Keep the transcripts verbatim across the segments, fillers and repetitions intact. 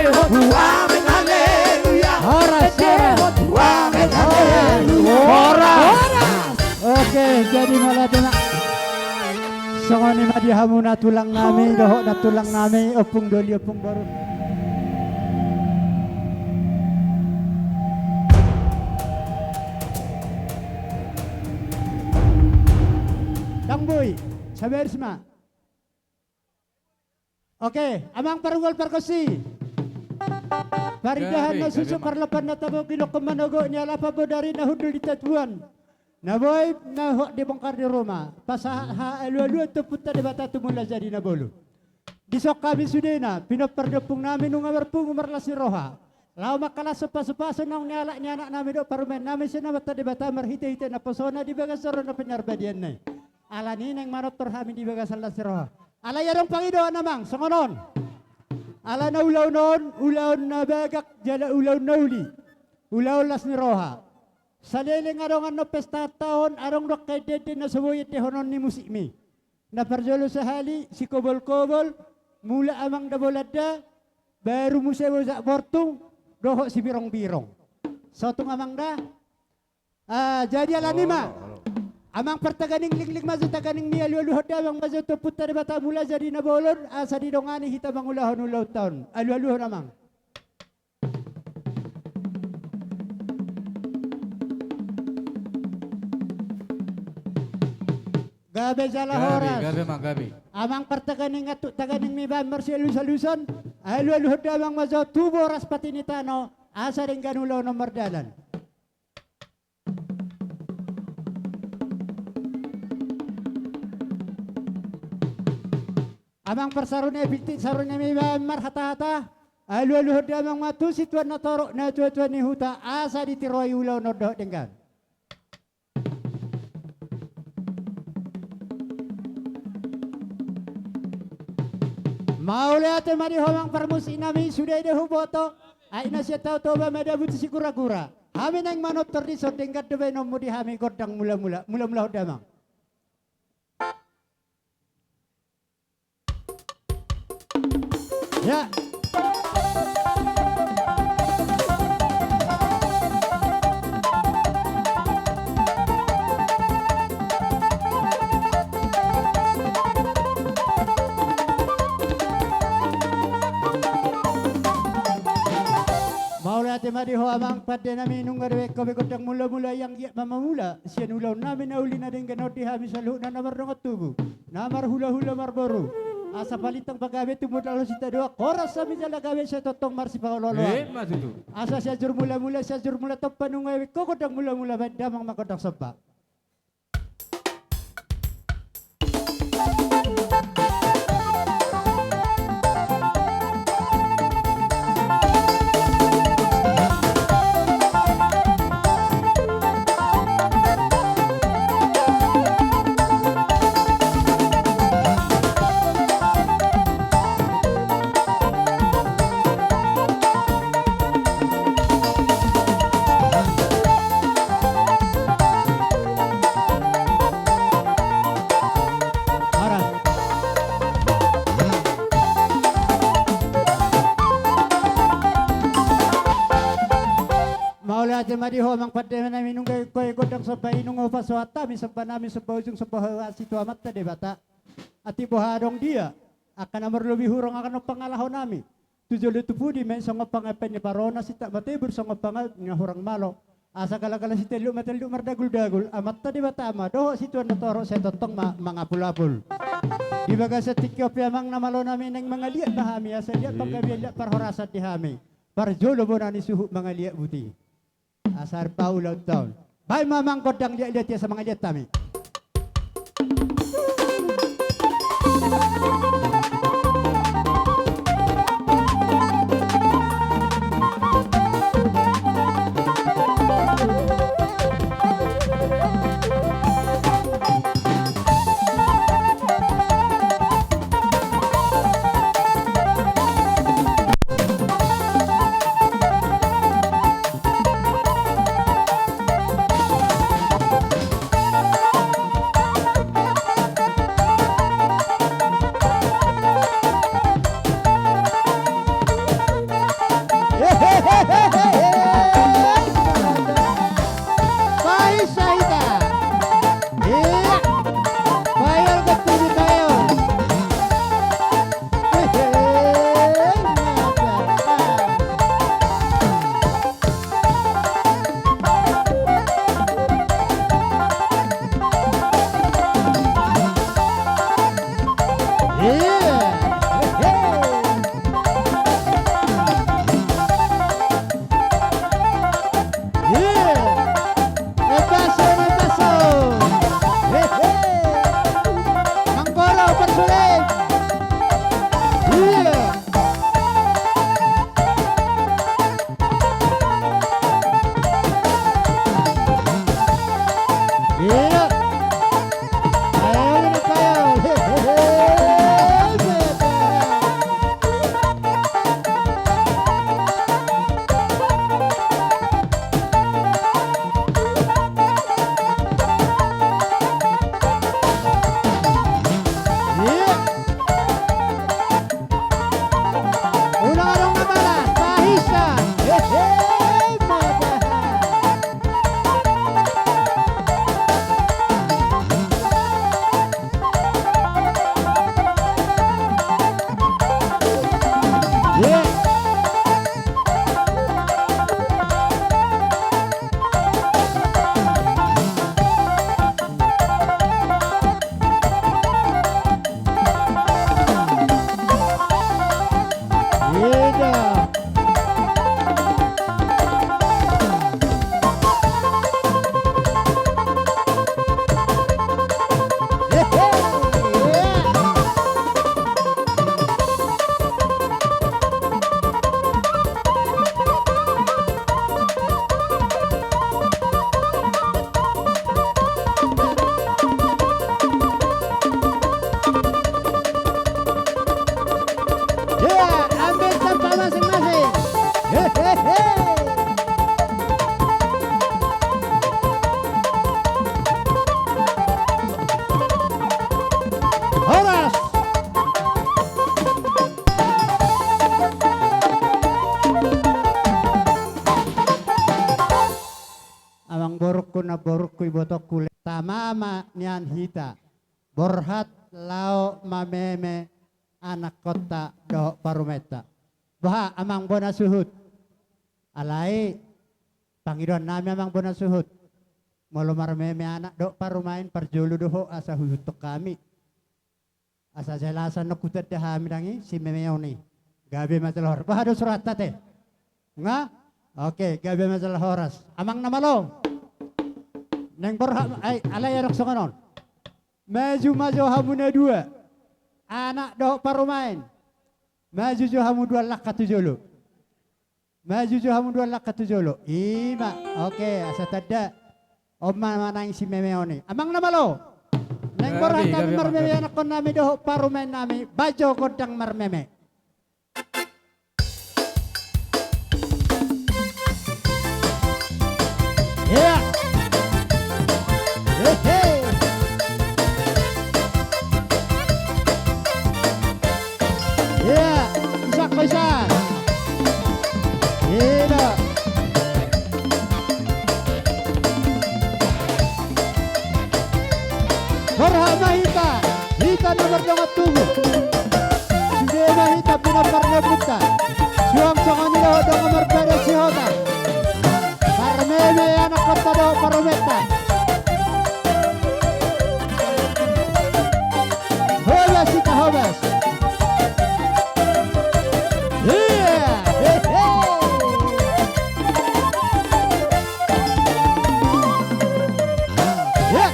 Amen, haleluya. Horas, horas. Amen, haleluya. Horas. Horas. Oke, jadi mauliate ma. Songon i ma di hamuna tulang nami, dohot nantulang nami, ompung doli, ompung boru. Dang boi, sabar sima. Oke, amang parungkol pargonsi. Parindahan na susu, parlopan na tabo, ginokkon manogot ni alapan bodari na hundul di tatuan. Na boi na hot di bongkar di ruma. Pasahat alualuhon tu Ompunta Debata tu mula jadi na bolon. Dison hami sudena, pinompar ni ompung nami nunga marpungu marlas ni roha. Laho mangkalashon pasupasu naung nialap ni anak nami dohot parumaen nami sian Amanta Debata marhitehite naposona di bagas joro na pinarbadianna i. Alani i naeng manortor hami di bagasan las ni roha. Alai adong pangidoan amang, songon on. Ala na ulaon on, ulaon na bagak, jala ulaon na uli. Ulaon las ni roha. Saleleng adong annon pestanta on, adong do angka endeende na so boi endehonon ni musikmi. Na parjolo sahali, sikobolkobol, mula amang da bolanda, baru muse bojak bortung, dohot sibirongbirong. Sotung amang da, Ah, jadi alani ma. Amang partaganing, lingling ma jo taganingmi, alualuhon damang ma jo tu Ompunta Debata mula jadi na bolon, asa didongani hita mangulahon ulaonta on. Alualuhon amang. Gabe jala horas. Gabe, gabe ma, gabe. Amang partaganing, antuk taganingmi bahen marsialusaluson, alualuhon damang ma jo tu boras pati ni tano, asa denggan ulaon on mardalan. Amang parsarune, pintin sarunemi bahen marhatahata, alualuhon damang ma tu situan na torop, natuatua ni huta, asa ditiroi ulaon on dohot denggan. Mauliate ma di ho amang parmusiknami, sude do huboto. Ai na sian Tao Toba ma dabu tu Siguragura. Hami naeng manortor dison, denggan do baenonmu di hami gondang mulamula. Mulamulahon damang. Ya. Mauliate ma di ho amang pandenami, nunga dibaen ho be gondang mulamula, ianggiat ma mamula sian ulaonnami na uli na denggan on di hami saluhutna na mardongan tubu, na marhulahula marboru. Asa palintang pagabe tumundalhon sitadoan, horas hami jala gabe sai tongtong marsipaolooloan. Ima tutu. Asa Sianjur Mulamula, Sianjur Mulatompa, nunga dibaen ho gondang mulamula, baen damang ma gondang somba. Mauliate ma di ho amang pandenami, nunga dibaen ho gondang somba i, nunga hupasahat hami sombanami, somba ujung, somba hau asi tu Amanta Debata. Atik boha adong dia, angka na marlobi hurang angka na pangalahonami. Tu jolo tu pudi ma i songon pangape ni parona, sintak ma tebur songon pangape na hurang malo. Asa galagala sitelluk ma telluk mardaguldagul, Amanta Debata ma dohot situan na torop sai tongtong ma mangapulapul. Di bagasan tingki on pe amang na malonami, naeng mangaliat ma hami, asa liat panggabean, liat parhorasan di hami. Parjolo bona ni suhut mangaliat buti. Asa arpa ulaonta on. Baen ma amang gondang liatliat i asa mangaliat hami. Namborungku, ibotongku, le, tama ma nian hita borhat laho mameme anakkonta dohot parumaenta. Boha, amang bona suhut? Alai pangidoan nami, amang bona suhut, molo marmeme anak dohot parumaen, parjolo do ho asa huihuthon hami. Asa jelasan nangkin hutanda hami nangkin simemeon i. Gabe ma jala horas. Boha do surat ate? Nga? Oke, gabe ma jala horas. Amang na malo. Naeng borhat, ai, alai adong songon on. Maju ma jo hamu na dua. Anak dohot parumaen. Maju jo hamu dua, langka tu jolo. Maju jo hamu dua, langka tu jolo. Ima, oke, asa tanda. On ma, ma naeng simemeon i. Amang na malo. Naeng borhat hami marmeme anakkon nami dohot parumaen nami, bahen jo gondang marmeme. Ia. Hehe. Ia, isangko isang. Ida. Borhat ma hita, hita na mardongan tubu. Sude ma hita pinompar ni ompunta. Suang songon i dohot dongan marbadan sihotang. Marmeme anakkonta dohot parumaenta. Hobas hita, hobas. Ia, hehe. Ia.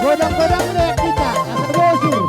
Godang-godang do hita, asa bosur.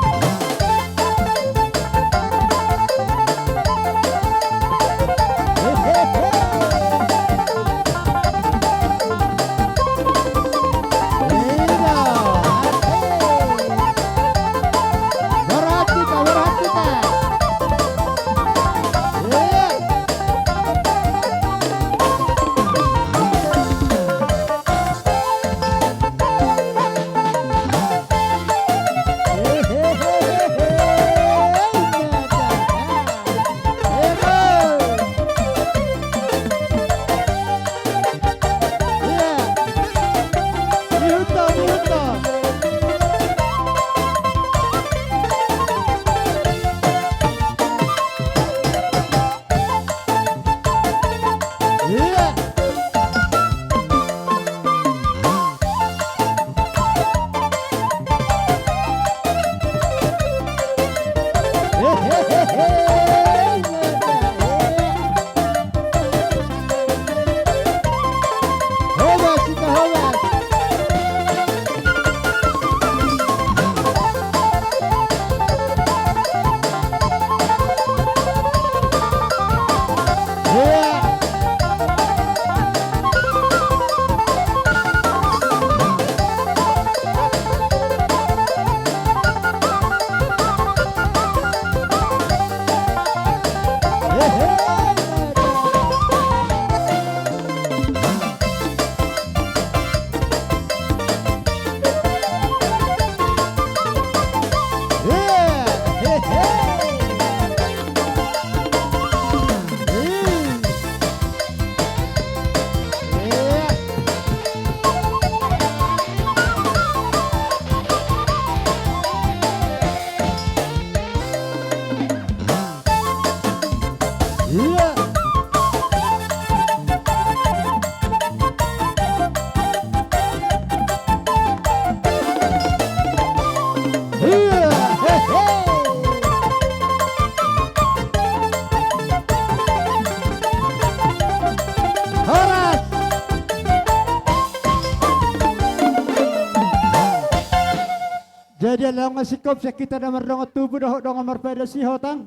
Jadi alai nga singkop sian hita na mardongan tubu dohot dongan marpadan sihotang.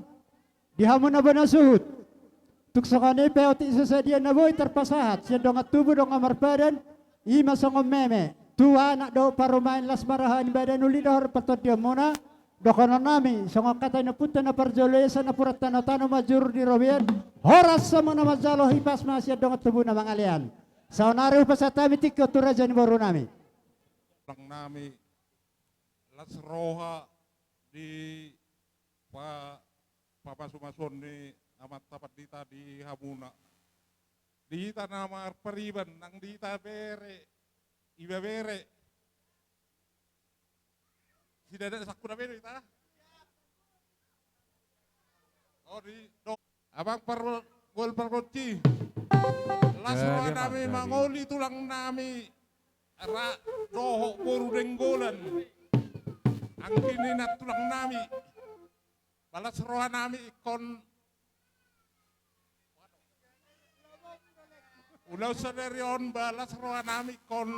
Di hamu na bona suhut. Tung songon i pe otik sasadia na boi tarpasahat sian dongan tubu dongan marpadan, i ma songon meme tu anak dohot parumaen, las ma roha ni badan, uli dohot partondionmuna. Dohonon nami songon hata ni ompunta na parjolo i, asa napuran tano-tano manjuru di robean, horas hamu na manjalo, hipas ma sian dongan tubu na mangalean. Saonari hupasahat hami tingki on tu raja ni boru nami. Tulang nami, las roha di pa-, pamasu-masuon ni Amanta Pandita di hamuna. Di hita na marpariban, nang di hita bere, ibebere. Sidada sangkuna bere hita. Oh, di do-, abang par-, gol pargonci. Las roha nami mangoli tulang nami. Ra dohot boru Denggolan. Anggi ni na tulang nami. Ba las roha nami ingkon, ulaon sadari on ba las roha nami ingkon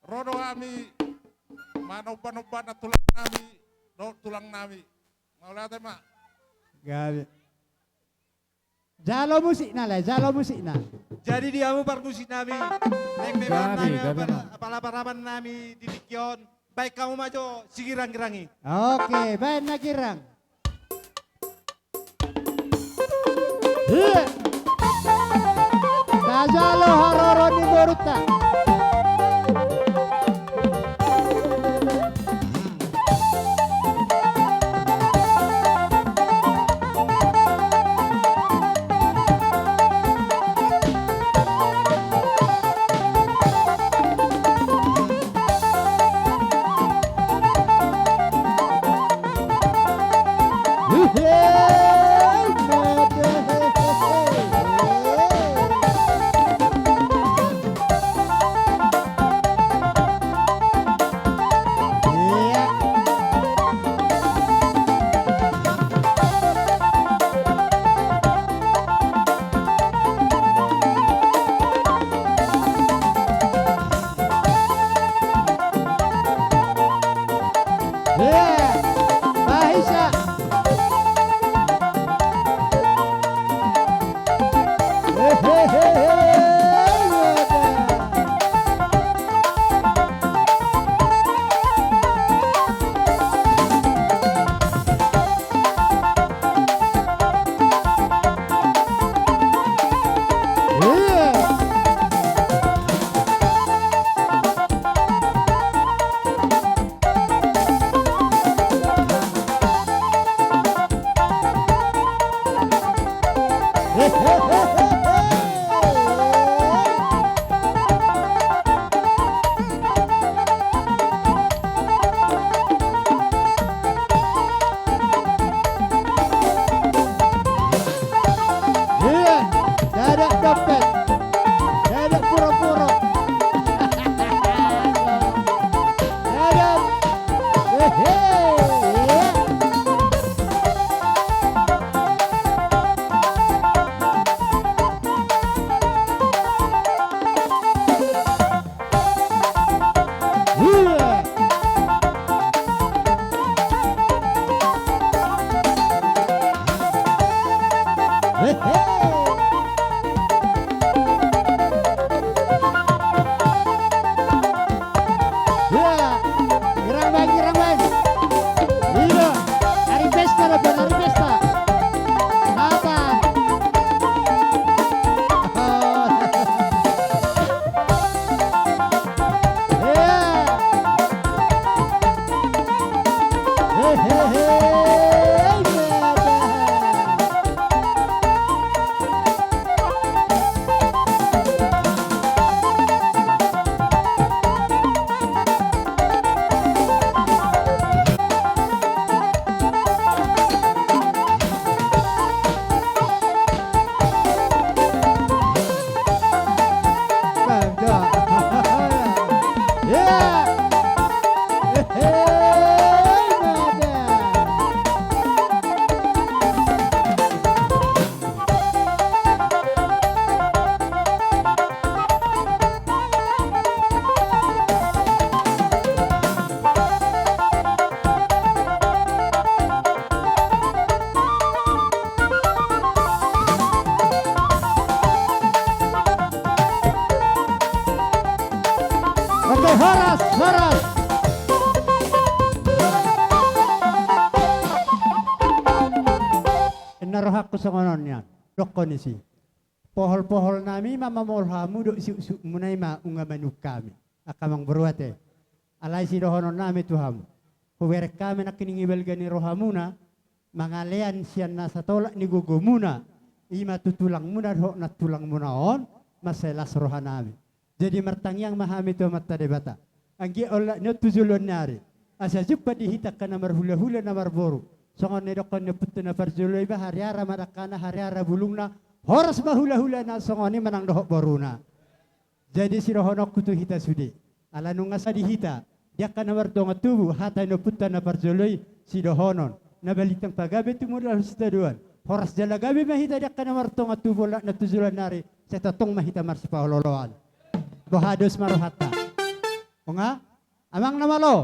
ro do hami manomba-nomba na tulang nami dohot tulang nami. Mauliate ma. Gabe. Jalo musikna, lae, jalo musikna. Jadi di hamu parmusik nami, naeng ma ibaen nami, gabe, gabe, apala-, ma. Apala paraman nami di tingki on, baen hamu ma jo sigirang-girang i. Oke, baen na girang. Iya. Tajalo haroro ni borunta. Iya, dadak dompet, dadak puro-puro. Dadak. Hehe, iya. Girang bang, girang bang. Iya, ari pesta do, bang, ari pesta. Nata. Oke, horas, horas. Angka songon on nian dokkon ni si. Pohol-pohol nami ma mamol hamu dohot siuk-siuk muna i ma nunga manungkun hami. Angka amang boru ate. Alai sidohonon nami tu hamu. Hubereng hami nangkining i balga ni rohamuna, mangalean sian na satolap ni gogomuna, i ma tu tulangmuna dohot nantulang muna on, mansai las roha nami. Jadi martangiang ma hami tu Amanta Debata. Anggiat olat ni on tu joloan ni ari. Asa jumpang di hita angka na marhula-hula na marboru. Songon na nidokkon ni ompunta na parjolo i ba hariara ma dangkana hariara bulungna. Horas ma hula-hulana songon i ma nang dohot boruna. Jadi sidohononku tu hita sude. Ala nunga sahat di hita. Di angka na mardongan tubu hata ni ompunta na parjolo i sidohonon. Na balintang pagabe tumundalhon sitadoan. Horas jala gabe ma hita di angka na mardongan tubu olat na tu joloan ni ari. Sai tongtong ma hita marsipaolo-oloan. Boha dos ma rohanta. Nunga? Amang na malo.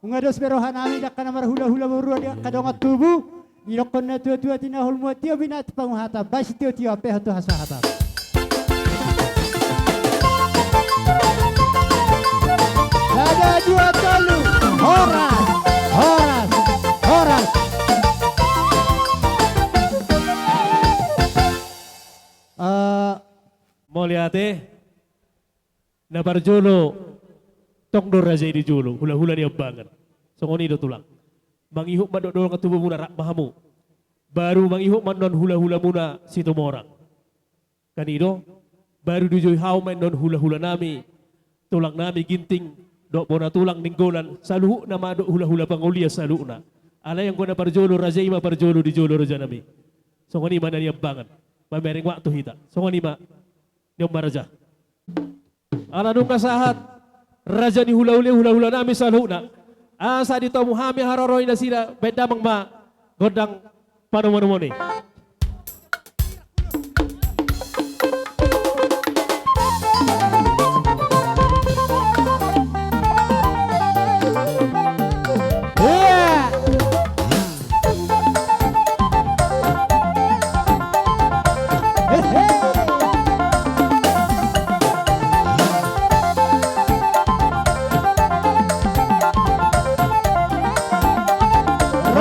Nunga dos be roha nami di angka na marhula-hula borua di angka dongan tubu. Didokkon na tua-tua tinaholmu tio binati panguhatan. Baen sitio-tio ampe ho tu hasahatan. Sada dua tolu. Horas. Horas. Horas. Eh, mauliate. Na parjolo, tong do raja i di jolo, hula-hula ni ambangan. Songon i do tulang. Mangihut ma dohot dongan tubumuna, rap ma hamu. Baru mangihut ma annon hula-hulamuna Situmorang. Kan i do, baru dijou hau ma annon hula-hula nami, tulang nami Ginting, dohot bona tulang Nainggolan, saluhutna ma dohot hula-hula pangolian saluhutna. Alai anggo na parjolo raja i ma parjolo di jolo raja nami. Songon i ma na niambangan. Mamereng waktu hita. Songon i ma. Nion ma raja. Ala nunga sahat raja ni hula-hula, hula-hula nami saluhutna. Asa ditomu hami haroro ni nasida, baen damang ma gondang panomu-nomu i.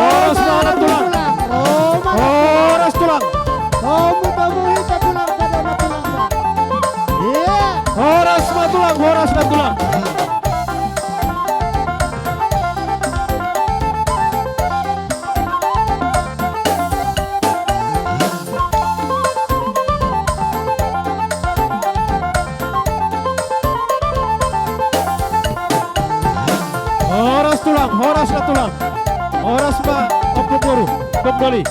Horas ma tulang. Horas tulang. Horas ma tulang, horas ma tulang. Horas tulang, horas na tulang. Horas ma ompung boru, ompung doli.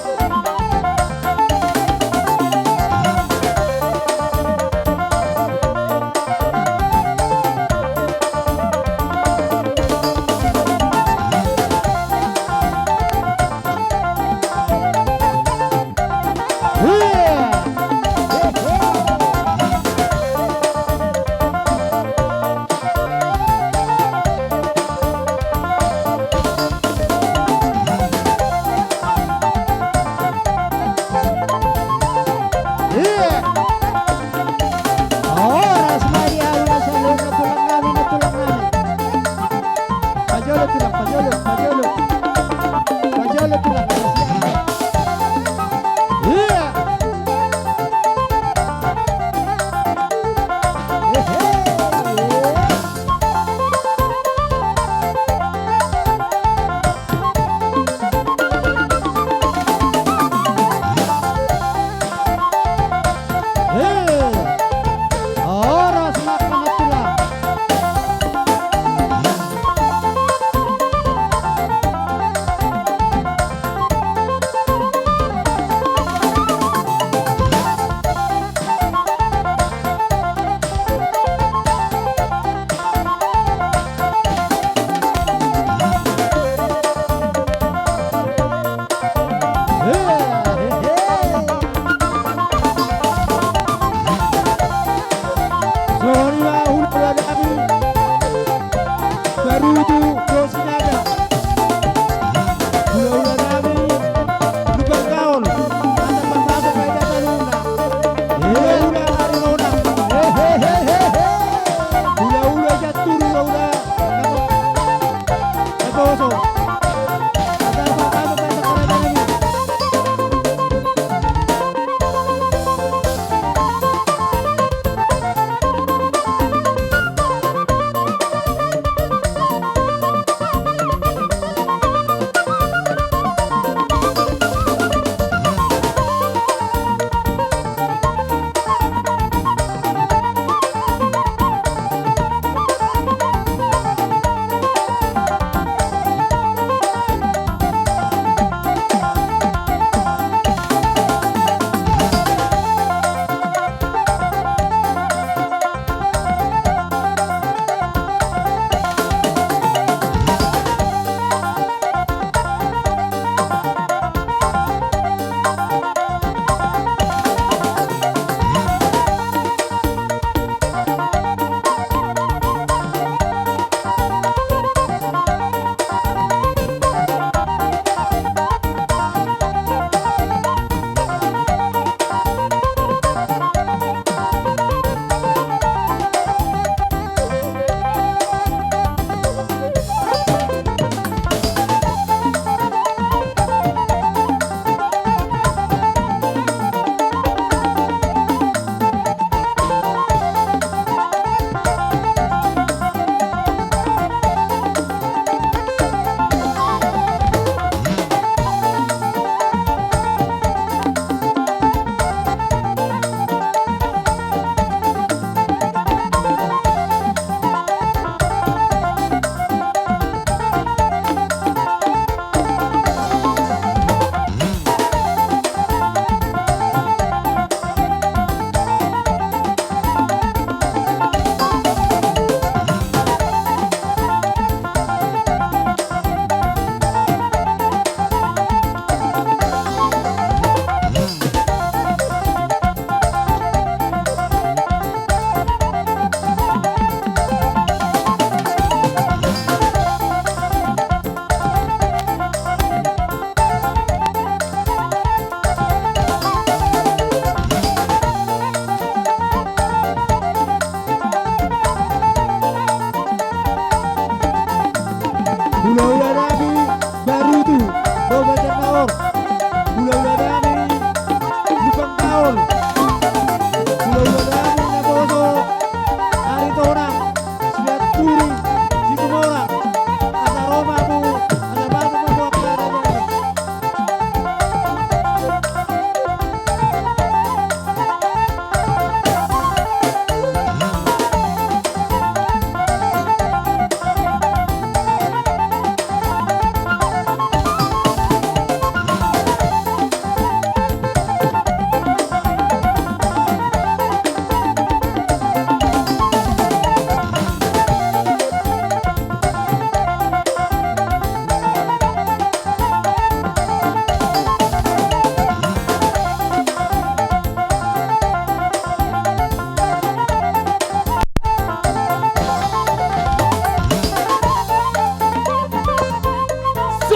Horas ma di hamu na saluhutna tulang nami, na tulang nami. Pajolo tulang, pajolo, pajolo. Pajolo tulang, pajolo. Iya. Hehe. Horas ma tulang. Songon i ma hula-hula nami, Barutu dohot Sinaga. Hula-hula nami, Lumban Gaol. Mata pataso paida tanuna. Hula-hula Arimonang. Hehehe. Hula-hula Jaturu, hula-hula Naposo. Mata pataso paida tanuna.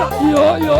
Yo, yo.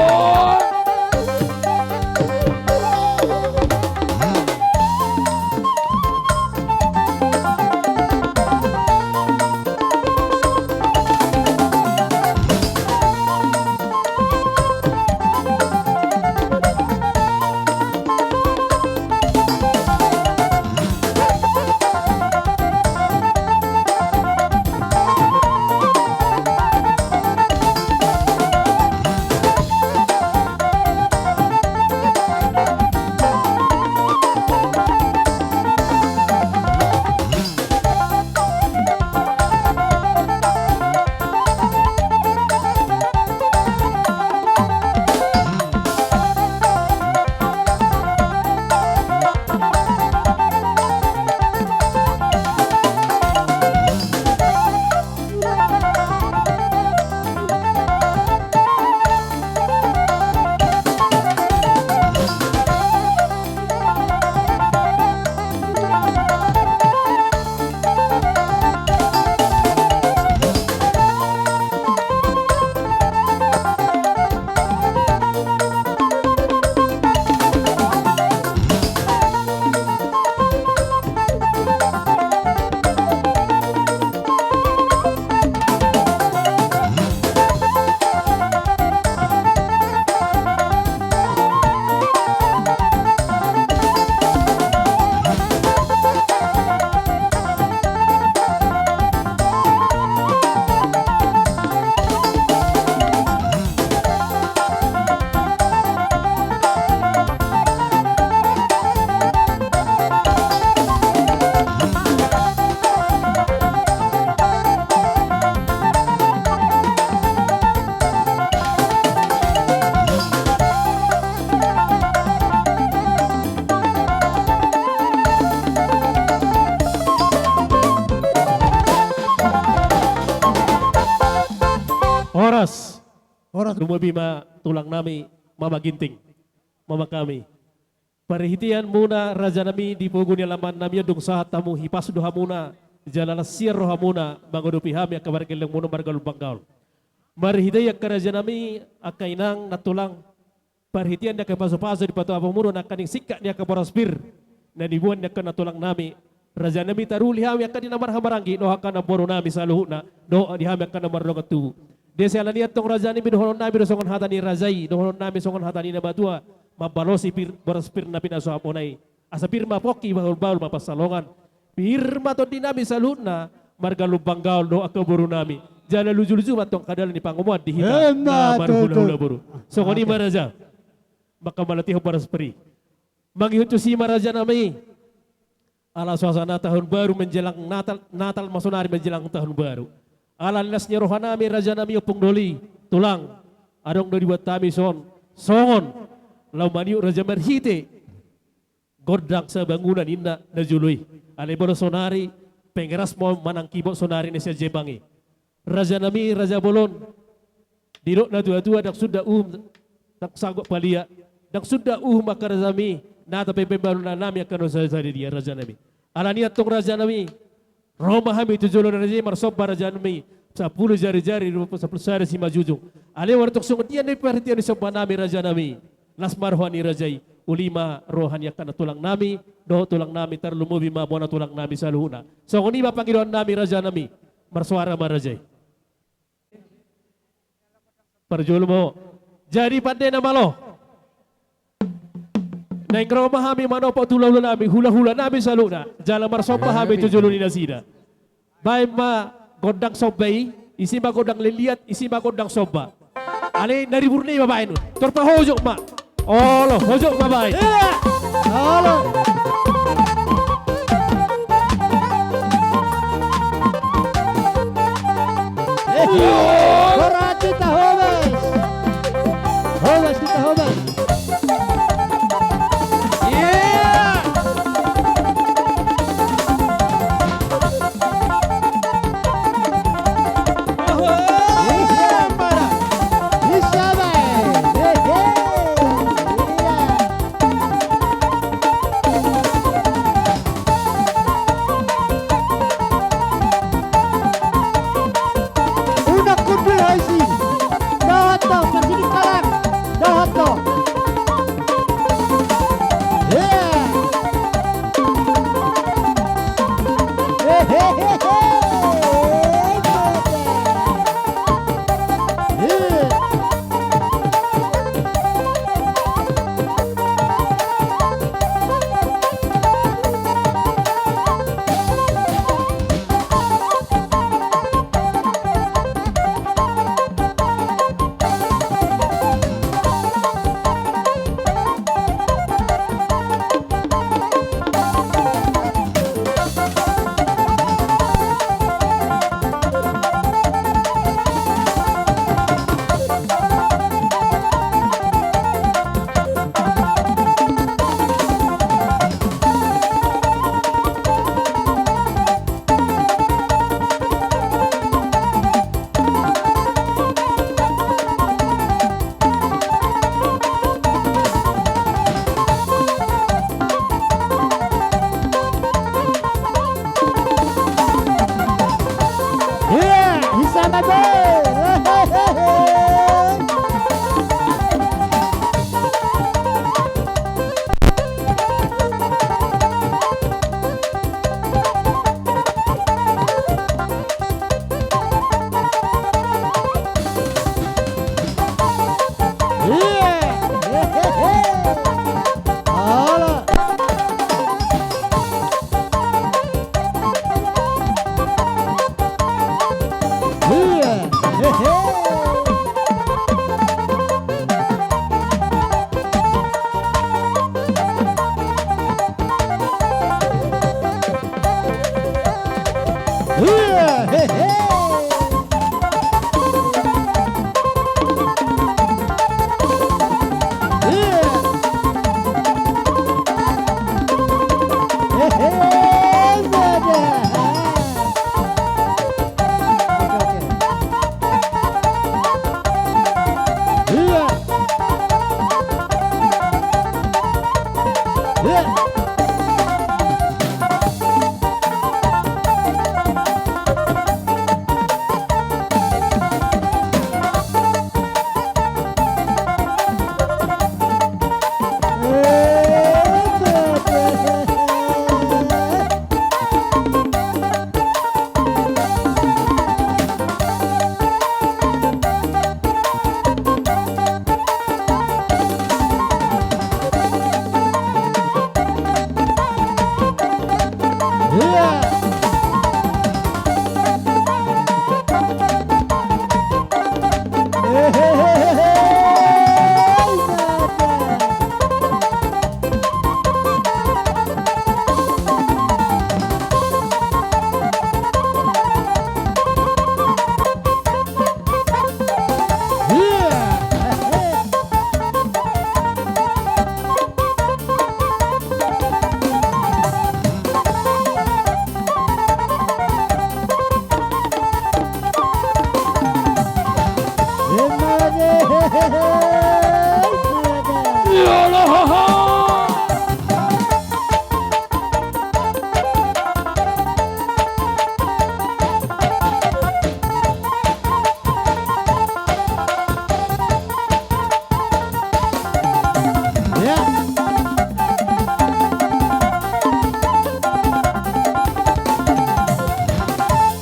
Horas. Horas. Lumobi ma tulang nami, Mama Ginting, mama kami. Parhitean muna raja nami di pogu ni alaman nami on dung sahat hamu, hipas do hamuna jala las sian rohamuna mangadopi hami angka pargeleng muna marga Lumban Gaol. Marhite i angka raja nami, angka inang na tulang, parhitean ni angka pasupasu dipatupa hamuna nangkaning singkat ni angka boras pir na niboan ni angka na tulang nami, raja nami, taruli hami angka di na marhahamaranggi dohot angka na boru nami saluhutna, dohot di hami angka na mardongan tubu. Di siala ni i antong raja nami, dohonon nami do songon hata ni raja i, dohonon nami songon hata ni na matua, mambalosi pir, boras pir na pinasuhupon i. Asa pir ma pongki, bahulbahul ma pansalongan. Pir ma tondi nami saluhutna marga Lumban Gaol dohot angka boru nami. Jala lujuluju ma antong angka dalan ni pangomoan di hita na marhulahula boru. Songon i ma raja. Mangkalatihon boras pir i. Mangihut tusi ma raja nami. Ala suasana tahun baru menjelang Natal, Natal ma sonari menjelang tahun baru. Ala las ni roha nami raja nami, ompung, doli, tulang, adong do dibuat hami songon, songon laho manihut raja marhite gondang sabangunan ninna na jolo i. Alai molo sonari pengeras ma manang kibot sonari na sian Jepang i. Raja nami, raja bolon, didok natuatua, ndang suda uhum, ndang sanggup palia, ndang suda uhum angka raja nami, na tapepembalu na nami angka na sada-sada dia raja nami. Ala ni i antong raja nami, ro ma hami tu jolo ni raja i marsomba raja nami, sampulu jari-jari, sampulu sada simanjujung. Alai molo tong songon dia nami parhitean ni somba nami raja nami, las ma roha ni raja i, uli ma roha ni angka na tulang nami, dohot tulang nami, tarlumobi ma bona tulang nami saluhutna. Songon i ma pangidoan nami raja nami, marsoara ma raja i. Parjolo ma. Jadi pande na malo. Naeng ro ma hami manopot hulahula nami, hulahula nami saluhutna. Jala marsomba hami tu jolo ni nasida. Baen ma gondang somba i, isi ma gondang liliat, isi ma gondang somba. Alai na ribur ni ma baen. Tor pahojok ma. Olo, hojok ma baen. Iya. Olo. Eh, horas hita, hobas. Hobas hita, hobas. Iya.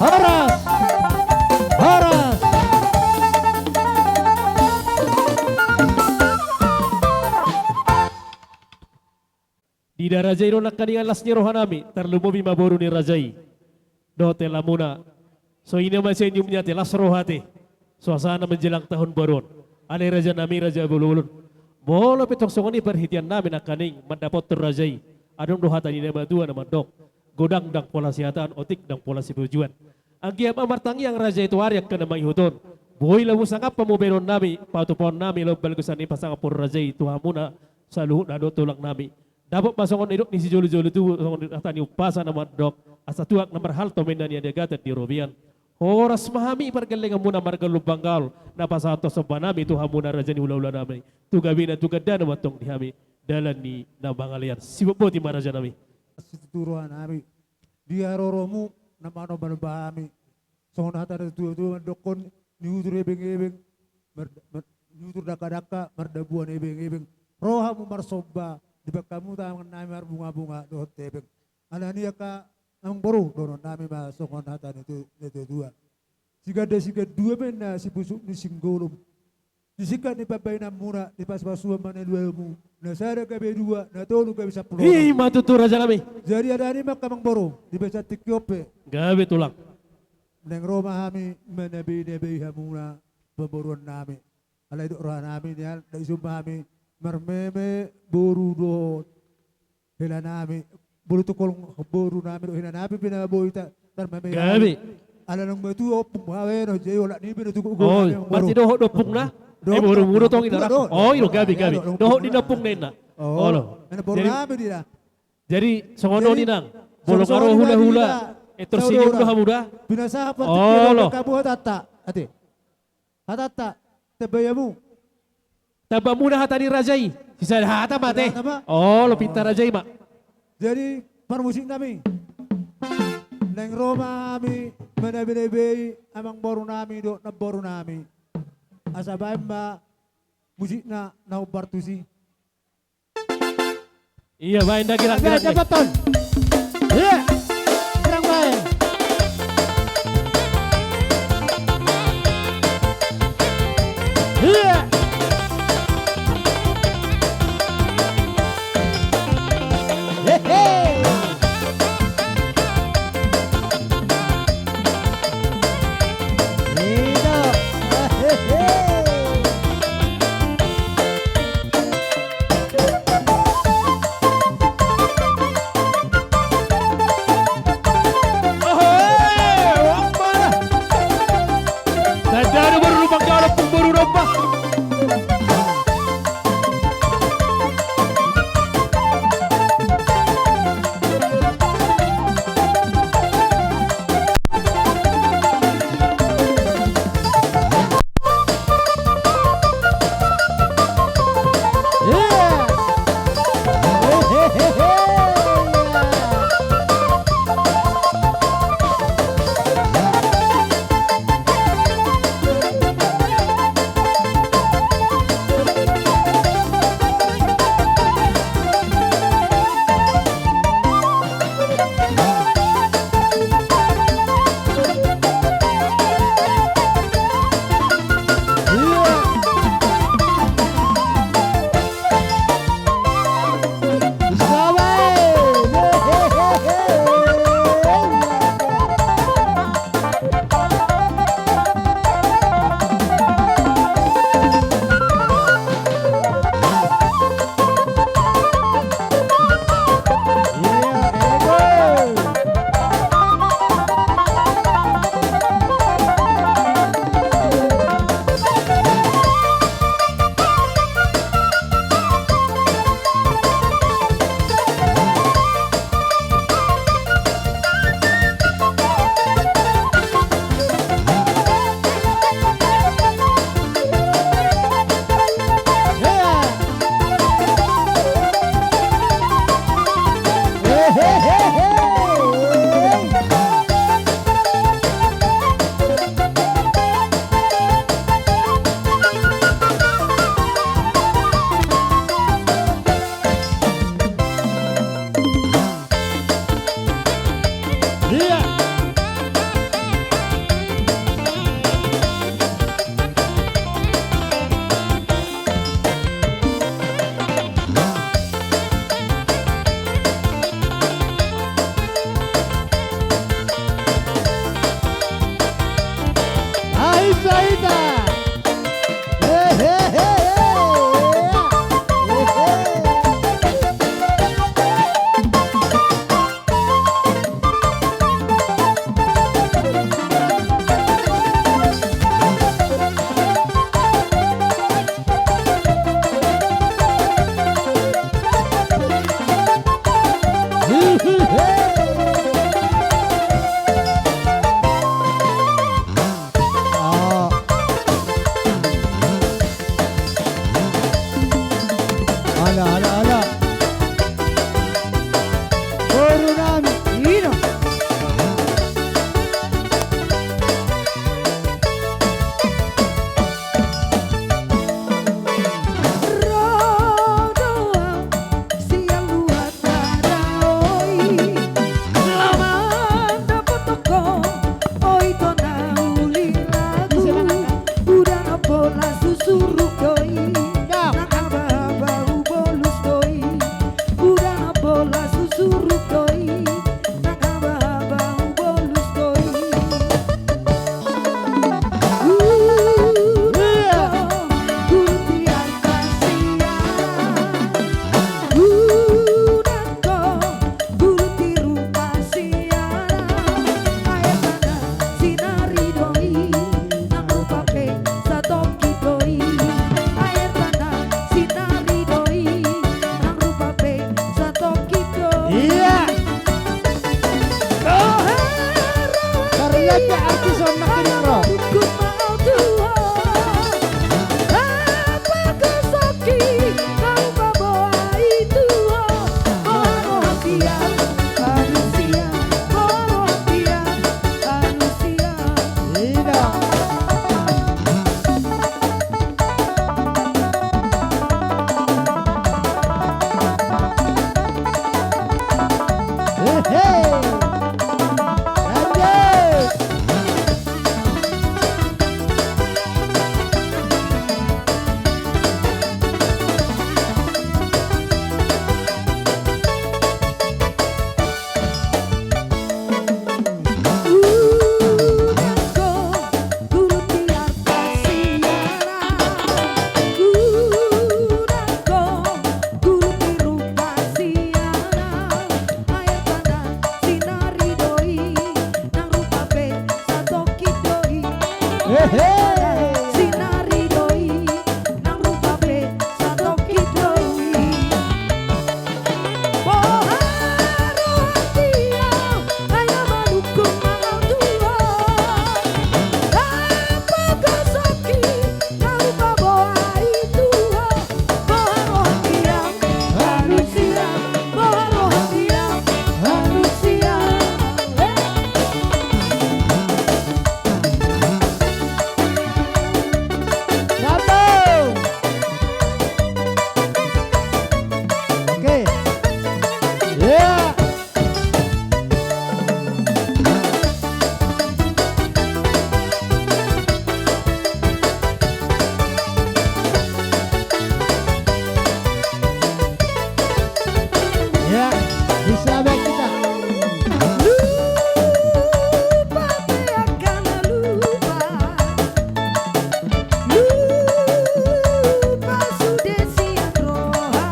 Horas! Horas! Di da raja i do nangkaningan las ni roha nami, tarlumobi ma boru ni raja i dohot hela muna. So ina ma senyumnya te, las roha te, suasana menjelang tahun baru on. Alai raja nami, raja bolon, molo pe tong songon i parhitean nami nangkaning mandapothon raja i, adong do hata ni na matua na mandok: Godang ndang pola sihataon, otik ndang pola sibojuan. Anggiat ma martangiang raja i tu ari angka na mangihut on. Boi lamu sangap hamu bahenon nami, patupaon nami laho balga sian i pasangaphon raja i tu hamuna saluhutna dohot tulang nami. Dapot ma songon nidok ni sijolojolo tubu, songon hata ni umpasa na mandok: Asa tuak na marhalto ma inna ni hadiagatan di robean. Horas ma hami pargellenganmuna marga Lumban Gaol, na pasahathon somba nami tu hamuna raja ni hulahula nami. Tu gabena tu gandana ma antong di hami dalan ni na mangalean. Sibotboti ma raja nami. Situtu roha nami di haroromu na manombanomba hami. Songon hata ni natuatua mandokhon: Niutur ebengebeng, mar-, mar-, niutur dangkadangka, mardabuan ebengebeng. Ro hamu marsomba, dibahen hamu tangan nami marbungabunga dohot hepeng. Alani i angka amangboru, dohonon nami ma songon hata ni tu-, ni natuatua: Siganda sigandua ma inna sipusuk ni singgolom. Disingkat ni pambahenanmuna, dipasupasuhon ma na lualumu, na sada gabe dua, na tolu gabe sampulu onom. I ma tutu raja nami. Jadi alani i ma angka amangboru, di bagasan tingki on pe, gabe tulang, naeng ro ma hami manabeinabe hamuna pamboruon nami. Alai didok roha nami nian, dang isumba hami marmeme boru dohot hela nami, bolo tung boru nami dohot hela nami pe na boi ta-, tarmeme hami. Gabe. Ala naung matua ompung, bahen on, jadi olat ni i pe na tubu. Oh, hami amangboru. Berarti dohot do ompungna? Dohot, eh, borumu do tong i, dohot, dohot. Oh, i do, gabe, gabe. Dohot di na ompungna inna. Oh. Olo. Jadi, boru nami do i da. Jadi songon on inang. Molo nga ro hulahula, eh, torus sinyum do hamu da. Pinasahat partingkian, olo, hamu hatanta. Ate. Hatanta, tamba i hamu. Tamba muna hata ni raja i. Sisada hata ma ate. Hata ma. Olo, pinta raja i ma. Jadi parmusik nami, naeng ro ma hami manabeinabe amangboru nami dohot namboru nami. Asa bahen ma musikna na hombar tusi. Iya, bahen da, girang, girang, girang. Iya. Girang bahen. Iya. Hehe. Tanda do boru Lumban Gaol, ompung boru domba. Ala, ala, ala. Boru nami, ino. Ro do au sian luat na daoi, laho mandapothon ho, oi tona uli lagu. Udan na pola husuruk do i, nang habahaba hubolus do i. Udan na pola husuruk do i, nang habahaba hubolus do i. Udan do gulut di angka siaran. Udan do gulut di rupa siaran. Aer tanda sinari do i, nang rupa pe satongkin do i. Aer tanda sinari do i, nang rupa pe satongkin do i. Iya. Karya pe artis on na kirim ro. Udan do gulut di angka siaran. Udan do gulut di rupa siaran. Aer tanda sinari do i, nang rupa pe satongkin do i. Ehe. Sinari do i, nang rupa pe satongkin do i. Boha rohangki au, ai na manungkun ma au tu ho. Laho pagosoki na rupa boha i tu ho. Boha rohangki au, halusi au. Boha rohangki au, halusi au. Eh. Satu. Oke. Ya. Ya, bisa baik kita. Lupa pe angka na lupa. Lupa sude sian roha.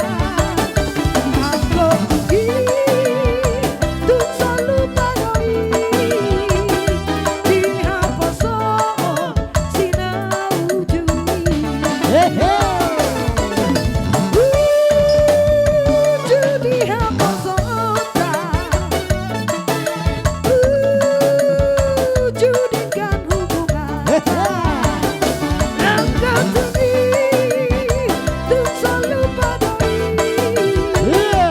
Anggo tung i, tung so lupa do i. Di haposoon si na uju i. Hehe. Uju di haposoonta. Uju denggan hubungan. Anggo tung i, tung so lupa do i. Iya.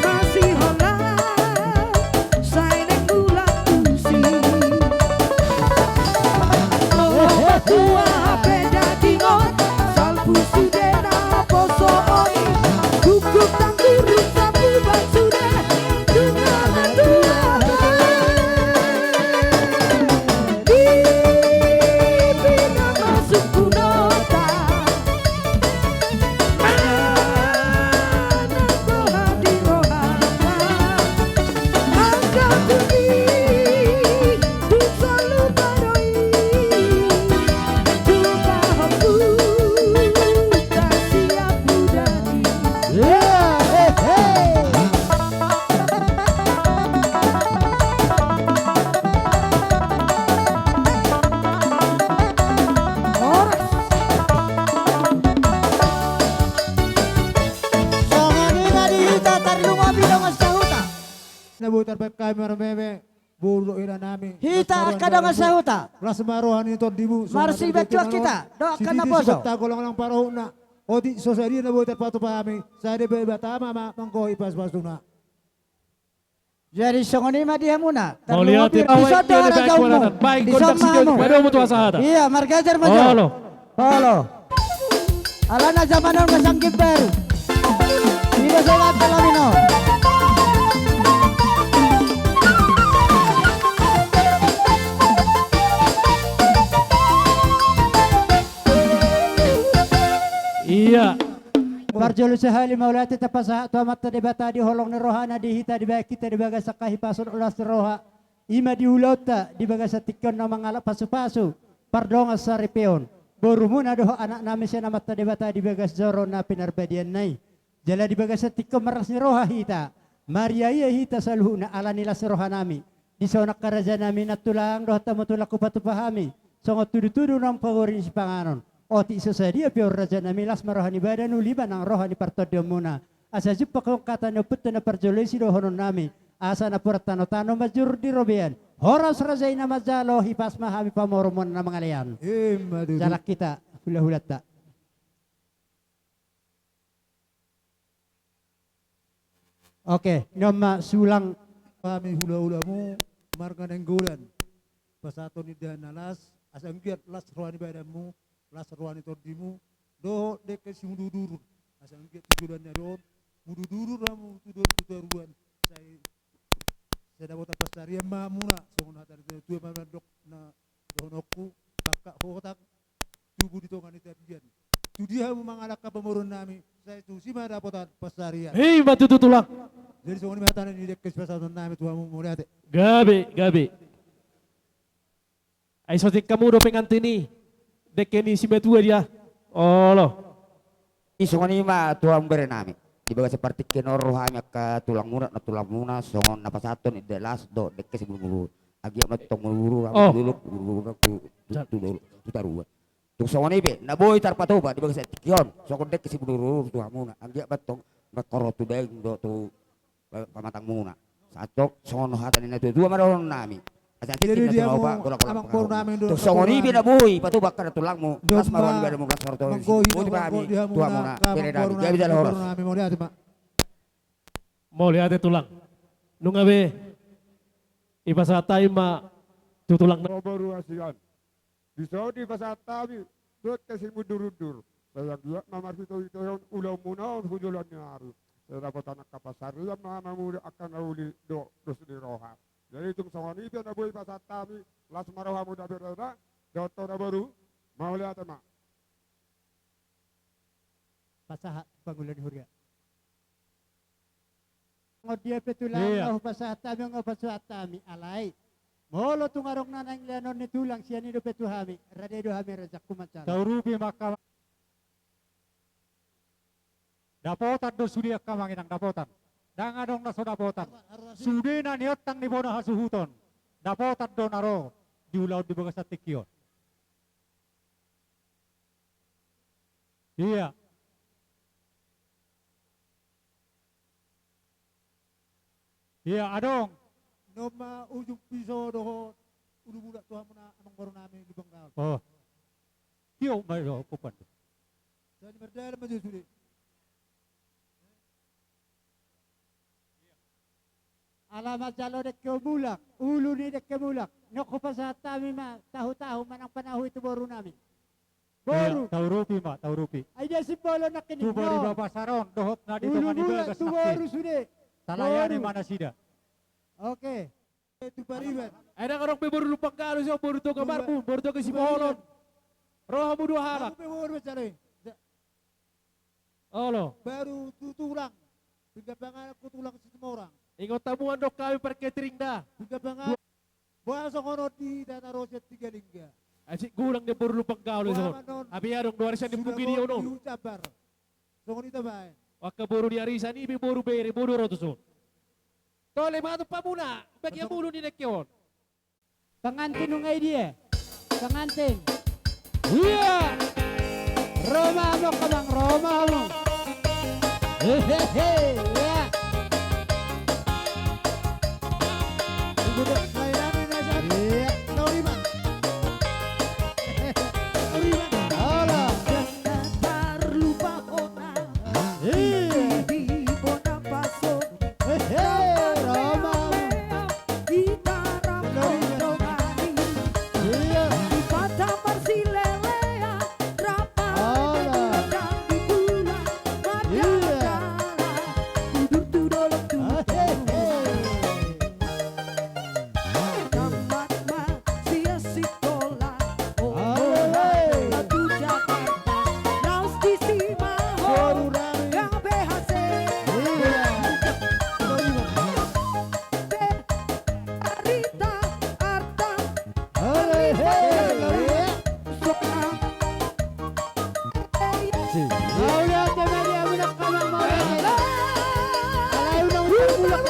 Masihol au sai naeng mulak tusi. Obat tua hape daging on, salpu sude na poso on. Guguk tanggurung sapuban sude, tung na matua. Di pinamasuk unokta. Manang boha di rohanta. Anggo tung i, tung so lupa do i. Tung pahompu, tung siap mudani. Ya, eh, eh. Horas. Songon i ma di hita tarlumobi dongan sahuta. Na boi tarbaen hami marmeme, boru dohot inanami. Hita angka dongan sahuta. Las ma roha ni tondimu. Marsibahen Tuhan hita dohot angka naposo. Sititi sibot tagolanggolang parahutna. Otik so sadia na boi tarpatupa hami, sai Debata ma manggohi pasupasuna. Jadi songon i ma di hamuna. Mauliate. Tarlumobi dison do harajaonmu. Dison ma hamu. Ia, margeser ma jo. Olo. Alana jaman on ma sangkip baru. Iba so ganti lami no. Ia. Parjolo sahali mauliate tapasahat tu Amanta Debata di holong ni rohana di hita, dibahen hita di bagasan hahipason, las ni roha. I ma di ulaonta di bagasan tingki on na mangalap pasupasu pardongan saripeon borumuna dohot anaknami sian Amanta Debata di bagas joro na pinarbadianna i. Jala di bagasan tingki on marlas ni roha hita, mariaia hita saluhutna ala ni las ni rohanami. Dison angka rajanami nantulang dohot hamu tulang hupatupa hami songon tudutudu naung pagori ni sipanganon. Otik so sadia pe on rajanami, las ma roha ni badan, uli ma nang roha ni partondionmuna. Asa jumpang hon hata ni ompunta na parjolo i sidohononnami, asa napuran tanotano manjurung di robean. Horas raja i na manjalo, hipas ma hami pamoruonmuna na mangalean. Ima tutu. Jalang hita hulahulanta. Oke, on ma sulang. Hami hulahulamu marga Nainggolan, pasahathon indahan na las, asa anggiat las roha ni badanmu, las roha ni tondimu, dohot dengke simudurudur. Asa anggiat tu joloan ni ari on mudurudur hamu tu dok tu toruan, sai, sai dapotan pansarian ma hamuna, songon hata ni natuatua ma mandok na dohononku, pangkat hotang tubu di tonga ni tapian. Tu dia hamu mangalangka pamoruonnami, sai tusi ma dapotan pansarian. Ima tutu tulang. Jadi songon i ma hata ni dengke sipasahatonnami tu hamu, mauliate. Gabe, gabe. Ai so tingkamu do pengantin i, dengke ni simatua dia. Olo. I songon i ma tu hamu berenami. Di bagasan partingkian on ro hami angka tulangmuna, nantulangmuna, songon na pasahathon indahan las dohot dengke simudurudur. Anggiat ma tong mudurudur, mudurudur, tu, tu, tu, tu toruan. Tung songon i pe na boi tarpatupa di bagasan tingki on, songon dengke simudurudur tu hamuna. Anggiat ma tong mangkorhon tu daging dohot tu pa-, pamatangmuna. Sahat tong songon hata ni natuatua ma dohononnami. Asa tingki na tuatua, golanggolang pangahomuna. Tung songon i pe na boi patupa angka nantulangmu, las ma roha ni badanmu, las ma roha ni tondimu. Boti ma hami tu hamuna berenami. Gabe jala horas. Mauliate tulang. Nunga be dipasahat hami ma tu tulang. Boru hasian. Dison dipasahat hami dengke simudurudur, sai anggiat ma marhitehite on ulaonmuna on tu joloan ni ari, sai dapotan angka pansarian ma hamu angka na uli dohot dos ni roha. Jadi tung songon i pe na boi pasahat hami, las ma rohamuna berena dohot hona boru. Mauliate ma. Pasahat pangula ni huria. Songon dia pe tulang, ia, na hupasahat hami, nga hupasahat hami, alai molo tung adong na naeng leanon ni tulang, sian i dope tu hami, rade do hami raja, human salah. Taurupi ma angka. Dapotan do sude angka amang inang, dapotan. Ndang adong na so dapotan. Sude na niontang ni bona hasuhuton, dapotan do na ro di ulaon di bagasan tingki on. Ia. Ia, adong. On ma ujung piso dohot ulu bulak tu hamuna amang borunami di Bangkaol. Oh. Tio ma dohot kupan. Jadi mardalan ma jo sude. Ala manjalo dengke mulak, ulu ni dengke mulak. Nunga hupasahat hami ma tahutahu manang panahui tu borunami. Boru. Ia, taurupi ma, taurupi. Ai dia simbolon nangkin i. Tu pariban pasar on dohot na di tonga ni bagas nangkin. Ulu mulak tu boru sude. Talayani ma nasida. Oke. Tu pariban. Ai ndang adong be boru Lumban Galu, so boru Toga Marbun, boru Toga Sibolon. Ro hamu dua halak. Olo. Baru tu tulang. Pinggan panganan tu tulang Situmorang. Ingot hamu, andok hami par catering da. Pinggan panganan. Boha songon on di hita na ro sian Tiga Lingga. Asik gulang ni boru Lumban Galu songon on. Hape adong do arisan ni Pungki Dion on. Songon i tabaen. Angka boru di arisan i pe boru bere, boru ro tu son. Tole ma tu hamuna bagian ulu ni dengke on. Pangantin nunga i dia. Pangantin. Ia. Ro ma hamu, amang, ro ma hamu. Hehehe, ia. Ia. Olo. Jangan terlupa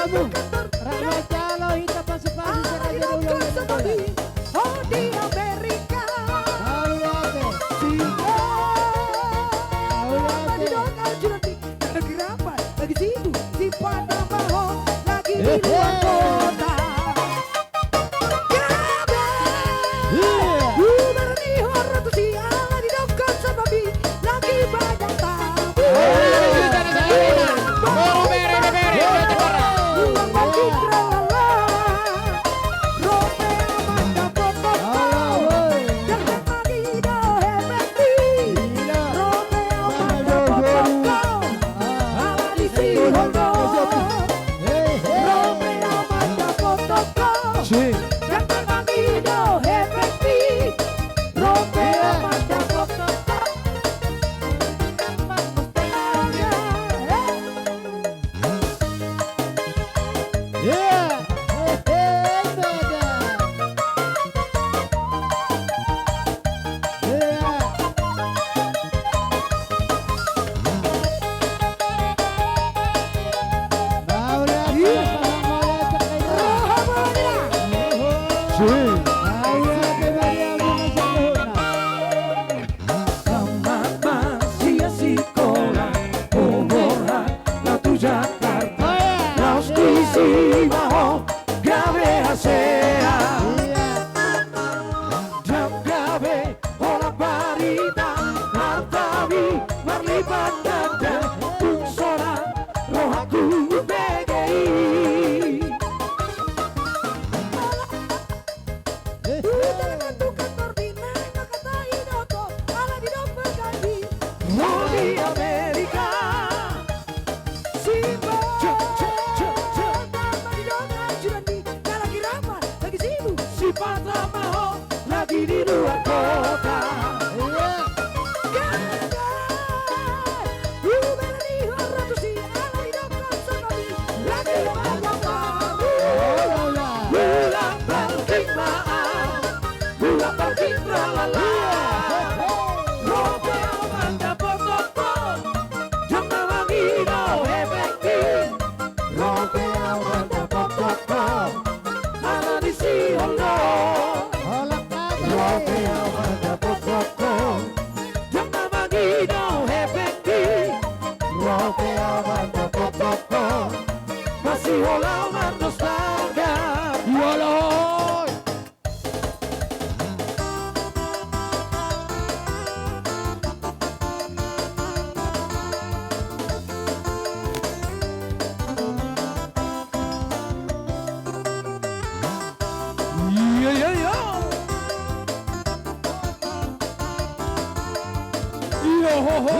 Rap mansai hita pasupasu. Raja Dulu. Oh, di Amerika. Mauliate. Mauliate. Lagi sibuk, si Panama ho, lagi di luar kota. Selamat masuk sikola, umur laho tu Jakarta, laos tusi ma ho gabe hasea. Jam gabe holan barita, artami marlipat ganda, tung sonang rohangku bege i. Ro di Amerika. Simba. Tanpa didongani jurandi, na lagi rama, lagi sibuk. Si Panama ho, lagi di luar kota. Iya. Ganda. Ubalan ni hora tu si ala di dokter. Lagi banyak tamu. Ulang pangking ma au, ulang pangking tralala. Ro pe au mandapot toko, jam na mangido hepengki. Ro pe au mandapot toko, ala di si ondo. Ro pe au mandapot toko, jam na mangido hepengki. Ro pe au mandapot toko, masihola au marnostalgia. Iolo. Iya, iya, iya. Iya, ho, ho.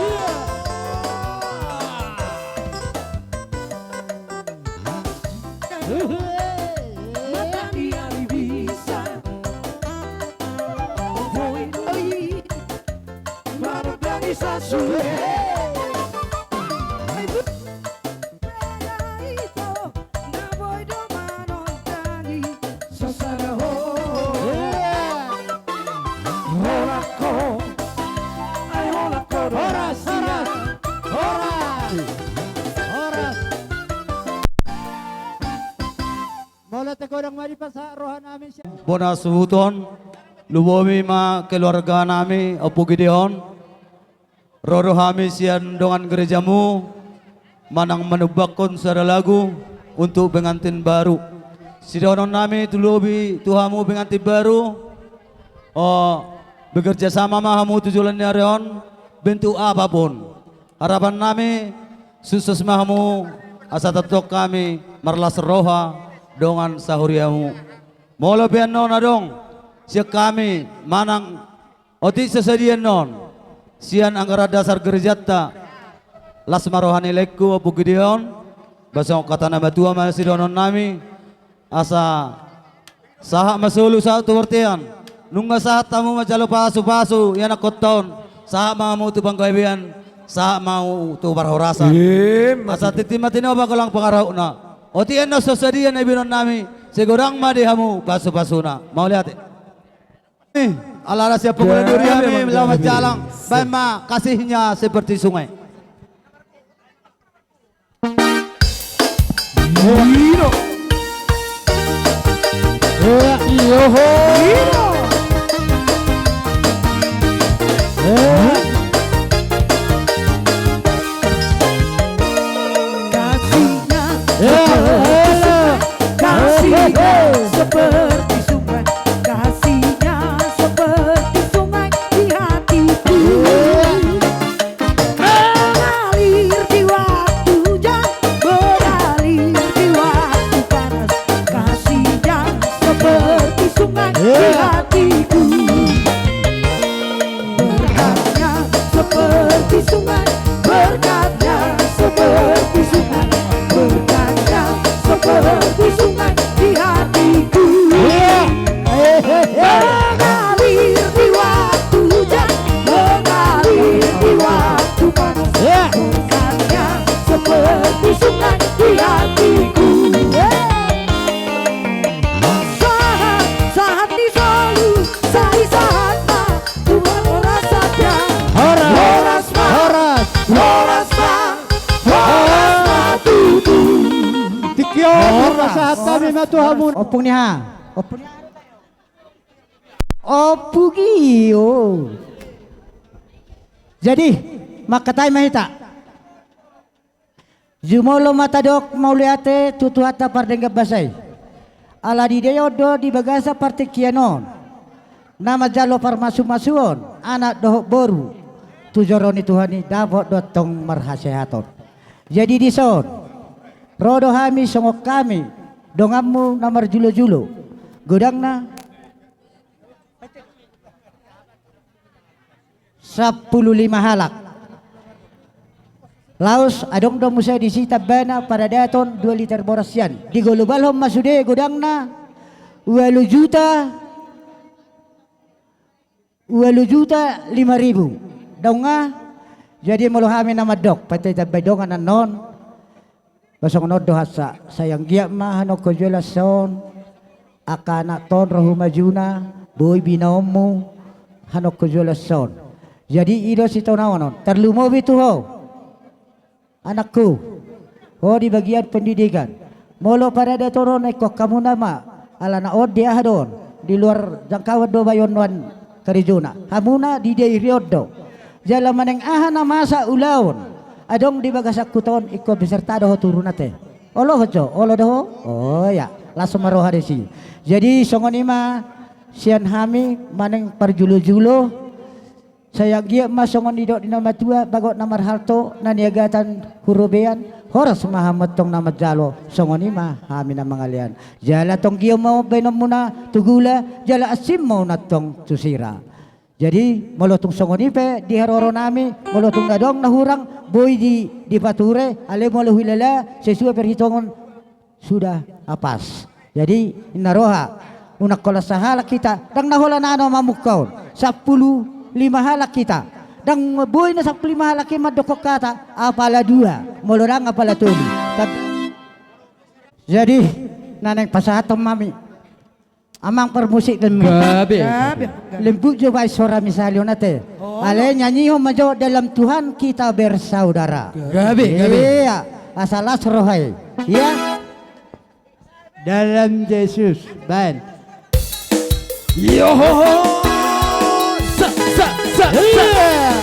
Mata ni ari bisa. Voi, voi. Marga ni sasuhe. Sasada ho. Hola ho. Ai hola ho do. Horas, horas. Horas. Molo tegodang ma di pasa roha nami. Bona suhuton. Lumobi ma keluarga nami, Ompu Gideon. Ro do hami sian dongan gerejamu manang manumbakkon sada lagu untuk pengantin baru. Sidohonon nami tu lobi tu hamu pengantin baru, o, bekerja sama ma hamu tu joloan ni ari on, bentuk apapun. Harapan nami, sukses ma hamu, asa tongtong hami marlas roha dongan sahuriamu. Molo pe annon adong sian hami manang otik so sadia annon sian anggaran dasar gerejanta, las ma roha ni laengku, Ompu Gideon, ba songon hata na matua ma sidohonon nami, asa sahat ma solu sahat tu bortean, nunga sahat hamu manjalo pasupasu i anakhonta on, sahat ma hamu tu panggabean, sahat ma hamu tu parhorasan. Asa tintin ma Tinopa golang pangarahutna. Otik annon so sadia na ibahenon nami, sai godang ma di hamu pasupasuna. Mauliate. Ala na siap pengguna diri hami laho manjalang. Baen ma Kasihnya Seperti Sungai. Iya, iya, ho. Iya. Eh. Kasihnya seperti sungai, kasihnya seperti sungai, kasihnya seperti sungai di hatiku. Mengalir di waktu hujan, mengalir di waktu panas, kasihnya seperti sungai di hatiku. Berkatnya seperti sungai, berkatnya seperti sungai, berkatnya seperti sungai di hatiku. Iya. Mengalir di waktu hujan, mengalir di waktu panas. Iya. Berkatnya seperti sungai di hatiku. Sahat, sahat ni solu, sai sahat ma. Tuhan horas saja. Horas. Horas ma. Horas. Horas ma. Horas ma tutu. Tingki on. Horas. Sahat hami ma tu hamu. Ompung ni ha. Ompung ni ha. Ompung i o. Jadi, mangkatai ma hita. Jumolo ma tadok mauliate tu Tuhanta pardenggan basa i. Ala diida i on do di bagasan partingkian on na manjalo parmasu-masuon anak dohot boru, tu joro ni Tuhan i dapot do antong marhasehaton. Jadi dison, ro do hami songon hami donganmu na marjulo-julo. Godangna sampulu lima halak. Laos adong do muse disi tambana paradaton dua liter boras sian. Digolobalhon ma sude godangna ualu juta, ualu juta lima ribu. Daong nga. Jadi molo hami na mandok, pate tambai dongan annon. Ba songon on do hansa, sai anggiat ma hanongkon jolasa on, angka anakta on ro humajuna, boi binaonmu hanongkon jolasa on. Jadi i do sitaonon on, tarlumobi tu ho, anakku, ho di bagian pendidikan. Molo paradaton on ingkon hamuna ma, alana on di aha do on, di luar jangkauan do bayonon karejona. Hamuna di dairi on do. Jala manang aha na masa ulaon adong di bagasan huta on, ingkon beserta do ho turun ate. Olo ho jo, olo do ho? O ya, langsung ma roha disi. Jadi songon i ma sian hami manang parjulo-julo. Sai anggiat ma songon nidok ni na matua, bagot na marhalto na niagatan hurobean, horas ma hamu antong na manjalo. Songon i ma hami na mangalean. Jala tonggion ma baenonmuna tu gula, jala ansim ma antong tu sira. Jadi molo tung songon i pe di haroronami, molo tung adong na hurang, boi di, dipature, alai molo huilala sesuai perhitungan sudah pas. Jadi inna roha, unang holan sahalak hita, ndang na holan nano mamungka on, sampulu lima halak hita. Ndang boi na sampulu lima halak i mandokkon hata apala dua, molo ndang apala tolu. Tapi jadi na naeng pasahathon ma hami. Amang parmusik dan gabe. Gabe, gabe. Lembut jo baen sora misalion ate. O. Alai nyanyihon ma jo, dalam Tuhan kita bersaudara. Gabe, gabe. Iya, asa las roha i. Iya. Dalam Yesus, baen. Yo ho ho. Sa, sa, sa, sa. Iya.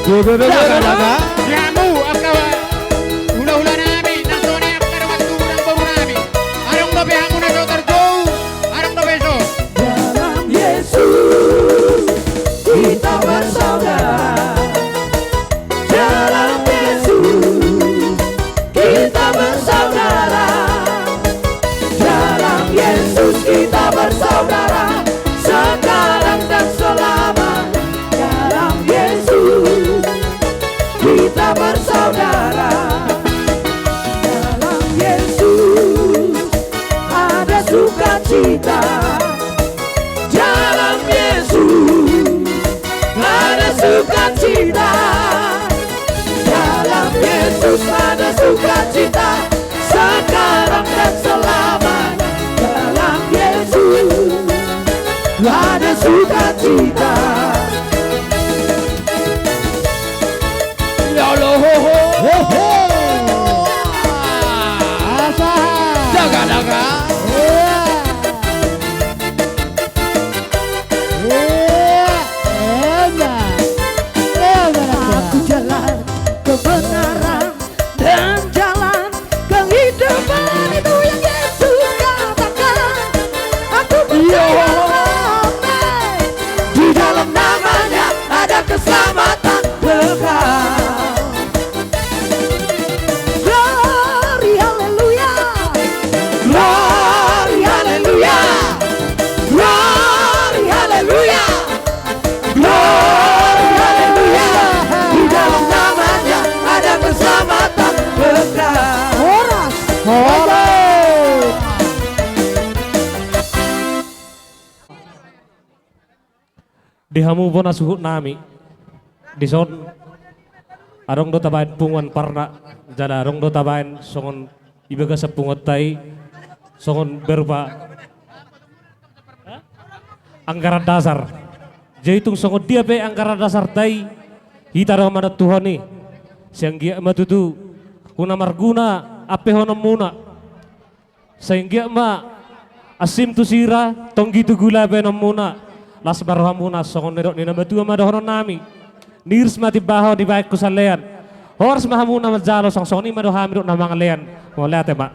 Gabe, gabe, gabe. Hamu angka hulahula nami, na songon i angka dongan tu dongan boru nami. Adong dope hamu na so tarjou, adong dope so. Dalam Yesus kita bersaudara. Dalam Yesus kita bersaudara. Dalam Yesus kita bersaudara, sekarang dan selamanya. Dalam Yesus kita bersaudara. Dalam Yesus ada sukacita. Dalam Yesus ada sukacita. Dalam Yesus ada sukacita, sekarang dan selamanya. Dalam Yesus ada sukacita. Ya Allah, ho, ho. Ho, ho. Asa. Aku jalan kebenaran dan jalan kehidupan, itu yang Yesus katakan. Aku percaya. Amin. Di dalam namanya ada keselamatan kekal. Glory, haleluya. Glory, haleluya. Glory, haleluya. Glory, haleluya. Di dalam namanya ada keselamatan kekal. Horas. Horas. Di hamu bona suhut nami, dison adong do tabaen punguan parna, jala adong do tabaen songon i bagasan punguanta i, songon berupa anggaran dasar. Jadi tung songon dia pe anggaran dasarta i, hita do manontuhon i. Sai anggiat ma tutu, tu na marguna ampehononmuna. Sai anggiat ma ansim tu sira, tonggi tu gula baenonmuna. Las ma rohamuna, songon nidok ni na matua ma dohonon nami. Niris ma timbahon dibaen tu salean. Horas ma hamu na manjalo, songon i ma do hami dohot na mangalean. Mauliate ma.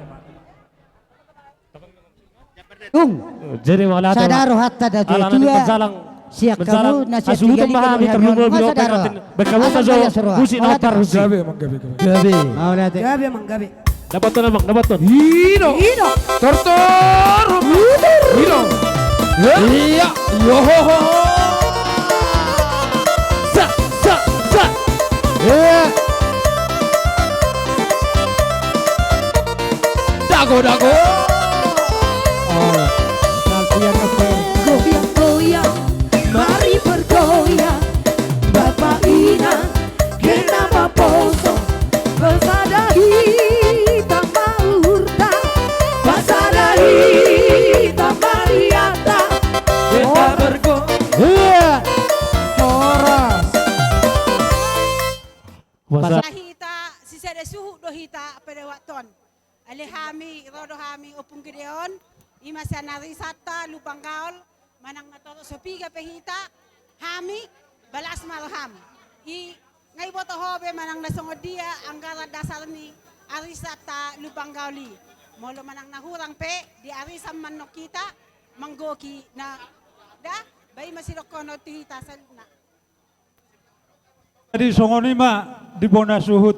Tung. Jadi mauliate ma. Sada rohanta da tua. Ala na di manjalang, sian manjalang hamu na sian hasuhuton ma hami, hami on tarlumobi dohot sada roha. Baen hamu ma jo musik na hombar musik. Gabe, manggabe, gabe. Gabe. Mauliate. Gabe, manggabe. Dapathon, Amang, dapathon. Ino. Ino. Tortor. Ino. Iya. Yoho. Sa, sa, sa. Iya. Dago, dago. Oh. Goyang, goyang, mari bergoyang. Bapa inang, kena baposo. Pasada hita ma uhurta, pasada hita ma rianta. Kita bergo-, iya. Horas. Pasada hita, sisada suhut do hita pada waktu on. Ale hami, ro do hami Ompung Gideon, i ma sian arisanta Lumban Gaol, manang na torop so piga pe hita, hami, balas ma roham. I, nga iboto ho be manang na songon dia anggaran dasar ni arisanta Lumban Gaol i. Molo manang na hurang pe, di arisan ma annon hita, manggohi na, da, ba i ma sidohonon tu hita saluhutna. Jadi songon i ma di bona suhut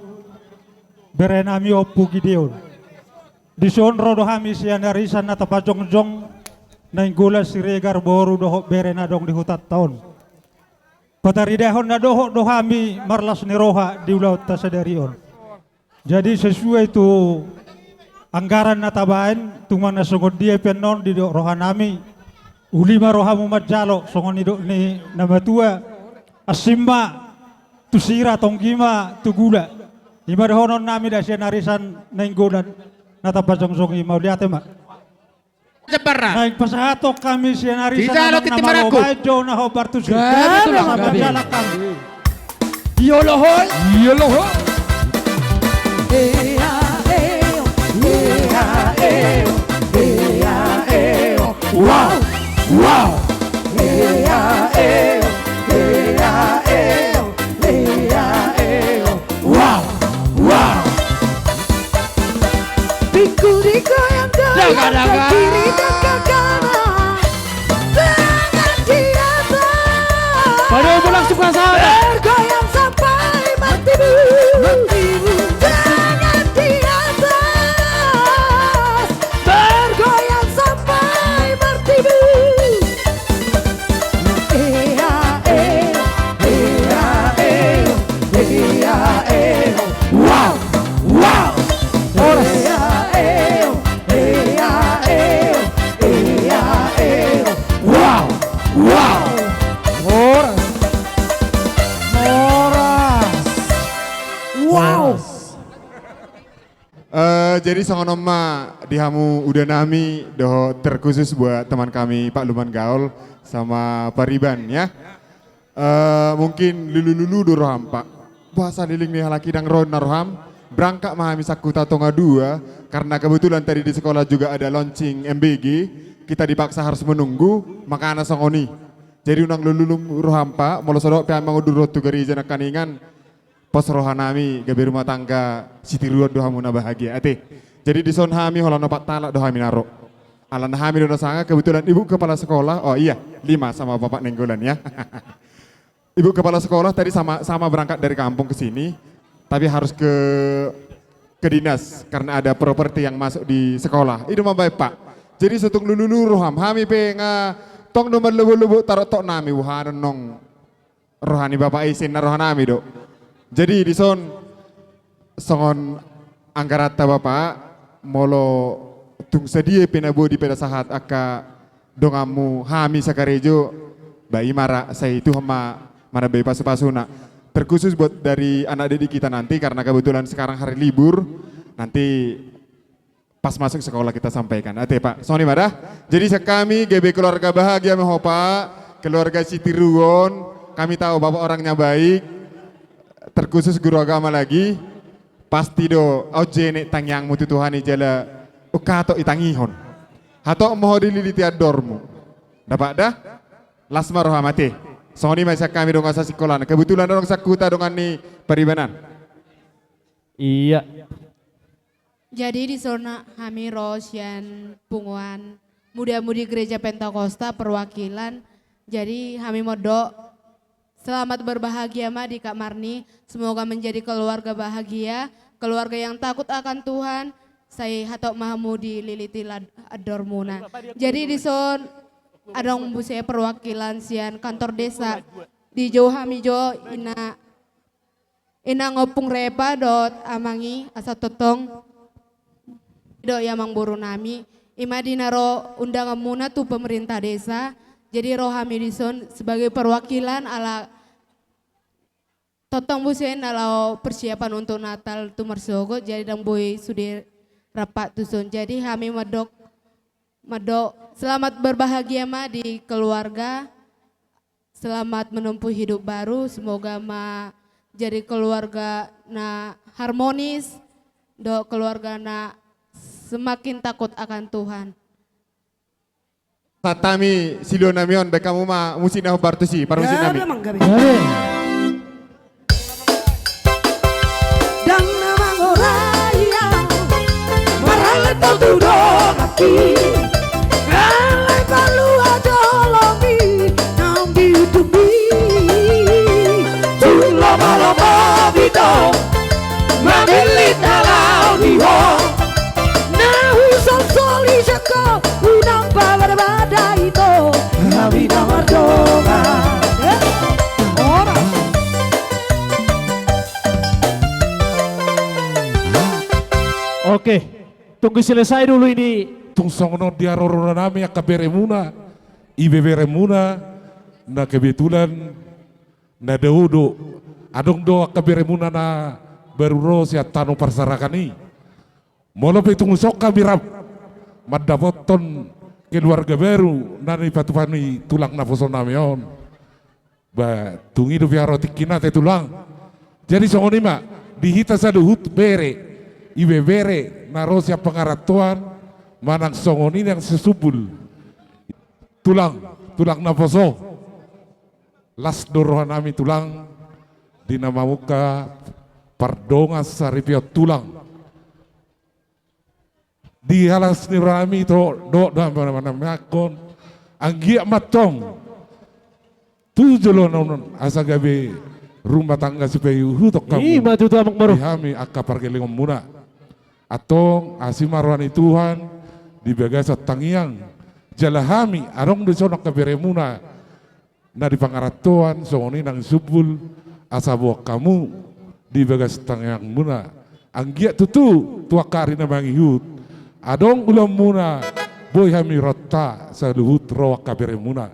bere nami Ompung Gideon. Dison ro do hami sian arisan na tapajongjong, Nainggolan Siregar boru dohot bere na adong di hutanta on. Pataridahon na dohot do hami marlas ni roha di ulaonta sadari on. Jadi sesuai tu anggaran na tabaen, tung manang songon dia pe annon didok roha nami, uli ma rohamu manjalo, songon nidok ni na matua, ansim ma tu sira, tonggi ma tu gula. I ma dohonon nami da sian arisan Nainggolan na tapajongjong i. Mauliate ma. Jambarna. Naeng pasahathon hami sian arisan na malo, baen jo na hombar tu si. Gabe tulang, gabe. Sambil jalan hami. Iyo lo hoi. Iyo lo hoi. Ea, eo, ea, eo, ea, eo. Wow, wow. Ea, eo, ea, eo, ea, eo. Wow, wow. Pinggul digoyang, goyang, daga, daga, ke kiri dan ke kanan. Tangan di atas. Pada langsung ke sana. Bergoyang sampai mertibu. Mertibu. Tangan di atas. Bergoyang sampai mertibu. Ea, eo, ea, eo, ea, eo. Wow, wow. Horas. Ea, eo, ea, eo, ea, eo. Wow, wow. Horas. Horas. Wow. Horas. Eh, jadi songon on ma di hamu uda nami, dohot terkhusus buat teman kami Pak Lumban Gaol sama Pariban, ya. Eh, mungkin lulu-lulu do roham, Pak. Bah, saleleng ni halak i ndang ro ninna roham. Berangkat ma hami Sakuta Tonga Dua, karena kebetulan tadi di sekolah juga ada launching M B G, kita dipaksa harus menunggu, makana songon i. Jadi unang lululu roham, Pak, molo so dohot pe hami mangundur ro tu gareja nangkaningan, pos rohanami gabe rumah tangga sitiruon do hamu na bahagia, ate. Jadi dison hami holan opat halak do hami na ro. Alana hami do na sanga, kebetulan Ibu Kepala Sekolah, oh iya, lima sama Bapak Nainggolan ya. Ibu Kepala Sekolah tadi sama, sama berangkat dari kampung ke sini, tapi harus ke, ke dinas karena ada properti yang masuk di sekolah. I do ma baen, Pak. Jadi so tung lululu roham, hami pe nga tong do marlobolobo taroktoknami, boha annon roha ni Bapak i, sinna rohanami do. Jadi dison songon anggaranta, Bapak, molo tung sadia pe na boi dipeda sahat angka donganmu, hami sakarejo, ba i ma ra, sai Tuhan ma manambai pasupasuna. Terkhusus buat dari anak didik kita nanti, karena kebetulan sekarang hari libur, nanti pas masuk sekolah kita sampaikan. Ate, Pak, songon i ma da. Jadi sian hami gabe keluarga bahagia ma ho, Pak, keluarga sitiruon. Kami tahu Bapak orangnya baik, terkhusus guru agama lagi. Pasti do aut jenek tangiangmu tu Tuhan i jala ungkatong itangihon. Hatop ma ho dililiti andormu. Dapot da? Las ma roham, ate. Songon i ma sian hami dongan sasingkolaan. Kebetulan adong Sakuta dongan ni paribanan. Iya. Jadi dison hami ro sian punguan muda-mudi Gereja Pentakosta perwakilan. Jadi hami mandok selamat berbahagia ma di Kak Marni. Semoga menjadi keluarga bahagia, keluarga yang takut akan Tuhan. Sai hatop ma hamu dililiti lad-, andormuna. Jadi dison adong muse perwakilan sian kantor desa. Dijou hami jo ina Inang Ompung Repa dohot amang i, asa tongtong do i amangborunami. I ma di na ro undanganmuna tu pemerintah desa. Jadi ro hami dison sebagai perwakilan ala tongtong muse na laho persiapan untuk Natal tu marsogot. Jadi ndang boi sude rap tuson. Jadi hami mandok, mandok selamat berbahagia ma di keluarga. Selamat menempuh hidup baru, semoga ma jadi keluarga na harmonis, dohot keluarga na semakin takut akan Tuhan. Sahat hami silua nami on, baen hamu ma musik na hombar tusi, parmusik nami. Gabe. Ndang na mangorai au, marhalto tu donganki. Alai palua jolomi naung diutummi. Tung lomo-lomo bintang mamillit na laho di ho. Na husolsol i sian ho, unang pabada-bada ito, hami na mardongan. Horas. Oke, tunggu selesai dulu ini. Tung songon on di haroro nami angka beremuna, ibeberemuna, na kebetulan na dao do, adong do angka beremuna na baru ro sian tano parserahan i. Molo pe tung dison hami rap mandapothon keluarga baru na nipatupa ni tulang naposo nami on, ba tung i dope haroa tingkina ate tulang. Jadi songon i ma di hita saluhut bere, ibebere na ro sian pangarantoan manang songon i nang sisumbul. Tulang, tulang naposo. Las do roha nami tulang di na mamungka pardongan saripeon tulang. Di las ni roha nami do, do, do, do, do, do, anggiat ma antong tu joloan on asa gabe rumah tangga sipaihuthon hamu. I ma tutu, Amang Boru. Di hami angka pargellengonmuna. Antong asi ma roha ni Tuhan di bagasan tangiang. Jala hami adong do dison angka beremuna na di pangarantoan, songon i nang sisumbul, asa boan hamu di bagas tangiangmuna. Anggiat tutu tu angka ari na mangihut adong ulaonmuna, boi hami ronta saluhut ro angka beremuna.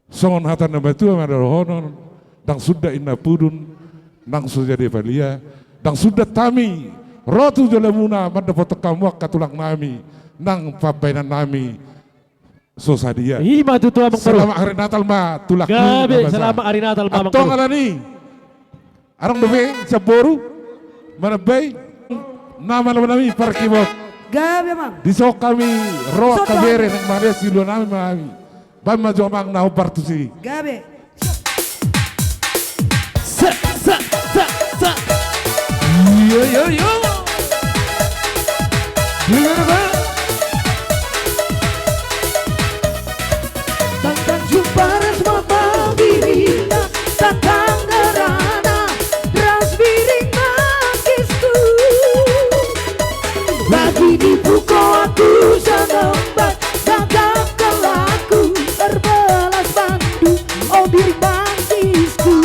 Songon hata ni na matua ma dohonon, ndang sundat inna pudun nang so jadi palia. Ndang sundat hami ro tu joloanmuna mandapothon hamu angka tulang nami nang pambahenan nami so sadia. I ma tutu, Amang Boru. Selamat Hari Natal ma tulangku. Gabe, selamat Hari Natal ma, Amang Boru. Antong alani adong dope sian boru Manambai nama nama nami parkibot. Gabe, Amang. Dison hami ro. Sopo? Angka bere nang mangalean silua nami ma hami. Baen ma jo, Amang, na hombar tusi. Gabe. Sa, sa, sa, sa. Yo, yo, yo. Gimana, Bang? Tangkang jumpa ras mama birina, tangkang ngarana ras biring mangisku. Bagi dibuko aku sanombar, tangkang kelaku erbelas bandu, o biring mangisku.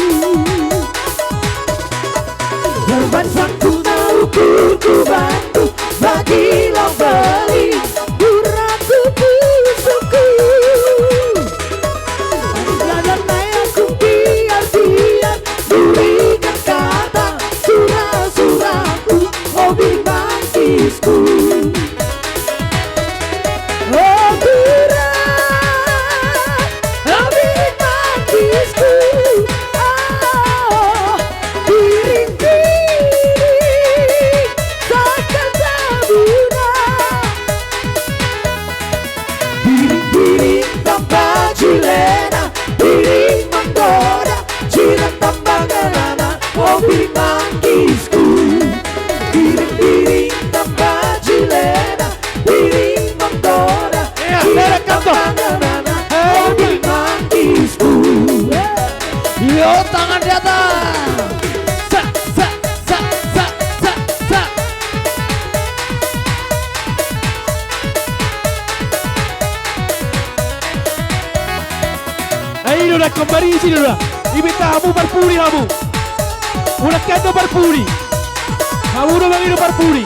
Berban sangkuna ukur ku bantu, bagi lau beli duraku pusukku. Ladan nai aku biar-biar, durikan kata sura-suraku, o biring mangisku. O tura, o biring mangisku, o biring-biring sangkal sabuna. Biring-biring tamba jilena, biring manggoda, jiran tamba ngarana, o biring mangisku. Biring-biring tamba jilena, biring manggoda, jiran tamba ngarana, o biring mangisku. Yo, tangan di atas. Sa, sa, sa, sa, sa, sa. Ai do na, kembar isi do na. Ibeta hamu parpudi hamu. Unang kan do parpudi. Hamu do mangido parpudi.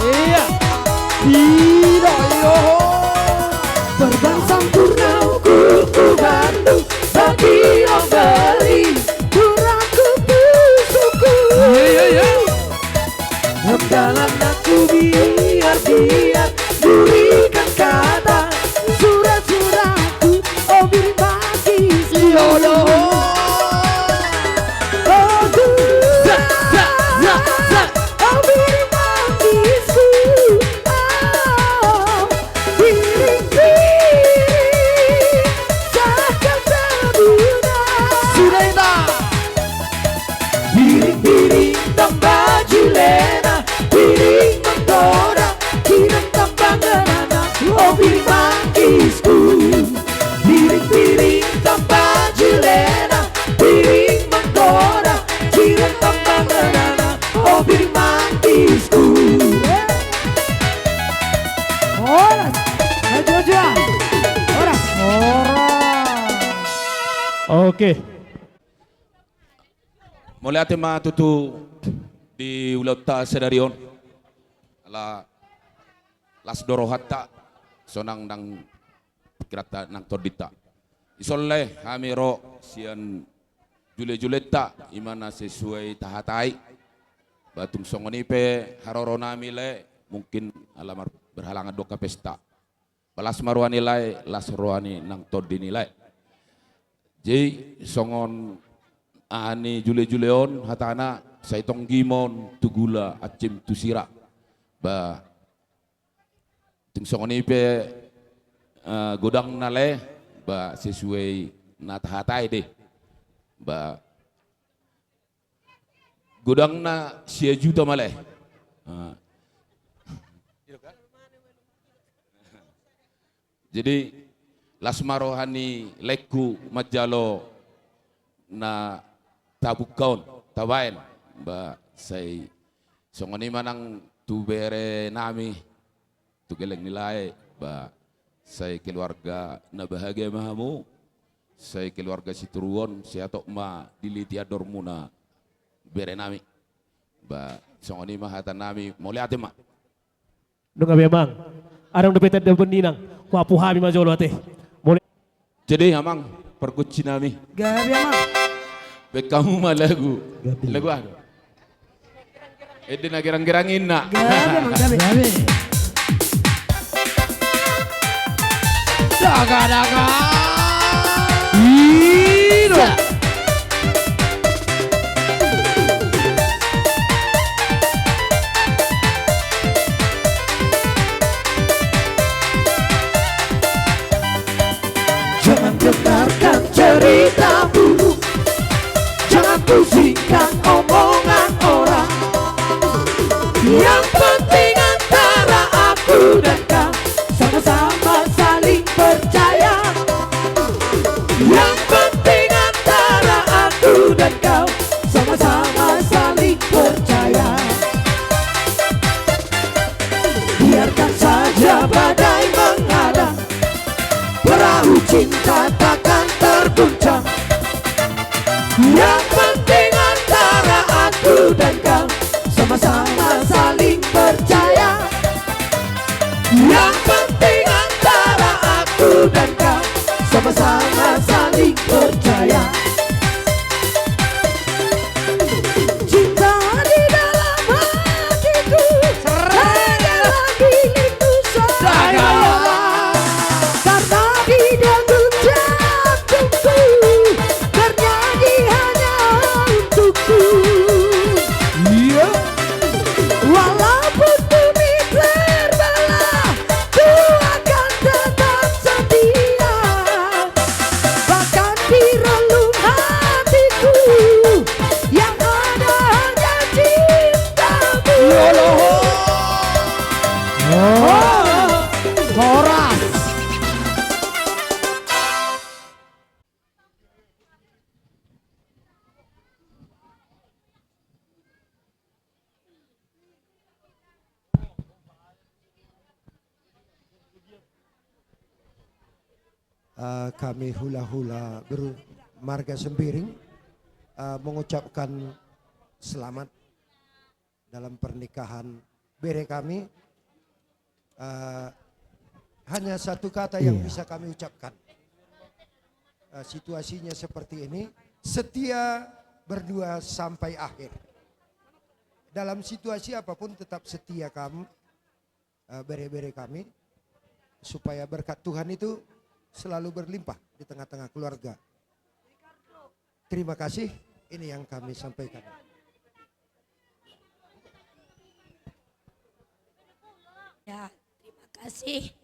Iya. Ida, iyo. Berban sangkuna ukur ku bantu, bagi o beli duraku pusukku. Iya, iya, iya. Dalan aku biar-biar, durikan kata sura-suraku, o biring mangisku. Yo, yo. O tura. Sa, sa, sa, sa. O biring mangisku. O biring-biring sangkal sabuna. Sudah, ita. Biring-biring tamba jilena, biring manggoda, jiran tamba ngarana, o biring mangisku. Biring-biring tamba jilena, biring manggoda, jiran tamba ngarana, o biring mangisku. Horas. Ayo, ayo. Horas. Horas. Oke. Mauliate ma tutu di ulaonta sadari on. Ala las do rohanta, sonang nang pingkiranta nang tondinta. Dison lae hami ro sian jule-julenta, i ma na sesuai tahatai. Ba tung songon i pe haroro nami lae, mungkin ala mar-, berhalangan do angka pesta. Ba las ma roha ni lae, las roha ni nang tondi ni lae. Jadi songon aha ni jule-jule on hatana, sai tonggimon tu gula, ansim tu sira. Ba tung songon i pe, eh, godangna lae, ba sesuai na tahatai do. Ba godangna sia juta ma lae. Ah. Jadi las ma roha ni laengku manjalo na tabungka on, tabaen. Ba sai songon i ma nang tu bere nami, tu geleng ni lae, ba sai keluarga na bahagia ma hamu, sai keluarga sitiruon, sehat ma dilehon andormuna bere nami. Ba songon i ma hata nami, mauliate ma. Nunga be, Amang. Adong dope tanda bondinang. Huapu hami ma jolo ate. Mauliate. Jadi, Amang, pargonsi nami. Gabe, Amang. Baen hamu ma lagu. Gabe. Lagu aha do? Ende na gerang-gerang inna. Gabe, Amang, gabe. Gabe. Daga, daga. Ino. Sa- Aku dan kau sama-sama saling percaya. Yang penting antara aku dan kau sama-sama saling percaya. Cinta di dalam hatiku, hanya milikmu saja. Karena di dalam jantungku bernyanyi hanya untukku. Iya. Walaupun bumi terbelah, ku akan tetap setia. Bahkan di relung hatiku, yang ada hanya cintamu. Iya, loh. Oh, horas. Eh, kami hula-hula ber-, marga Sembiring, eh, mengucapkan selamat dalam pernikahan bere kami. Eh, hanya satu kata yang Iya. bisa kami ucapkan. Eh, situasinya seperti ini, setia berdua sampai akhir. Dalam situasi apapun tetap setia kamu, eh, bere-bere kami, supaya berkat Tuhan itu selalu berlimpah di tengah-tengah keluarga. Terima kasih, ini yang kami sampaikan. Ya, terima kasih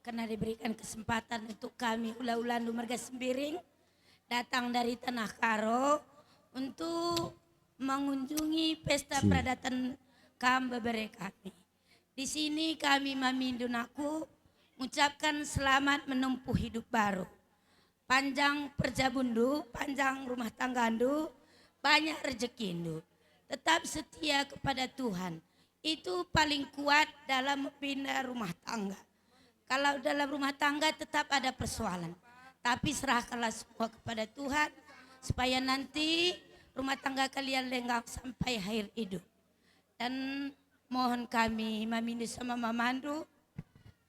karena diberikan kesempatan untuk kami hula-hula Ndu marga Sembiring datang dari Tanah Karo untuk mengunjungi pesta Iya. peradaton kam bebere kami. Di sini kami mamindu naku mengucapkan selamat menempuh hidup baru. Panjang perjabundu, panjang rumah tanggandu, banyak rezekindu. Tetap setia kepada Tuhan. Itu paling kuat dalam membina rumah tangga. Kalau dalam rumah tangga tetap ada persoalan. Tapi serahkanlah semua kepada Tuhan, supaya nanti rumah tangga kalian lenggang sampai akhir hidup. Dan mohon kami mamindu sama mamandu,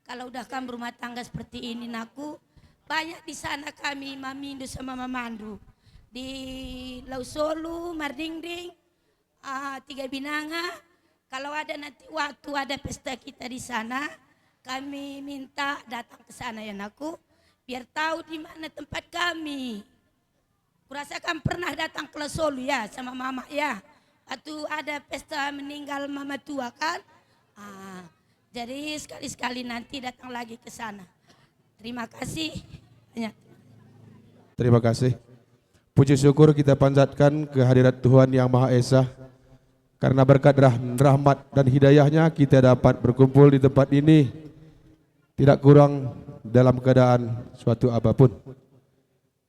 kalau udah kam berumah tangga seperti ini, naku, banyak di sana kami mamindu sama mamandu. Di Lausolu, Mardingding, ah, Tiga Binanga, kalau ada nanti waktu ada pesta kita di sana, kami minta datang ke sana ya, naku, biar tahu di mana tempat kami. Kurasa kam pernah datang ke Lausolu ya, sama mama ya. Waktu ada pesta meninggal mama tua kan. Ah, jadi sekali-sekali nanti datang lagi ke sana. Terima kasih banyak. Terima kasih. Puji syukur kita panjatkan kehadirat Tuhan Yang Maha Esa. Karena berkat rah-, rahmat dan hidayahnya kita dapat berkumpul di tempat ini. Tidak kurang dalam keadaan suatu apapun.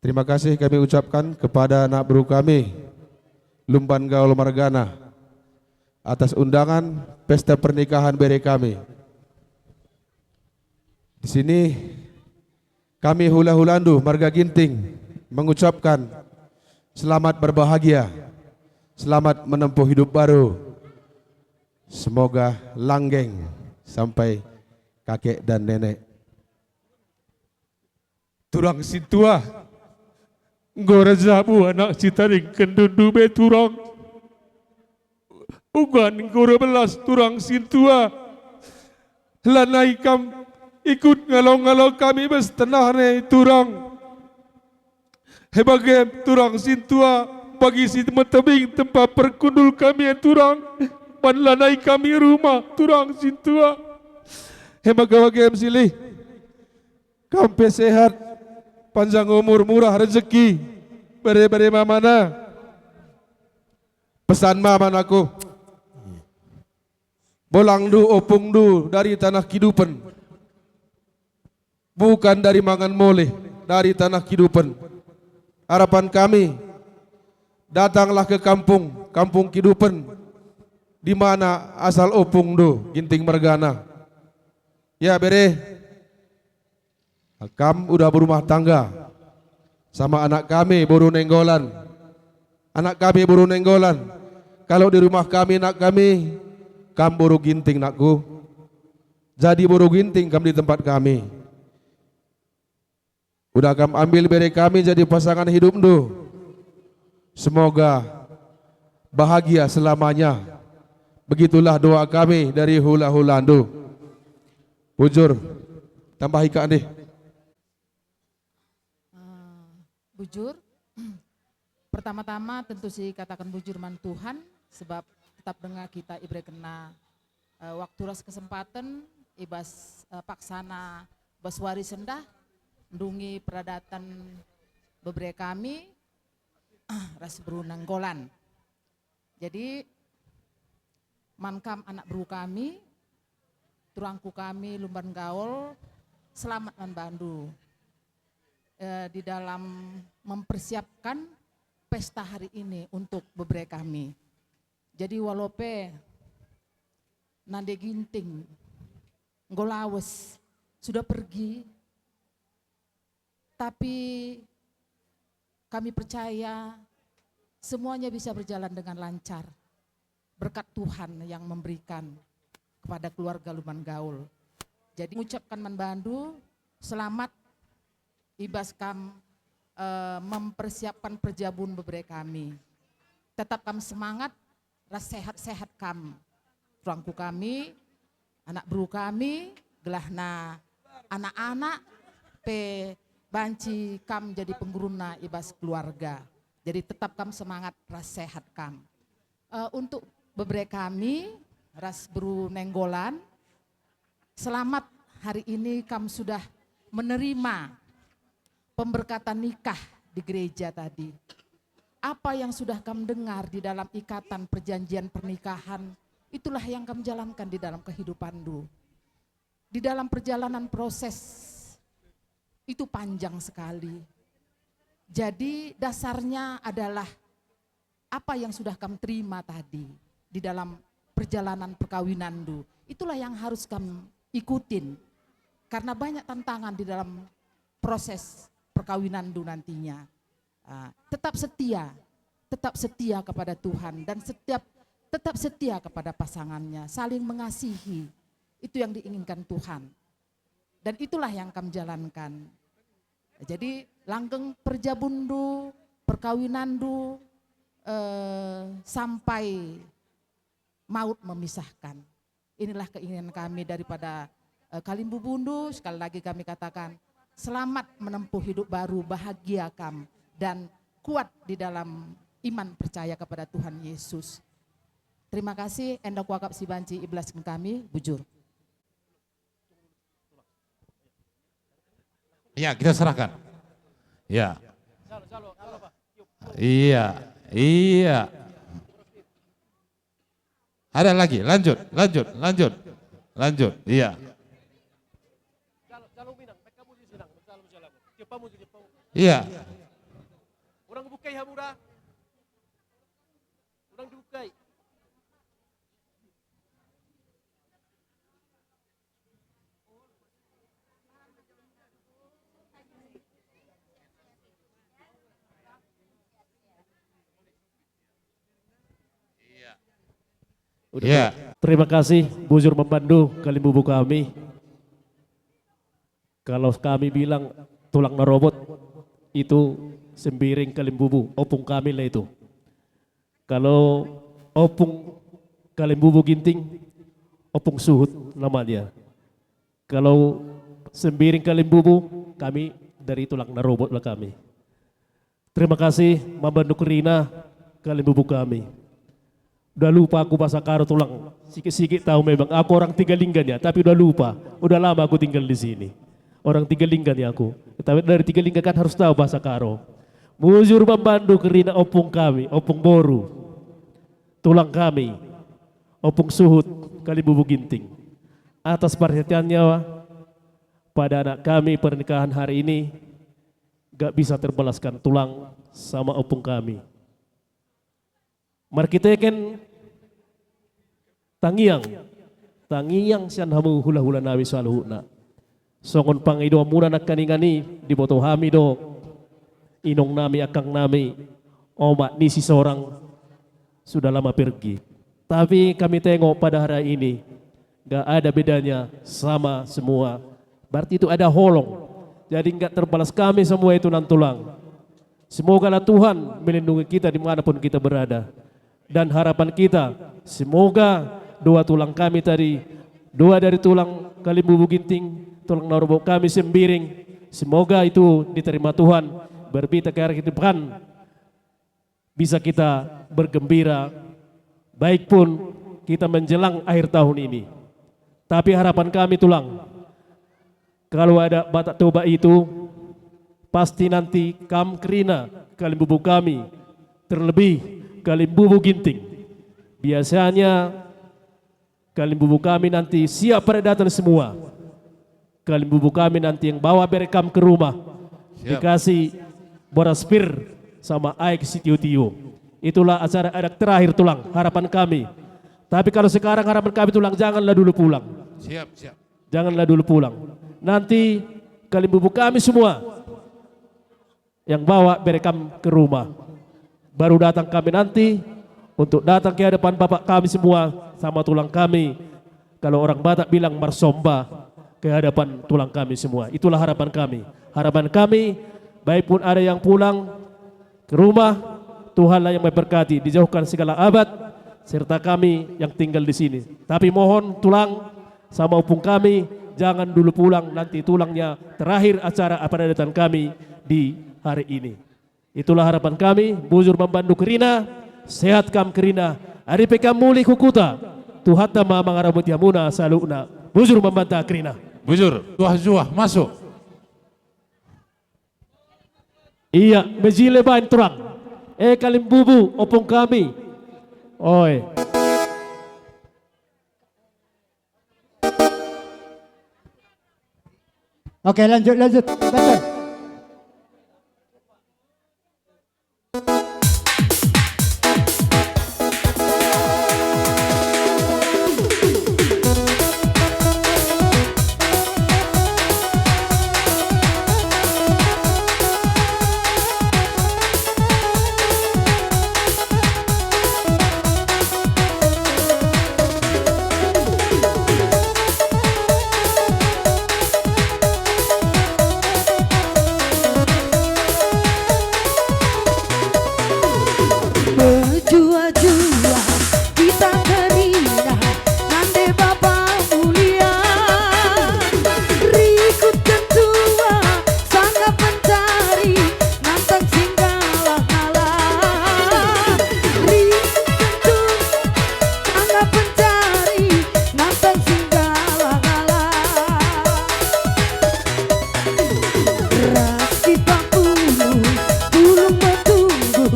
Terima kasih kami ucapkan kepada anak beru kami, Lumban Gaul margana, atas undangan pesta pernikahan bere kami. Di sini kami hula-hulandu marga Ginting mengucapkan selamat berbahagia, selamat menempuh hidup baru. Semoga langgeng sampai kakek dan nenek. Turang sintua, nunga jabu anak Sitaring, ndang dong be turang. Unggan nunga ro belas turang sintua. Lanai kam ikut ngalo-ngalo kami bas tanahe turang. He bagem turang sintua, bagi si metebing tempat perkundul kami turang. Manlanai kami rumah turang sintua. He bagem silih. Kam pe sehat, panjang umur, murah rezeki, bere-bere mamana. Pesan mama naku. Bolangdu, opungdu dari tanah Kidupen. Bukan dari Mangan Mole, dari tanah Kidupen. Harapan kami, datanglah ke kampung, kampung Kidupen, di mana asal opungdu, Ginting margana. Ya, bere. Kam udah berumah tangga sama anak kami, boru Nainggolan. Anak kami, boru Nainggolan. Kalau di rumah kami, nak kami, kam boru Ginting, nakku. Jadi boru Ginting kam di tempat kami. Udah kam ambil bere kami jadi pasangan hidupndu. Semoga bahagia selamanya. Begitulah doa kami dari hula-hulandu. Bujur, tambahi kak deh. Eh, bujur. Pertama-tama tentu si katakan bujur man Tuhan, sebab tetap dengar kita ibereken na, eh, waktu ras kesempatan, ibas, eh, paksana basuari sendah, ndungi peradatan bebere kami, ras beru Nainggolan. Jadi, man kam anak beru kami, turangku kami Lumban Gaol, selamat man bandu, eh, di dalam mempersiapkan pesta hari ini untuk bebere kami. Jadi, walope Nande Ginting, Nggolawes, sudah pergi, tapi kami percaya semuanya bisa berjalan dengan lancar berkat Tuhan yang memberikan kepada keluarga Lumban Gaol. Jadi, mengucapkan man bandu selamat ibas kam, eh, mempersiapkan perjabun bebere kami. Tetap kam semangat, ras sehat-sehat kam. Turangku kami, anak beru kami, gelahna anak-anak, pe banci kam jadi pengguruna ibas keluarga. Jadi tetap kam semangat, ras sehat kam. Eh, untuk bebere kami, ras beru Nainggolan, selamat hari ini kam sudah menerima pemberkatan nikah di gereja tadi. Apa yang sudah kam dengar di dalam ikatan perjanjian pernikahan, itulah yang kam jalankan di dalam kehidupanmu. Di dalam perjalanan proses itu panjang sekali. Jadi dasarnya adalah apa yang sudah kam terima tadi di dalam perjalanan perkawinanmu. Itulah yang harus kam ikutin. Karena banyak tantangan di dalam proses perkawinanmu nantinya. Ah, tetap setia, tetap setia kepada Tuhan dan setiap tetap setia kepada pasangannya, saling mengasihi. Itu yang diinginkan Tuhan. Dan itulah yang kam jalankan. Jadi langgeng perjabunmu, perkawinanmu, eh, sampai maut memisahkan. Inilah keinginan kami daripada, eh, kalimbubunmu. Sekali lagi kami katakan, selamat menempuh hidup baru, bahagia kam, dan kuat di dalam iman percaya kepada Tuhan Yesus. Terima kasih, enda kuakap si banci ibelaskan kami, bujur. Ya, kita serahkan. Ya. Iya, iya. Ada lagi, lanjut, lanjut, lanjut. Lanjut, iya. Iya. Terima kasih bujur mambandu kalimbubu kami. Kalau kami bilang tulang na robot, itu sembiring kalimbubu, opung kami lah itu. Kalau opung kalimbubu Ginting, opung suhut namanya. Kalau sembiring kalimbubu, kami dari tulang na robot lah kami. Terima kasih mambandu kerina kalimbubu kami. Udah lupa aku bahasa Karo tulang. Sikit-sikit tahu memang. Aku orang Tiga Lingga ya, tapi udah lupa. Udah lama aku tinggal di sini. Orang Tiga Lingga ya aku. Tapi dari Tiga Lingga kan harus tahu bahasa Karo. Bujur mambandu kerina opung kami, opung boru. Tulang kami, opung suhut kalimbubu Ginting. Atas perhatiannya pada anak kami pernikahan hari ini, gak bisa terbalaskan tulang sama opung kami. Marhitehon tangiang, tangiang sian hamu hula-hula nami saluhutna. Songon pangidoan muna nangkaningan i, diboto hami do inong nami, angkang nami, omak ni si Sorang, sudah lama pergi. Tapi kami tengok pada hari ini, nggak ada bedanya, sama semua. Berarti itu ada holong. Jadi nggak terbalas kami semua itu, Nang Tulang. Semogalah Tuhan melindungi kita dimanapun kita berada. Dan harapan kita, semoga dua tulang kami tadi, dua dari tulang Kalimbubu Ginting, tulang na rumbuk kami Sembiring, semoga itu diterima Tuhan, biar kita ke arah depan bisa kita bergembira, baik pun kita menjelang akhir tahun ini. Tapi harapan kami, Tulang, kalau ada Batak Toba itu, pasti nanti kam kerina Kalimbubu kami, terlebih Kalimbubu Ginting. Biasanya Kalimbubu kami nanti siap pada datang semua. Kalimbubu kami nanti yang bawa bere kam ke rumah, siap, dikasih boras pir sama aek sitio-tio. Itulah acara adat terakhir, Tulang, harapan kami. Tapi kalau sekarang harapan kami, Tulang, janganlah dulu pulang. Siap, siap. Janganlah dulu pulang. Nanti Kalimbubu kami semua yang bawa bere kam ke rumah. Baru datang kami nanti untuk datang ke hadapan bapak kami semua sama tulang kami. Kalau orang Batak bilang marsomba ke hadapan tulang kami semua. Itulah harapan kami. Harapan kami, baik pun ada yang pulang ke rumah, Tuhanlah yang memberkati, dijauhkan segala abat, serta kami yang tinggal di sini. Tapi mohon, Tulang, sama opung kami, jangan dulu pulang, nanti tulangnya terakhir acara peradatan kami di hari ini. Itulah harapan kami, bujur mambandung kerina, sehat kam kerina, ari pe kam mulak tu huta, Tuhanta ma mangaramoti hamuna saluhutna, bujur mambanta kerina. Bujur, juah-juah, masuk. Ia, mejile baen, Tulang. Eh, Kalimbubu, opung kami. Oi. Oke, lanjut, lanjut. Betul. Mejuah-juah hita kerina, nang deba pamulian. Rikutkan tua sangap pencari, nantang singgalangala. Rikutkan tua sangap pencari, nantang singgalangala. Ras sipangulu, bulung matunggu,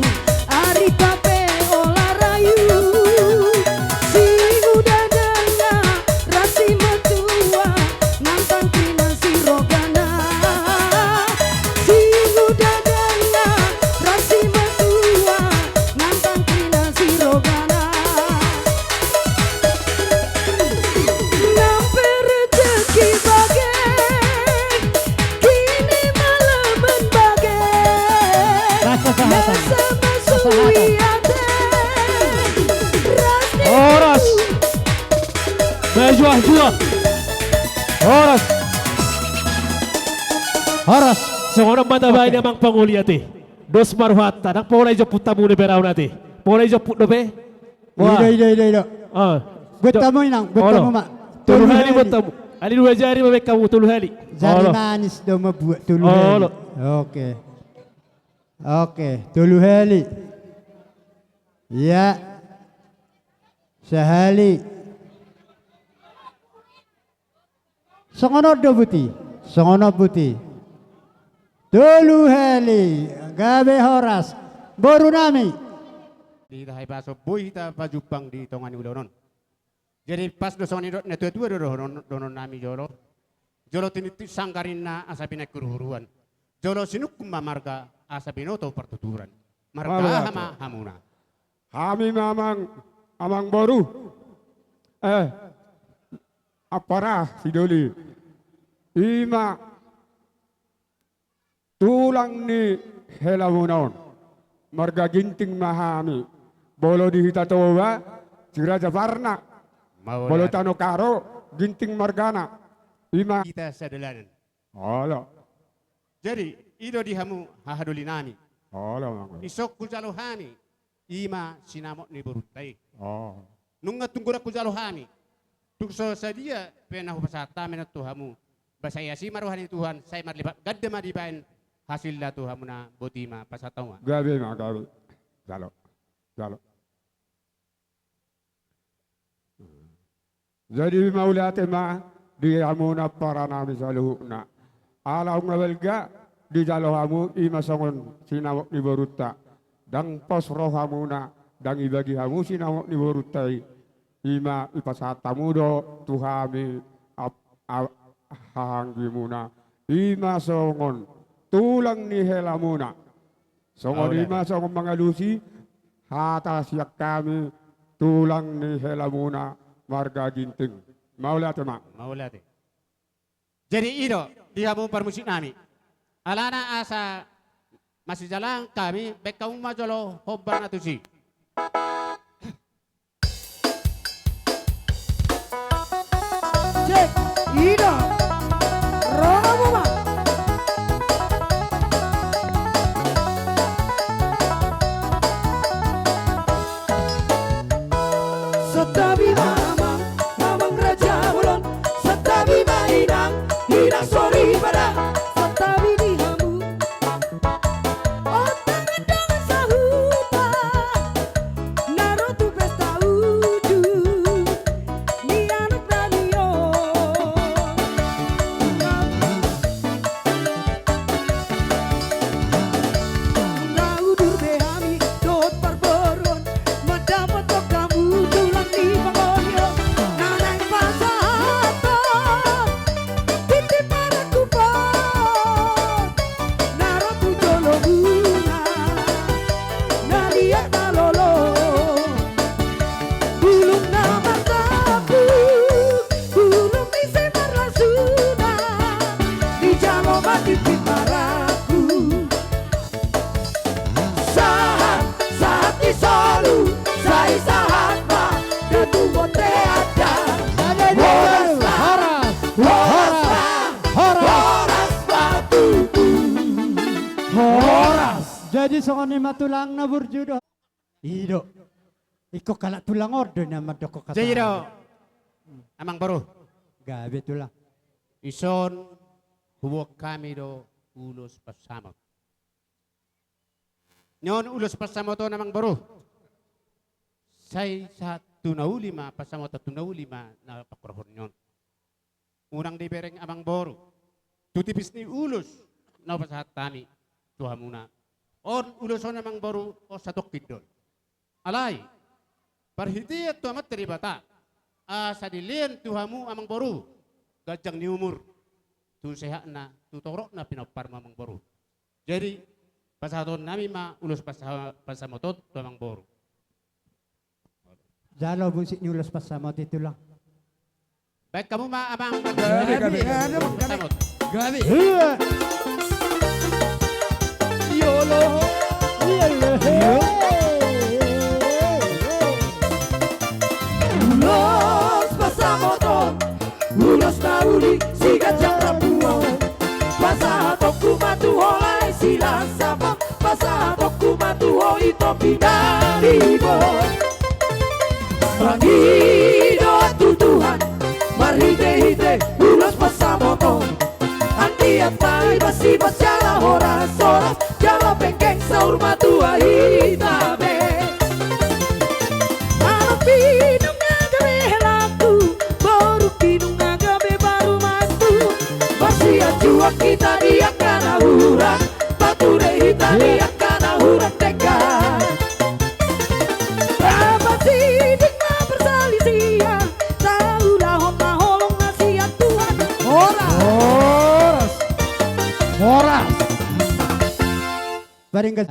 ari tape olah rayu. Singuda danga, ras simatua, nantang kerina sirogana. Singuda danga, ras simatua, nantang kerina sirogana. Nang pe rejeki bage, kini malam bage. Rasa sahatan. Rasa masui ate. Ras ni. Horas. Mejuah-juah. Horas. Horas. Songon on ma tabaen, oke, amang pangoli ate. Dos ma rohanta, ndang pola dijompunta muna be raon ate. Pola dijomput dope? Wah. Ido, ido, ido, ido. Ah. Buat jo-, tamu, Inang, buat olo, tamu, Mak. Tolu hali buat tamu. Alai dua jari ma baen hamu, tolu hali. Jari manis do mambuat tolu hali. Olo. Oke. Oke, tolu hali. Iya. Sahali. Songon on do, Buti. Songon on, Buti. Tolu hali, gabe horas. Boru nami. Di tahe paso boi hita pajumpang di tonga ni ulaon on. Jadi pas do songon i do, na tua-tua do dohonon, dohonon nami jolo. Jolo tinitip sanggar ninna asa pinaik huru-huruan. Jolo sinungkun ma marga asa binoto partuturan. Marga aha ma hamuna? Hami ma amang, amang boru. Eh, Ampara Sidoli. I ma tulang ni helamuna on. Marga Ginting ma hami. Molo di hita Toba, Si Raja Parna. Mauliate. Molo Tano Karo, Ginting margana. Ima hita sadalanan. Olo. Jadi, i do di hamu hahadoli nami. Olo, Amang. Dison hujalo hami, ima sinamot ni borunta i. Oh. Nunga tung godang hujalo hami. Tung so sadia pe na hupasahat hami on tu hamu, ba sai asi ma roha ni Tuhan, sai marlipat ganda ma dibaen hasilna tu hamu na boti ma pasahat hamu. Gabe ma, gabe. Jalo. Jalo. Jadi mauliate ma di hamuna pomparan nami saluhutna. Ala nunga balga dijalo hamu ima songon sinamot ni borunta. Ndang pos rohamuna, ndang ibagi hamu sinamot ni borunta i. Ima ipasahat hamu do tu hami ap-, a-, hahaanggimuna. Ima songon tulang ni helamuna. Songon i ma songon mangalusi hata sian hami tulang ni helamuna marga Ginting. Mauliate ma. Mauliate. Jadi i do di hamu parmusik nami. Alana asa masijalang hami, baen hamu ma jolo hombar na tusi. Cek, i do. Ro hamu ma. Santabi ma amang, amang raja bolon. Santabi ma inang, inang soripada. Santabi di hamu. Ondang dongan sahuta na ro tu pesta uju ni anak nami on. Na udur be hami dohot parboruon mandapothon hamu tulang ni pangoli on. Na naeng pasahathon tintin marangkup on na ro tu jolomuna, na liat na lolo. Bulung na martampuk, bulung ni simarlasuna, dijalo ma tintin marangkup. Sahat, sahat ni solu, sai sahat ma datu bontean da. Horas ma, horas ma, horas ma tutu. Horas. Jadi songon i ma tulang na burju do. I do. Ingkon halak tulang on do na mandok hata. Jadi do. Amang boru. Gabe tulang. Dison huboan hami do ulos pansamot. Nion ulos pansamot on amang boru. Sai sahat tu na uli ma, pansamot tu na uli ma na pangkorhon nion. Unang dibereng amang boru tu tipis ni ulos na hupasahat hami tu hamuna. On ulos on amang boru, on satongkin do on. Alai, parhitean tu Amanta Debata, asa dilehon tu hamu amang boru ganjang ni umur, tu sehatna, tu torop na pinomparmu amang boru. Jadi, pasahaton nami ma ulos pasa-, pansamot on tu amang boru. Jalo musik ni ulos pansamot i tulang. Baen hamu ma amang. Gabe, gabe, gabe. Pansamot. Gabe. Iya. Yolo. Iya, iya. Ulos pansamot on. Ulos na uli siganjang rambu on. Pasahatonku ma tu ho lae silas sapam. Pasahatonku ma tu ho ito pinaribot. Mangido tu Tuhan marhitehite ulos pansamot on. Anggiat ma ibasibas jala horashoras jala penggeng saur matua hita be. Anak pinung na gabe helangku, boru pinung na gabe parumaenku. Marsianjuan hita di angka na hurang, pature hita di angka na hurang denggan. Bapasiding ma parsalisian, taulahon ma holong na sian Tuhan. Horas. Horas. Horas. Paringgas.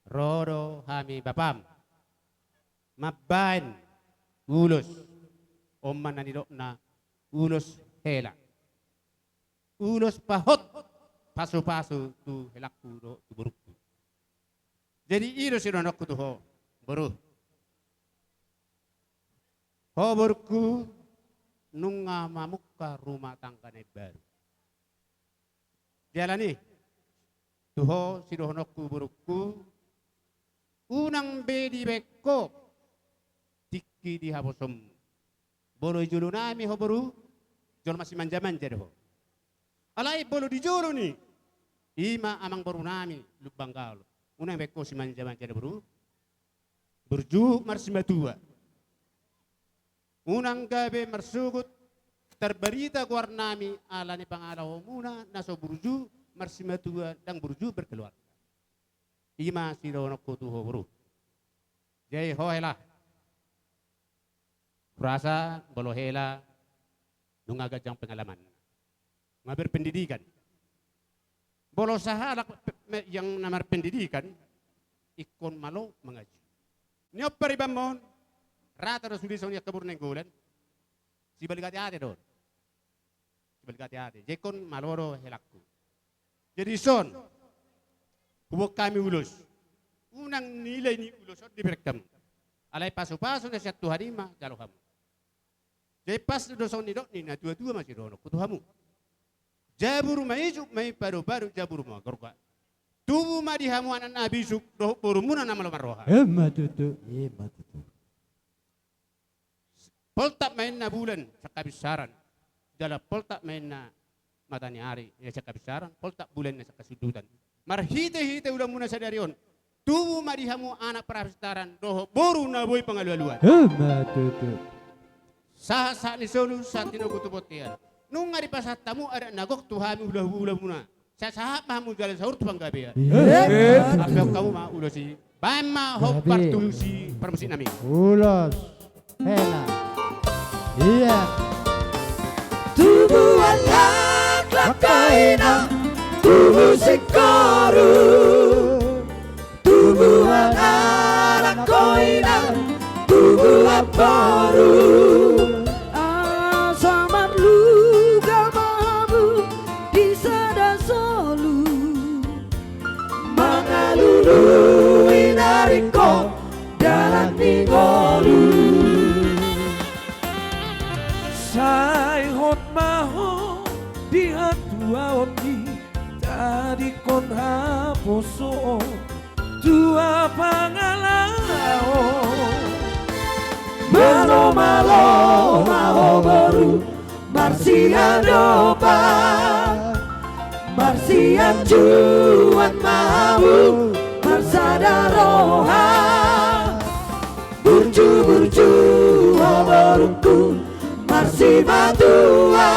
Ro do hami bapam mambaen ulos, on ma na nidokna ulos hela. Ulos pahot pasu-pasu tu helangku dohot tu borungku. Jadi i do sidohononku tu ho, boru. Ho borungku, nunga mamungka rumah tangga na imbaru. Jala ni, tu ho sidohononku borungku, unang be dibaen ho tingki di haposonmu. Molo di jolo nami ho boru, jolma simanja-manja do ho. Alai molo di jolo ni, i ma amangboru nami Lumban Gaol. Unang be ho simanja-manja do boru. Burju marsimatua. Unang gabe marsogot tarbarita goar nami ala ni pangalaomuna na so burju marsimatua ndang burju berkeluarga. I ma sidohononku tu ho boru. Jadi ho hela. Hurasa molo hela nunga ganjang pengalamanna. Nunga berpendidikan. Molo sahalak pe-, me-, yang na marpendidikan, ingkon malo mangaji. Niompar iba mon, rata do sude songon i angka boru Nainggolan. Sibalik ate-ate do. Sibalik ate-ate. Jadi ingkon malo do helangku. Jadi son, huboan hami ulos. Unang nilai ni ulos on dibereng hamu. Alai pasu-pasu na sian Tuhan i ma jalo hamu. Jadi pas do songon nidok ni natua-tua ma sidohononku tu hamu. Jabu rumah ijuk ma i pado-pado jabu rumah gorga. Tubu ma di hamu anak na bisuk dohot borumuna na malo marroha. Emma tutu. Emma tutu. Poltak ma inna bulan sian habinsaran. Jala poltak ma inna mata ni ari, ia sian habinsaran, poltak bulan na sian hasundutan. Marhite-hite ulamuna sadari on, tubu ma di hamu anak parhabinsaran dohot boru na boi pangalu-aluan. Emma tutu. Sahat-sahat ni solu, sahat tinogu tu bontean. Nunga dipasahat hamu adat na gok tu hami ula-, ulamuna. Sahat-sahat ma hamu jala saur tu panggabean. Emma tutu. Ampe hamu ma ulos i. Baen ma ho partusi parmusik nami. Ulos. Hela. Ia. Tubuan laklak ho inang, tubu singkoru. Tubuan anak ho inang, tubuan boru. Asa marluga ma hamu di sada solu. Mangalului na ringkot dalan ni ngolu. Sai hot ma ho di hatuaon i, tadingkon haposoon tua pangalaon. Malo-malo ma ho boru, marsiadopan, marsianjuan ma hamu, marsada roha. Burju-burju ho borungku, marsimatua.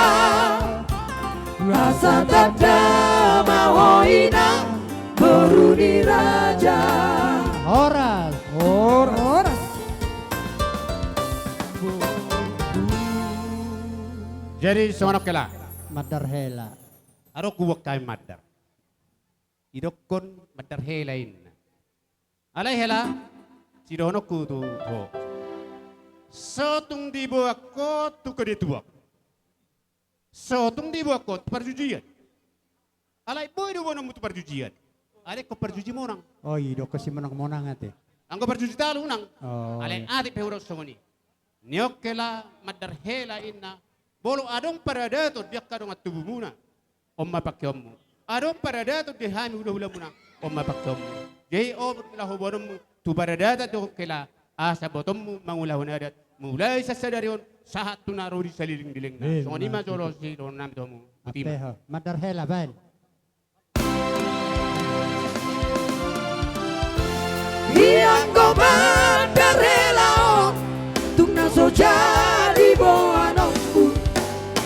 Asa tanda ma ho inang, boru ni raja. Horas. Horas. Horas. Jadi songon on hela. Mandar hela. Adong huboan hami mandar. Didokkon mandar hela inna. Alai hela, sidohononku tu ho. So tung diboan ho tu kade tuak. So tung diboan ho tu parjujian. Alai boi do boanonmu tu parjujian. Alai ingkon parjuji monang. Oh, didokkon simonang-monang ate. Anggo parjuji talu unang. Oh, alai iya. Ate pe hudok songon i. Ni on hela mandar hela inna. Molo adong paradaton di angka dongan tubumuna, on ma pangkeonmu. Adong paradaton di hami hulahulamuna, on ma pangkeonmu. Jadi on laho boanonmu tu paradaton do hela, asa botonmu mangulahon adat, mulai sian sadari on sahat tu na ro di saleleng ni lelengna. Eh, songon i ma jolo sidohononnami tu hamu. Boti ma. Ampe ho, mandar hela baen. Ianggo mandar hela on, tung na so jadi boanonku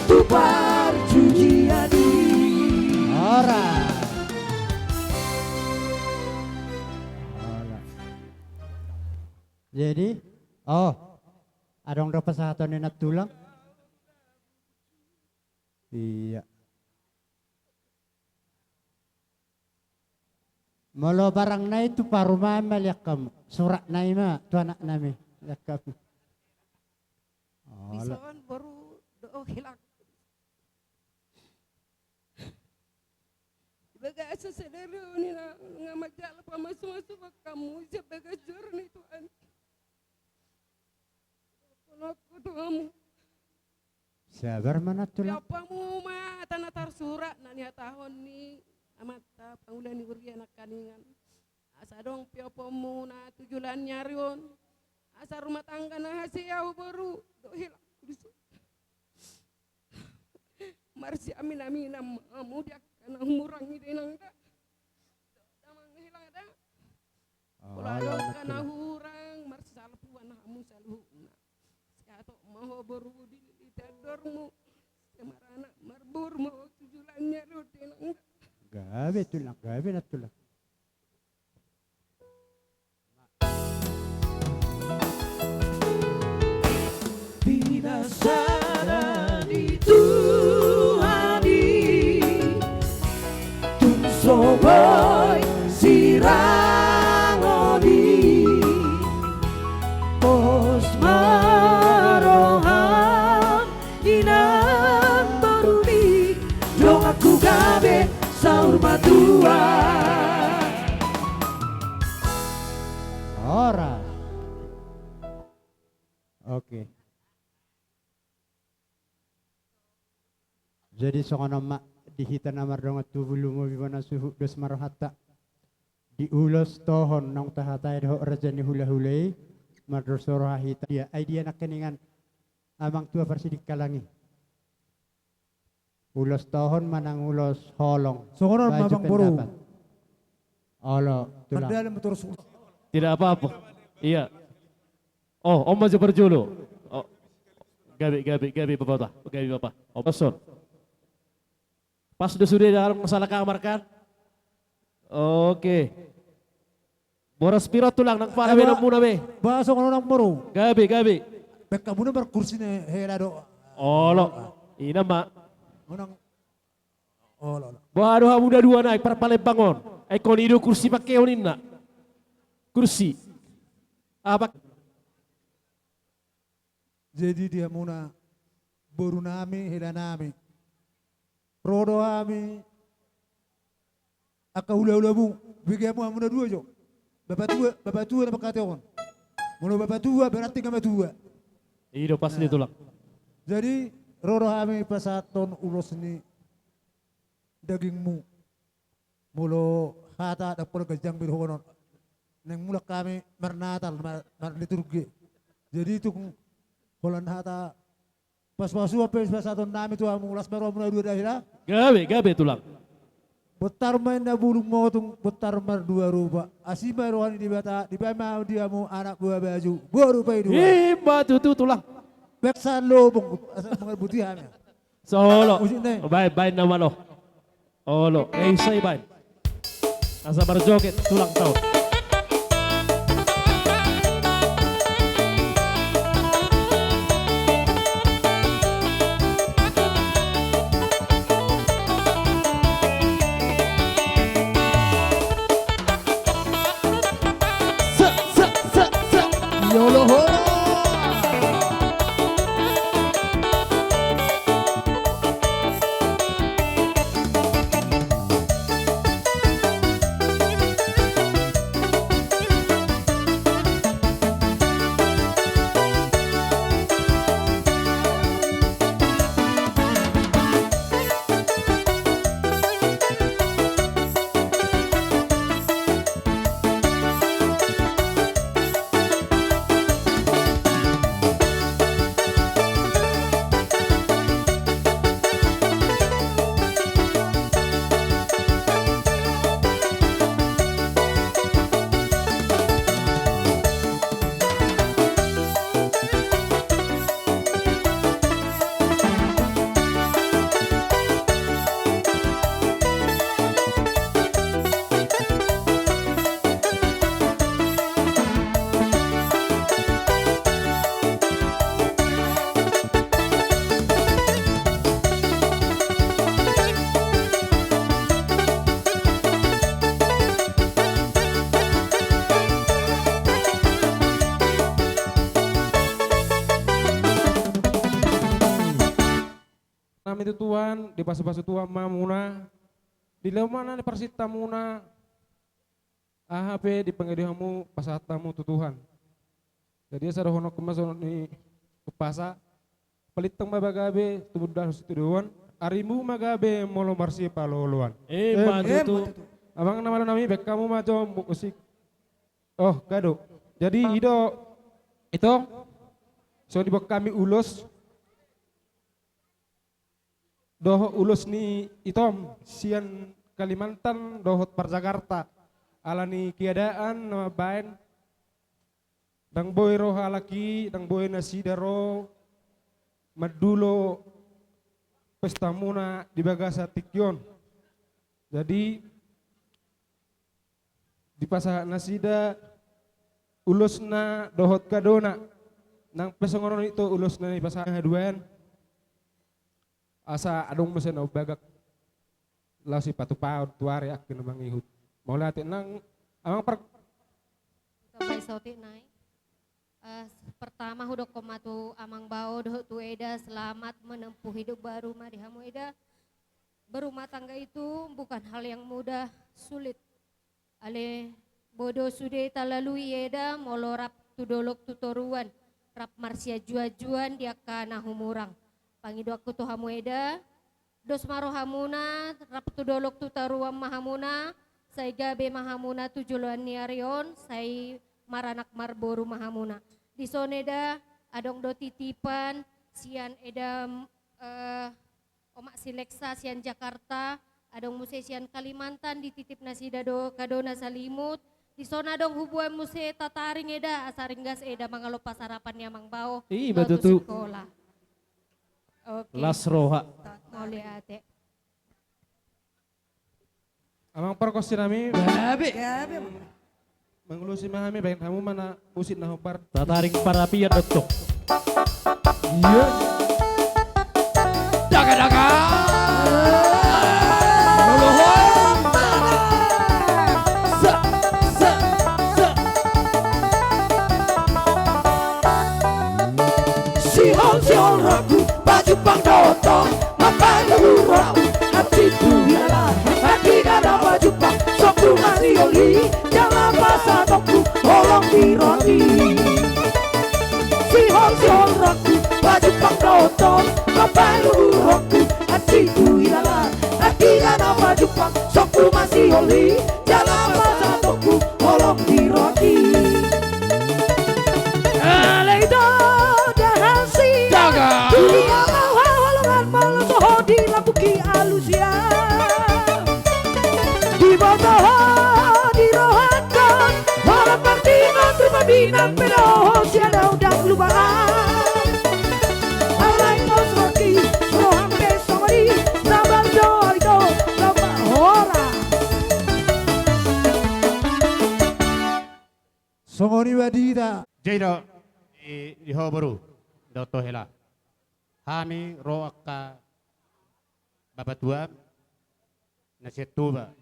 tu parjujian i. Ora. Ora. Jadi, oh, adong do pasahaton ni nantulang? Iya. Molo barang nai tu parumaen ma liak hamu, surat nai ma tu anak nami liak hamu. Olo. Dison boru do hilang. Bagasan sadari on inang, nga manjalo pamasumasu bangkamu sian bagas joro ni Tuhan. Dohononku tu hamu. Sabar ma nantulang. Piompamuna ma hata na tarsurat na nihatahon ni amanta pangula ni huria nangkiningan. Asa adong piompamuna tu joloan ni ari on. Asa rumah tangga na hasea huboru dohot hela kudus. Marsiaminaminan ma hamu di angka na humurang i da inang da. Damang na hela da. Molo adong angka na hurang, marsisalpuan hamu saluhutna. Sehat ma ho boru, dililiti andormu. Sai maranak marboru ma ho tu joloan ni ari on da inang da. Gabe tulang, gabe nantulang. Pinasaran ni Tuhan i tung so boi sirang on i. Pos ma roham inang borumi, donganku gabe saur matua. Horas. Oke. Jadi songon on ma di hita na mardongan tubu, lumobi bona suhut, dos ma rohanta. Di ulos tohon naung tahatai dohot raja ni hulahula i, mardos roha hita. Dia, ai dia nangkiningan amang tua parsidingkalang i. Ulos tohon manang ulos holong? Songon on ma amang boru. Olo tulang. Tidak apa-apa. Iya. Oh, on ma jo parjolo. Oh. Gabe, gabe, gabe bapa ta. Gabe bapa. Oh, pas on. Pas do sude dalam masalah kamar kan? Oke. Boras piro tulang nang pala be nang muna be? Ba songon on nang boru. Gabe, gabe. Bengka muna markursi ni hela do. Olo. Ina ma. Unang. Olo, olo. Boha do hamu na dua nai parpalembang on? Ai kon i do kursi pangkeon inna. Kursi. Apa? Jadi di hamuna boru nami, hela nami. Ro do hami angka hulahula muna, bege hamu hamuna dua jo. Bapa tua, bapa tua na mangkatahon. Molo bapa tua berarti nga matua. I do pas ni tulang. Jadi ro do hami pasahathon ulos ni dagingmu. Molo hata dapol ganjang be dohonon. Naeng mulak hami marnatal, mar-, marliturgi. Jadi tung holan hata pasupasuon pe pasahaton nami tu hamu, las ma rohamuna dua da hela. Gabe, gabe tulang. Bontar ma inna bulung motung, bontar mardua rupa. Asi ma roha ni Debata, dibaen ma di hamu anak buhabaju, boru paidua. I ma tutu tulang. Baen salobong asa mangalbuti hami. Solo. Baen, baen nama lo. Olo, eh, isai baen. Asa marjoget tulang taon. Sa, sa, sa, sa. Yolo ho. Nami tu Tuhan, dipasupasu Tuhan ma muna, Di lomo na ni parsinta muna, aha pe dipangido hamu pasahat hamu tu Tuhan. Jadi asa dohononku ma songon ni umpasa, palintang ma gabe tumundalhon sitadoan, arimu ma gabe molo marsipaloaloan. Ima tutu. Amang na malo nami, baen hamu ma jo musik. Oh, gado. Jadi i do, ito, so diboan hami ulos, dohot ulos ni itom sian Kalimantan dohot par Jakarta. Ala ni keadaan na mambaen, ndang boi ro halak i, ndang boi nasida ro mandulo pesta muna di bagasan tingki on. Jadi, dipasahat nasida ulosna dohot gadona. Nang pe songon on i tu ulos na dipasahat haduan. Asa adong muse na umbagak laho sipatupaon tu ari angka na mangihut. Mauliate nang amang par- Tong baen sotik nai. Eh, pertama hudokkon ma tu amang bao dohot tu eda, selamat menempuh hidup baru ma di hamu eda. Berumah tangga itu bukan hal yang mudah, sulit. Alai boi do sude talalui eda molo rap tu dolok tu toruan, rap marsianjuanjuan di angka na humurang. Pangidoanku tu hamu eda, dos ma rohamuna, rap tu dolok tu toruan ma hamuna, sai gabe ma hamuna tu joloan ni ari on, sai maranak marboru ma hamuna. Dison eda, adong do titipan sian eda, eh, omak si Leksa sian Jakarta, adong muse sian Kalimantan, dititip nasida do gadona salimut. Dison adong huboan muse tataring eda, asa ringgas eda mangalompa sarapan ni amang bao. Ima tutu. Oke. Las roha. Mauliate. Amang pargonsi nami. Gabe. Gabe. Mangulosi ma hami, baen hamu ma na musik na hombar. Tataring parapian dohot. Iya. Daga, daga. Sa, sa, sa. Sihol, sihol rohangku, pajumpang do tong, mambahen luhut rohangku, hansit tu ilalang. Hatiha na pajumpang, songon tu masihol i, jala pasahatonku, holong ni rohangki. Sihol, sihol rohangku, pajumpang do tong, mambahen luhut rohangku, hansit tu ilalang. Hatiha na pajumpang, songon tu masihol i, jala pasahatonku, holong ni rohangki. Alai ito da hansit. Daga. Tudia ma haholongan molo so ho di lambungki alusia. Diboto ho di rohangkon, holan partingol tu pambahenan pe do ho sian au ndang lupa. Alai pos rohangki, roham pe songon i, sabar do ito, sabar hora. Songon i ma di hita. Jadi do, di, di ho boru, dohot ho hela. Hami ro angka bapatuam na sian Toba.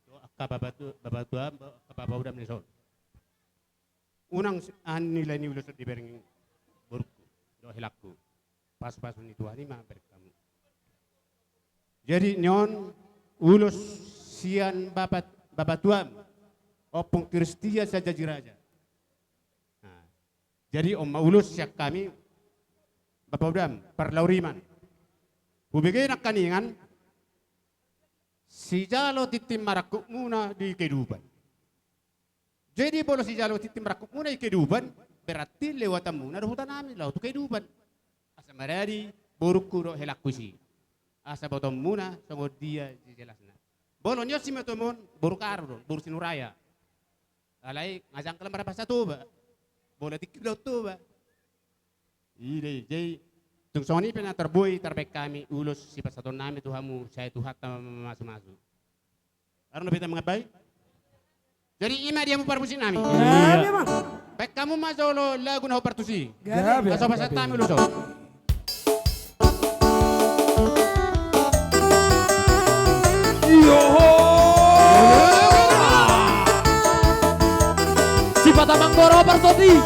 Dohot angka bapatu-, bapatuam, angka bapaodam na dison. Unang s-, aha nilai ni ulos on dibereng borungku dohot helangku. Pasupasu ni Tuhan i ma bereng hamu. Jadi nion ulos sian bapat-, bapatuam, Ompung Kristian Sanjajik Raja. Nah, jadi on ma ulos sian hami, bapaodam, parlauriman. Hubege nangkaningan, sijalo tintin marangkup muna di kehidupan. Jadi molo sijalo tintin marangkup muna di kehidupan, berarti lewatan muna do huta nami laho tu kehidupan. Asa maradi borungku dohot helangku disi. Asa botoon muna songon dia jejelasna. Molo nion simatuam on, boru Karo do, boru Sinuraya. Alai nga jangkal marhapasa Toba. Molo tingki do Toba. I do i, jadi tung songon i pe na tarboi tarbaen hami ulos sipasahaton nami tu hamu, sai Tuhanta ma mamasumasu. Adong dope hita mangambai. Jadi i ma di hamu parmusik nami. Iya. Baen hamu ma jolo lagu na hombar tusi. Gabe. Asa pasahat hami ulos on. Yoho. Sipata manggoro parsoti.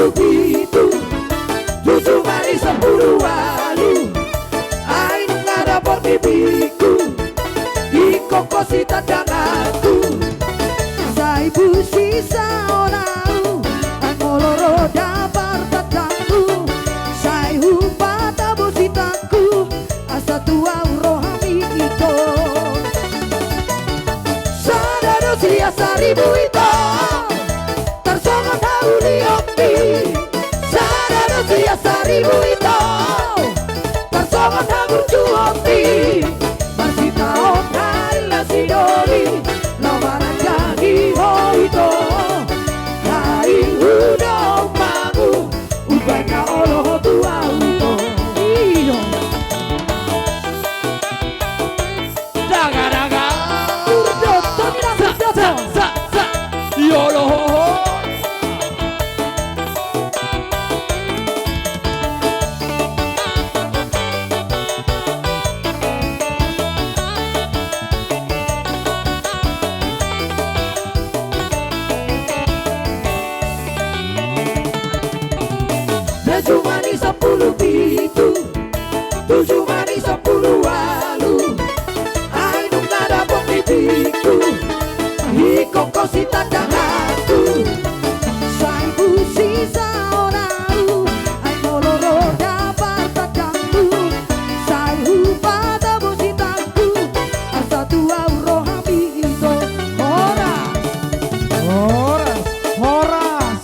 Pitu, tujuh mani sampulu ualu, ai nunga dapot nipikku, ingkon ho sitandanganku. Sai busi saonau, ai molo ro da partandangmu, sai hupatabositangku, asa tu ahu rohami ito. Sada do sian saribu ito, tarsongon haulionpi. Sada do sian saribu ito, tarsongon haburjuonpi. Marsitaon hahil na sidoli, laho manandangi ho ito. Hahil hudomu, umbahen na olo ho tu ahu ito. Iyo. Daga, daga. Urdo, Tommy, sa, sa, sa, sa. Iyo, lo, ho, ho. Tujuh mani sampulu pitu, tujuh mani sampulu ualu, ai nunga dapot nipikku, ingkon ho sitandanganku. Sai busi saonau, ai molo ro da partandangmu, sai hupatabositangku, asa tu ahu rohami ito. Horas. Horas. Horas.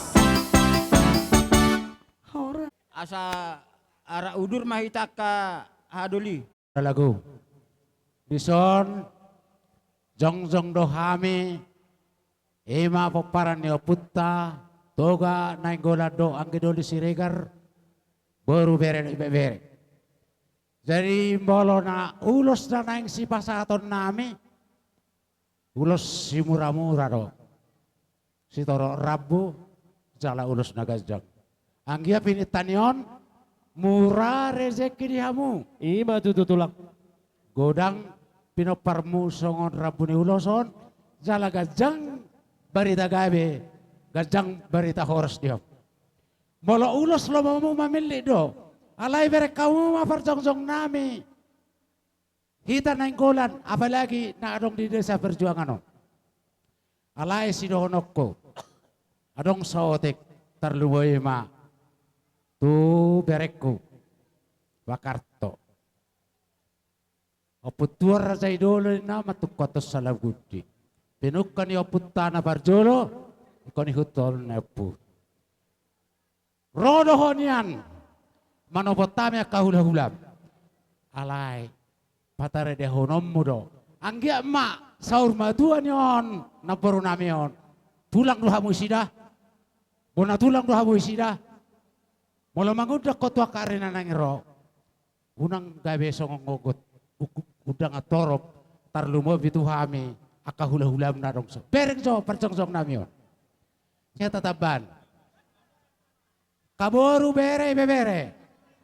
Horas. Asa arak udur ma hita angka hadoli. Lagu. Dison jongjong do hami, i ma pomparan ni ompunta Toga Nainggolan dohot anggi doli Siregar, boru, bere, ibebere. Jadi molo na ulos na naeng sipasahatonnami, ulos simuramura do. Sitorop rambu jala ulos na ganjang. Anggiat pinintani on mura rejeki di hamu. I ma tutu, Tulang. Godang pinomparmu songon rambu ni ulos on, jala ganjang barita gabe, ganjang barita horas di hamu. Molo ulos lomomu mamillit do, alai bereng hamu ma parjongjongnami. Hita Nainggolan, apalagi na adong di desa Perjuangan on. Alai sidohononku, adong saotik, tarlumobi ma tu berengku, Bakarto. Ompuntuan Raja Idolo ninna, mantungkothon Salagundi. Pinungka ni ompunta na parjolo, ingkon ihut on na ompu. Ro do ho nian manopot hami angka hulahulam. Alai pataridahononmu do. Anggiat ma saur matua ni on namborunami on, tulang do hamu isida. Bona tulang do hamu isida. Molo mangundang ho tu angka ari na naeng ro, unang gabe songon gogot undangan torop, tarlumobi tu hami angka hulahulam na adong so. Bereng jo parjongjongnami on. Sian tatamban. Angka boru, bere, ibebere.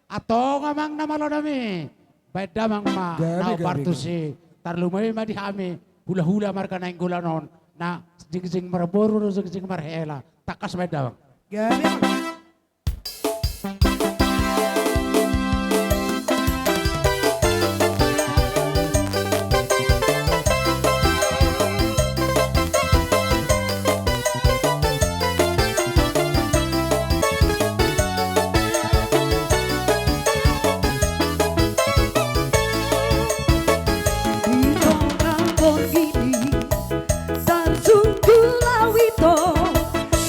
Antong amang na malo nami. Baen damang ma na hombar tusi. Tarlumobi ma di hami hulahula marga Nainggolan on, na jingjing marboru do jingjing marhela. Tangkas baen damang. Gabe. Di tonga borngin i tarsungkul au ito,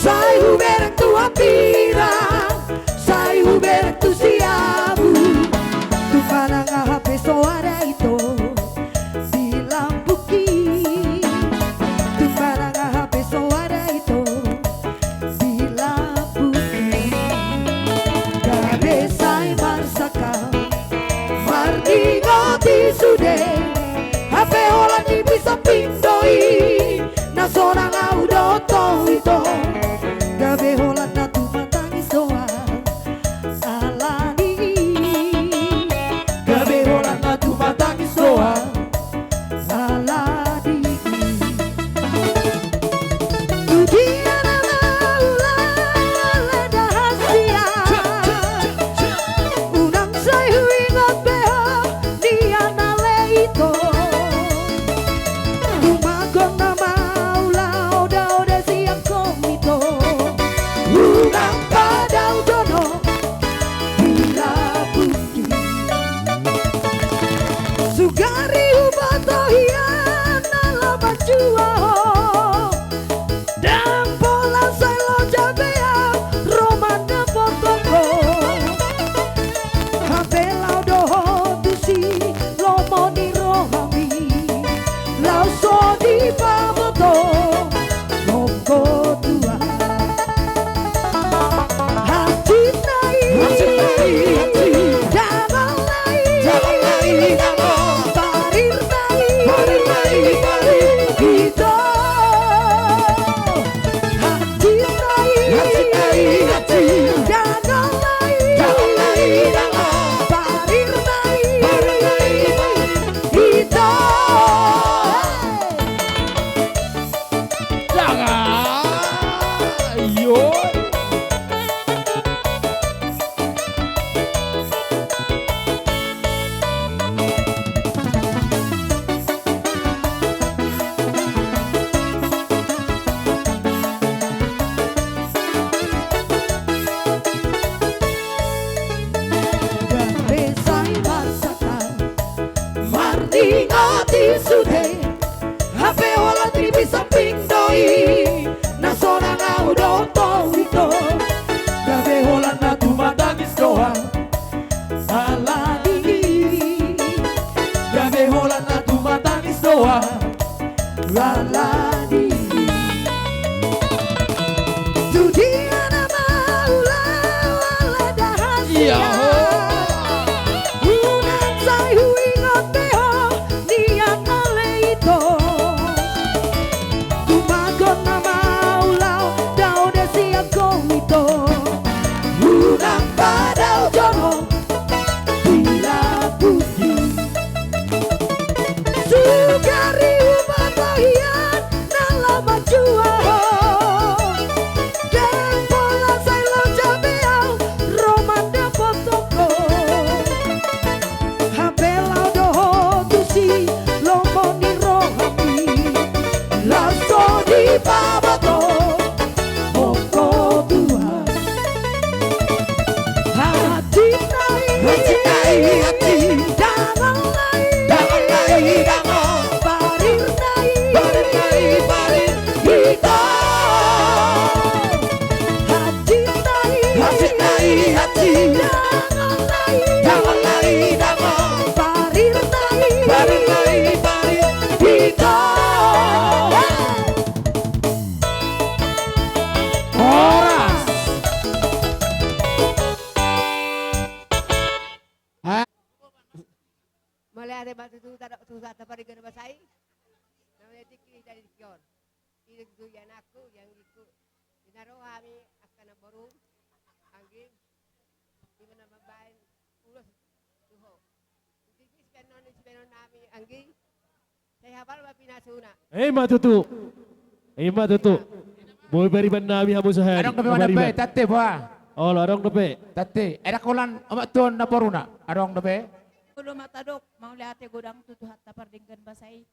sai hubereng tu hambirang, sai hubereng tu siamun. Tung manang aha pe so ada ito di lambungki. Tung manang aha pe so ada ito di lambungki. Gabe sai marsangkap, mardingoti sude. Hape holan ni bisa pindo i, na sonang au dohot ho ito. Gabe holan na tumatangis do au, ala Gabe sai marsangkap marningoti sude. Hape holan ribu samping do i, na sonang ahu dohot ho ito. Gabe holan na tumatangis do ahu ala ni i. Gabe holan na tumatangis do ahu ala ni i. Tu dia nama ulaon ala dahan. Ia ho. Unang sai huingot be ho nian ale ito. Tumagon nama ulaon dao de sian ho ito. Unang padao jonom di labuhi. Sugari ubat rohian na laho manjua ho. Dang pola sai lao jabe ahu ro mandapothon ho. Hape lao do ho tusi lomo ni rohami. Laos so dipaboto ho Tuhan. Hatinai, hatinai, hatinai. Damang nai, damang nai, damang. Parir nai, parir nai, parir. Ito. Hatinai, hatinai, hatinai. Damang nai, damang nai, damang. Parir nai, parir nai, parir. Ito. Horas. Mauliate ma tutu, tadok tu Tuhanta pardenggan basa i. Na mauliate tingki dari tingki on. I do tutu i anakku, i anggingku. Di na ro hami angka namboru, anggi. I ma na mambahen ulos tu ho. Di sipeanon, di sipeanon nami anggi. Sai hapal ma pinasuna. Ima tutu. Ima tutu. Boi pariban nami hamu sahali. Adong dope ma pariban. Tante boa. Olo, adong dope. Tante, eda holan omak tuan na boruna. Adong dope. Olo ma tadok, mauliate godang tu Tuhanta pardenggan basa i.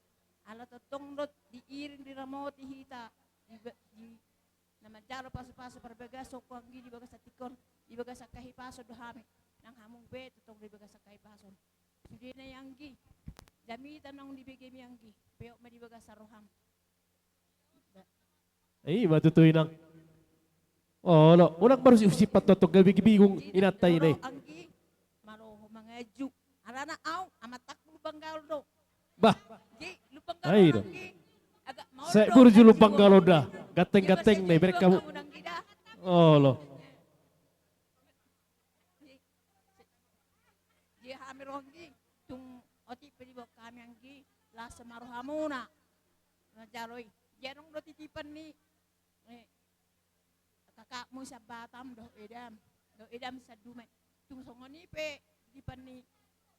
Ala tongtong do diiring diramoti hita. Di, di, na manjalo pasupasu parbagason ho anggi di bagasan tingki on, di bagasan hahipason do hami, nang hamu pe tongtong di bagasan hahipason. Sudena i anggi, jamita naung dibegemi anggi, peop ma di bagasan roham. Ima tutu inang. Olo, unang marusipusip tongtong gabe bingung inanta i. Anggi, malo ho manganju. Alana au, amantangku Lumban Gaol do. Bah. Ai do. Sai burju Lumban Gaol da. Ganteng-ganteng na i, bereng hamu. Olo. Di hami ro anggi, tung otik pe diboan hami anggi, las ma rohamuna. Manjalo i. Di adong do titipan ni kakakmu sian Batam dohot edam, dohot edam sian Dumai. Tung songon i pe titipan ni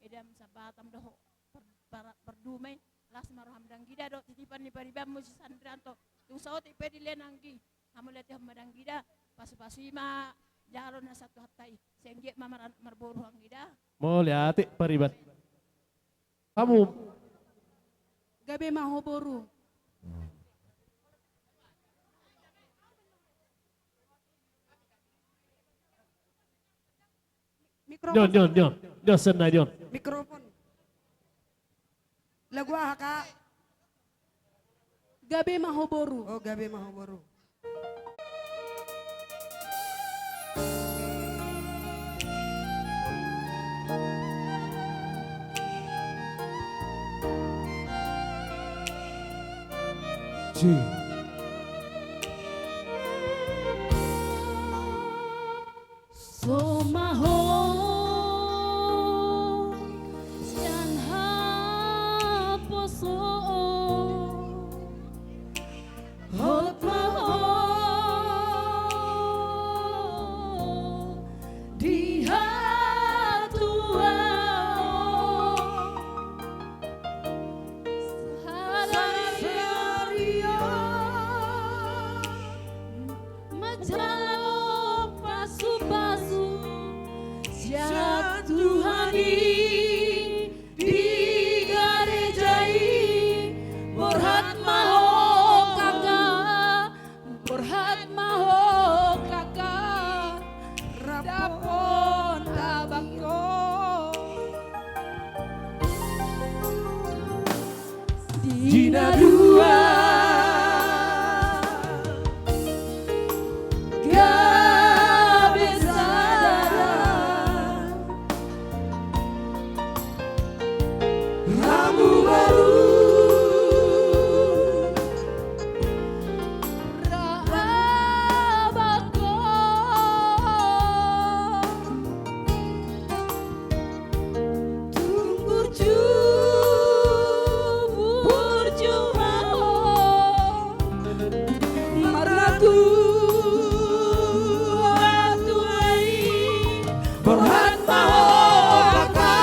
edam sian Batam dohot par, par, pardumai, las ma roham. Dang i da dohot titipan ni paribanmu si Sandrianto. Tung saotik pe dilehon anggi, hamu lihatehon ma dang i da, pasupasu i ma jalo na sian Tuhanta i. Sai anggiat ma maranak marboru anggi da. Mauliate pariban. Hamu. Gabe ma ho boru. Mikrofon. Nion, nion, nion. Nion, sena, nion. Mikrofon. Lagu aha, Kak? Gabe ma ho boru. Oh, gabe ma ho boru. Cih. So ma Tuhan i di gareja i, borhat ma ho kaka, borhat ma ho kaka, rap hon abang ho. Di na dua gabe sada, hamu boru, ra abang ho. Tung burju, burju ma ho. Marna tua, tua i, borhat ma ho kaka,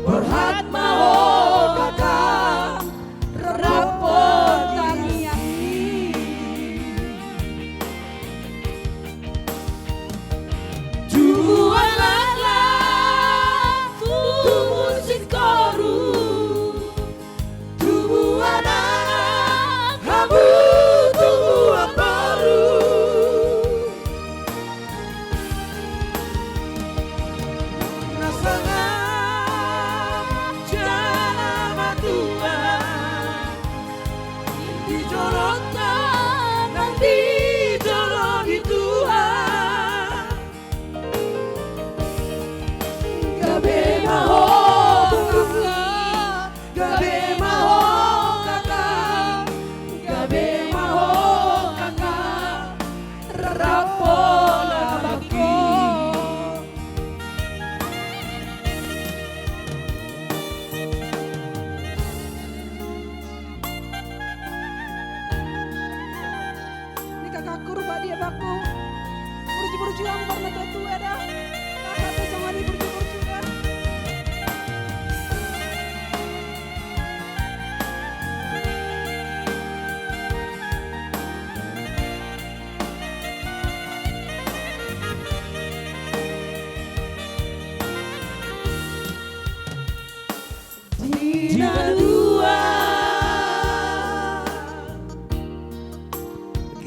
borhat ma ho kaka, rap hon tangiang i. Tubu anak, tubu singkoru, tubu anak, hamu tubu amangboru. Na sangap jala matua, di jolonta nang di jolo ni Tuhan. Gabe ma ho kaka, gabe ma ho kaka, gabe ma ho kaka, rap hon abang ho. Ni kakakku, rupa dia bakku. Burju-burju hamu, marna tua-tua da. Kakak pe songon i, burju-burju da. Di na dua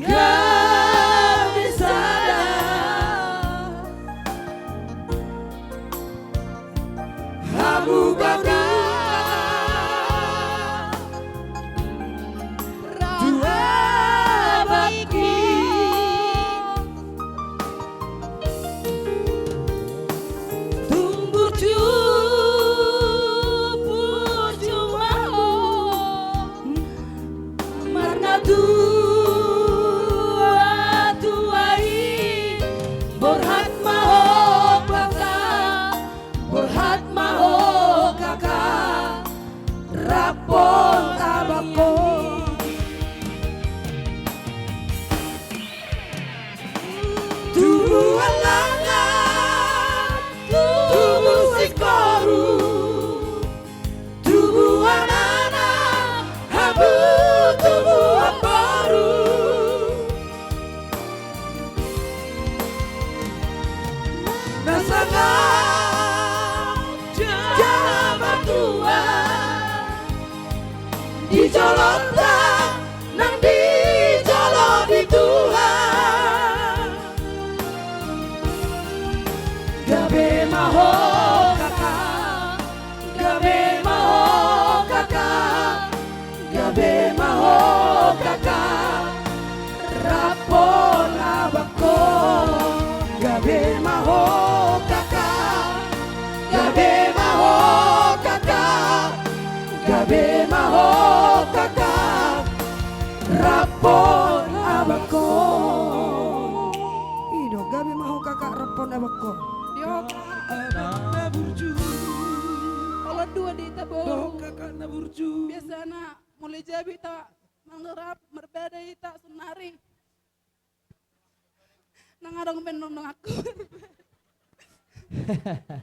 gabe sada, hamu boru, ra abangki. Tung burju, burju ma ho. Marna tua, tua i, borhat ma ho kaka, borhat ma ho kaka, rap hon abang ho. Tubu anak, tubu singkoru, tubu anak, hamu tubu amangboru. Na sangap jala matua, di jolonta nang di jolo ni Tuhan. Gabe ma ho kaka, gabe ma ho kaka, gabe ma ho kaka, rap hon abang ho. Gabe ma ho kaka, gabe ma ho kaka, gabe ma ho kaka, rap hon abang ho. I do, gabe ma ho kaka, rap hon abang ho. Yo. Anak na burju. Olo dua di hita boru. Dohot kaka na burju. Biasana molo jabu hita mangarap marbada hita sonari. Nang adong pe nang donganku.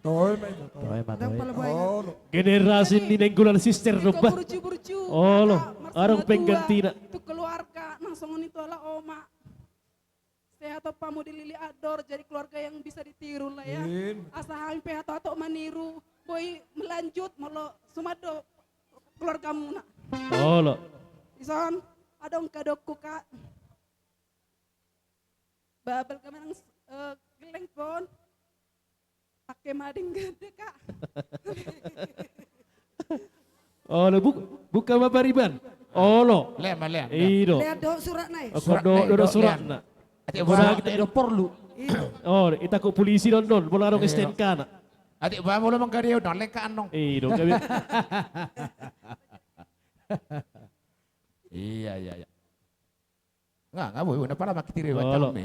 Toe ma i, toe. Toe ma, toe. Ndang pala baen. Olo. Generasi ni Nainggolan Sister do ba. Burju-burju. Olo. Adong penggantina. Tu keluarga nang songon i tu ala oma. Sehat ho pamudi Lili Andor, jadi keluarga yang bisa ditiru lah ya. Asa hami pe hatop-hatop maniru, boi melanjut molo suman do keluargamuna. Olo. Dison, adong kadokku, Kak. Babal gamanang, eh, geleng pon. Pake madeng gede, Kak. Olo, buk-, buka ma Pariban. Olo. Lean ma, lean, lean. I do. Lean do suratna i. Suratna do, do suratna. Ate boha, ate do porlu. Oh, ita ko polisi don don, molo adong S T N K-na. Ate boha molo manggadeo don, lengka annon. I do, gabe. Iya, iya, iya. Nga, nga boi, na pala mangkitiri. Olo.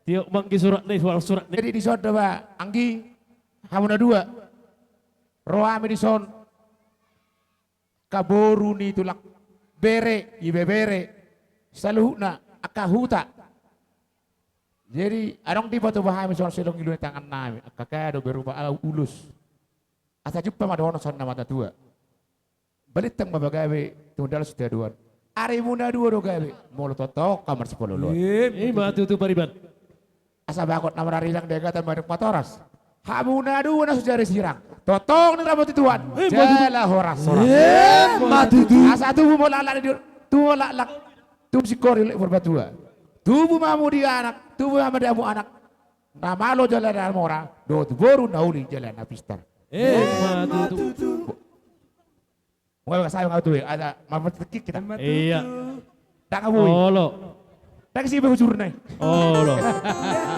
Tiok manggi suratna i, surat, suratna i. Jadi dison do ba, anggi, hamu na dua. Ro hami dison. Angka boru ni tulang, bere, ibebere, saluhutna, angka huta. Jadi, adong dipatupa hami songon silong ilu ni tangannami, angka kado berupa au ulos. Asa jumpa ma dohonon songon na mata tua. Balintang ma pagabe, tumundalhon sitadoan. Arimuna dua do gabe, molo tongtong hamu marsipaloloan. Ima tutu Pariban. Asa bagot na mararilang, dagatan madung matoras. Hamu na dua na so jadi sirang, tongtong ni ramoti Tuhan. Ima tutu. Jala horas-horas. Ima tutu. Asa tubu ma laklak di, tubu ma laklak. Tubu singkoru di Purbatua. Tubu ma hamu di anak, tubu ma di hamu anak. Na malo jala na mora, dohot boru na uli jala na pistar. Ima tutu. Molo sae nga tu, ada marpateki hita. Iya. Dang abui. Olo. Dang si be hujurna i. Olo.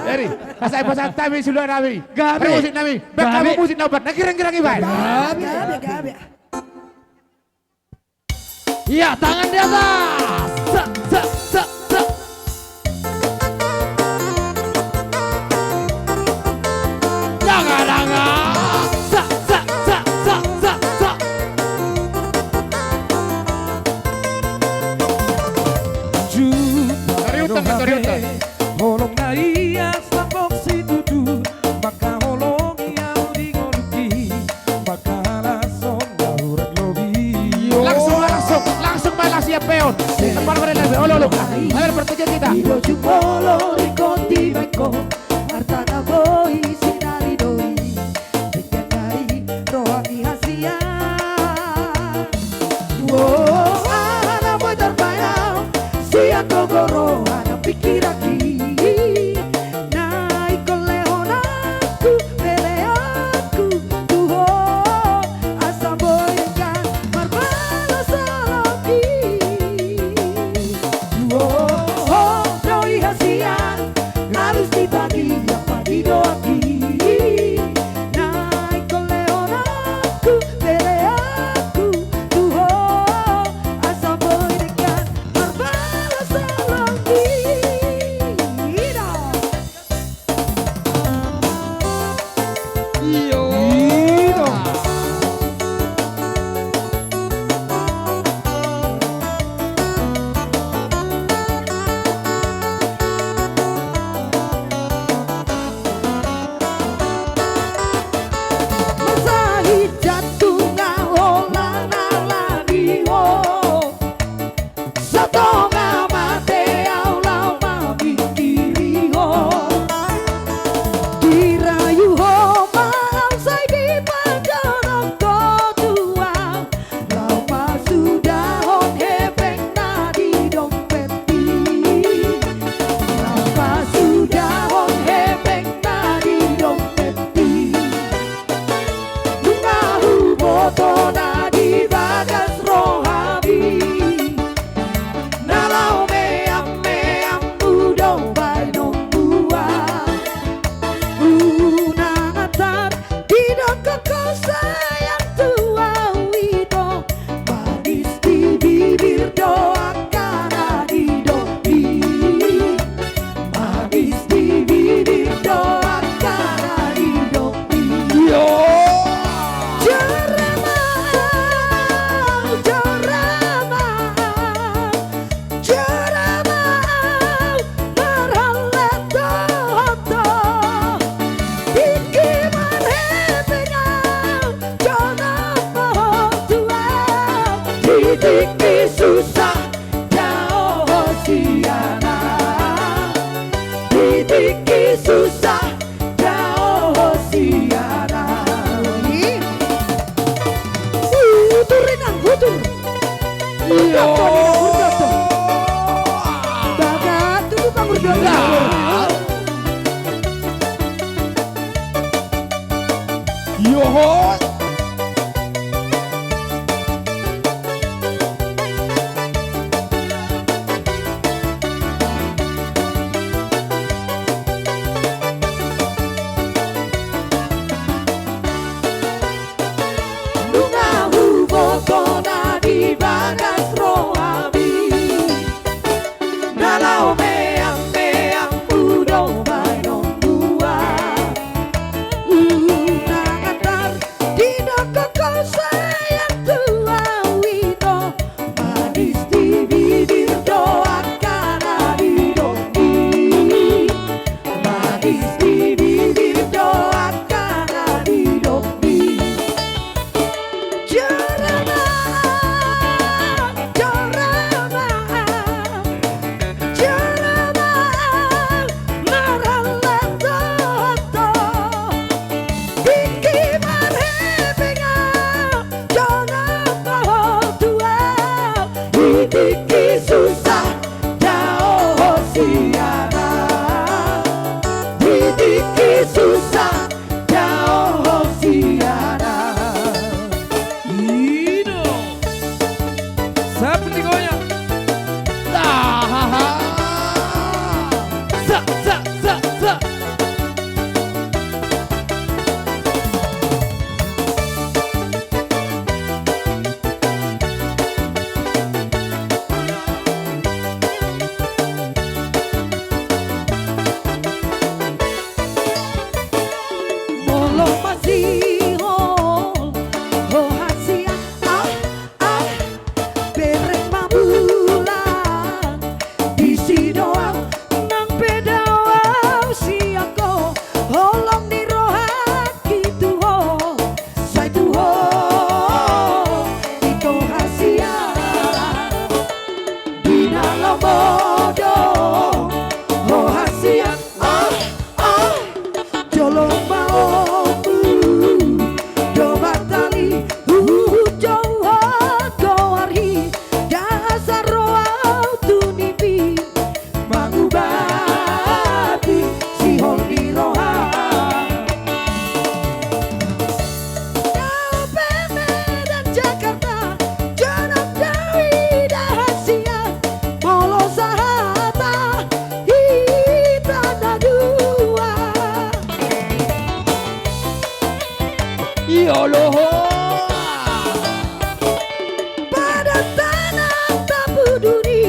Jadi, asa pasahat hami sulo nami. Gabe. Musik nami. Gabe. Baka musik na opat. Na kirang-kirang iba. Gabe, gabe, gabe. Iya, tangan di atas. Sa, sa, sa, sa. Danga, danga. Sa, sa, sa, sa, sa, sa. Ju, tariutan, tariutan. Holong na ia sambok situtu, mangkaholongi au di ngolungki. Langsung, langsung, langsung ma, langsung, siap pe on. Tempat berada, olo, olo. Ayo, bertiga kita. Ido jumolo ringkot di bengkok, arta na boi sinari do i, denggan nai roha ni hasian. Woh, aha na boi tarbahen au, sian gogo roha na pingkiranki, na ingkon lehononku, peleonku tu ho, asa boi denggan marbalos holongki. Woh, doli hasian, alus ni bagian padidoanki, na ingkon lehononku, peleonku tu ho, asa boi denggan marbalos holongki. Ida. Marsahit jantung au holan ala ni ho. Satonga mate au laho mamingkiri ho. Dirayu ho ma au sai dipajonok ho tu au, laho pasudahon hepeng na di dompetki. Laho pasudahon hepeng na di dompetki. Nunga huboto na di bagas rohami, na laho meam-meammu do baenonmuna. Unang atar didok ho sayang tu au ito, manis di bibir do angka na didok i. Manis di bibir do angka na didok i. Jora ma au, jora ma au, jora ma au marhallet dohot ho. Tingki marhepeng au, Murdodo, Murdodo. Baga tutu Pak Murdodo. Yohoi. Nunga huboto na di bagas rohami, na laho meang-meang hu do baenon dua. Unang andar didok ho sayang tu ahu ito, manis di bibir do angka na didok i. Manis di bibir do angka na didok i. Jala ma, jala ma, jala ma, marhallang dohot ho. Tingki marhepeng ahu, jala ma ho tu ahu. Di tingki susah, dao ho sian ahu. Di tingki susah, dao ho sian ahu. I do. Sapi di goyang. Sa, sa, sa, sa. Molo masihol ho hasian, ah, ah, bereng ma bulan, disi do ahu nang pe dao ahu sian ho, holong ni rohangki tu ho, sai tu ho, ito hasian. Di na lomo do ho hasian, ah, ah. Jolo ma omu do matali, huhut jou ho goar i, dasar rohau tu nipi. Mangubati sihol ni roha. Dao pe Medan Jakarta, jonok dao i da hasian, molo sahata hita na dua. Iolo ho. Pada tanah tapuduni,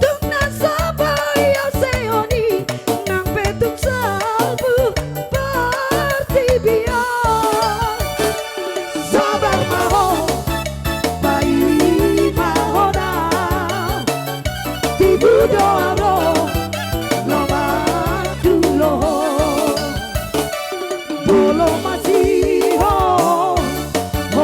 tung na so boi au seoni, nang pe tung salpu portibi on. Sabar ma ho, paima hona, tibu do au ro, lomak tu lohot. Molo masihol ho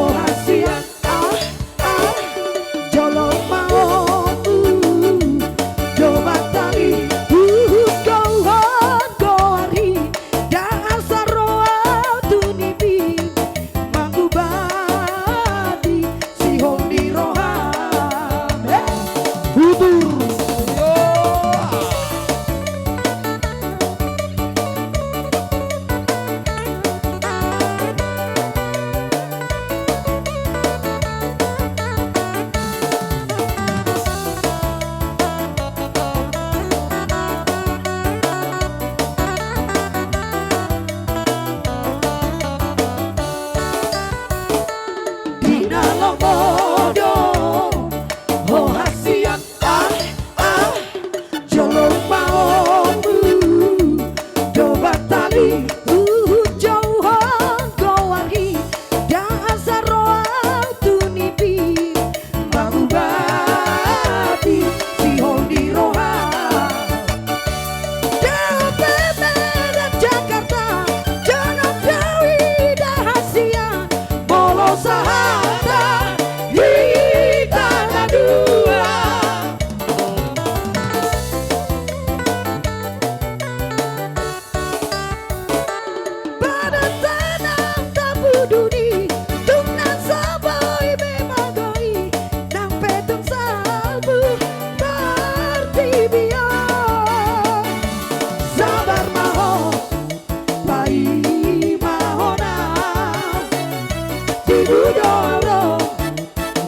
Ibu doro,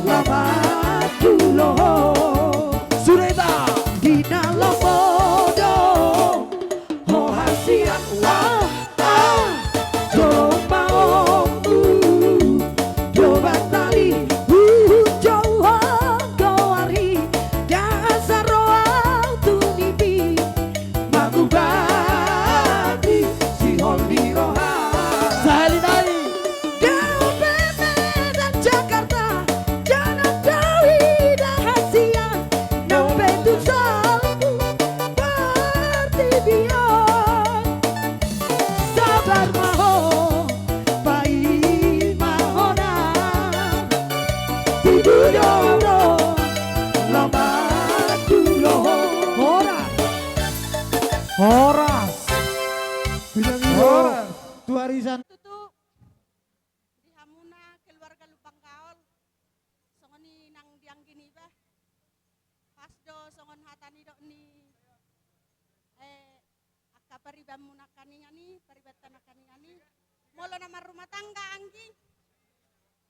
lamat tu loho. Sureta. Di na lomo do ho hasian. Ah, ah. Jolo ma omu do batali, uhum jolo ho goari, dasar roha tu nipi. Mangubati sihol ni roha. Sahali nai. Dope Medan Jakarta, jangan kau inda hasian, dope tu saluhut portibi on. Sabar ma ho, paima hona. Ibu doro, lamat tu loho. Horas. Horas. Bidang ibu. Horas. Tu arisan. Tutu di hamuna keluarga Lumban Gaol, songon i nang di anggi niba. Pas do songon hata ni dok ni, eh, angka paribanmuna nangkaningan i, paribanta nangkaningan i. Molo na marrumah tangga anggi,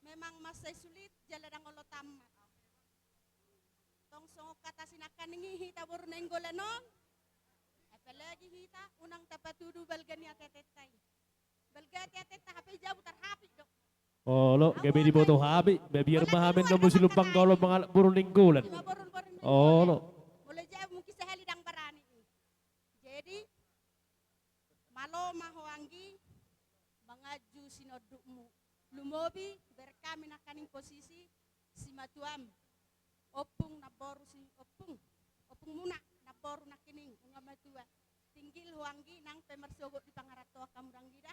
memang mansai sulit jala ndang olo tamat. Tong songon hata si nangkaning i, hita boru Nainggolan on, apalagi hita, unang tapatudu balga ni ateateta i. Balga ateateta, hape jabu tarhapit do. Olo, gabe diboto hami, mabiar ma hami na musi Lumban Gaol mangalap boru Nainggolan. Ima boru, boru Nainggolan. Olo. Molo jabu mungkin sahali ndang barani i. Jadi, malo ma ho anggi manganju sinondukmu. Lumobi, bereng hami nangkaning posisi simatuam. Ompung namboru si, ompung, ompungmuna namboru nangkining, nunga matua. Tinggil ho anggi nang pe marsogot di pangarantoan hamu danggi da.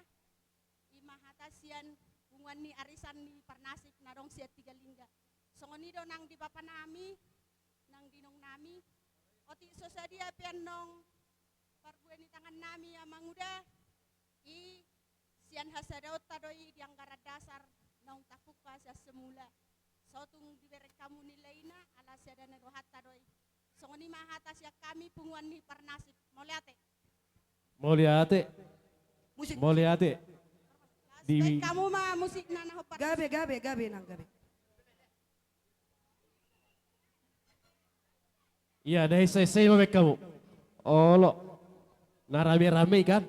Ima hata sian punguan ni arisan ni Parnasip na adong sian Tiga Lingga. Songon i do nang di bapa nami, nang di inong nami. Otik so sadia pe annon parbue ni tangan nami, amang uda, i sian hasadaonta do i di anggaran dasar naung tapungka sian semula. Sotung dibereng hamu nilai na ala sada ni rohanta do i. Songon i ma hata sian hami punguan ni Parnasip. Mauliate. Mauliate. Musik. Mauliate. Di hamu ma musik na, na hombar. Gabe, gabe, gabe, nang gabe. Iya, na ese-ese ma baen hamu. Olo. Na rame-rame kan.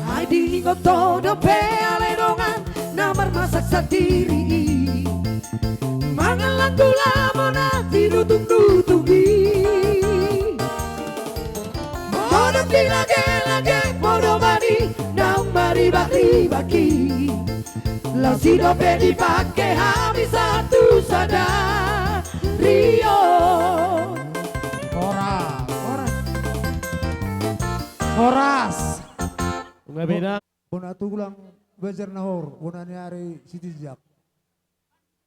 Ai diingot ho dope ale dongan na marmasak sandiri i, mangallang gula mona tinutung-nutung i. Modom dilage-lage, modom ma di naung maribak-ribak i. Laos i dope dipangke hami sahat tu sadari on. Horas. Horas. Horas. Nunga beda. Bona tulang Banjar Nahor, bona ni ari Sitinjak.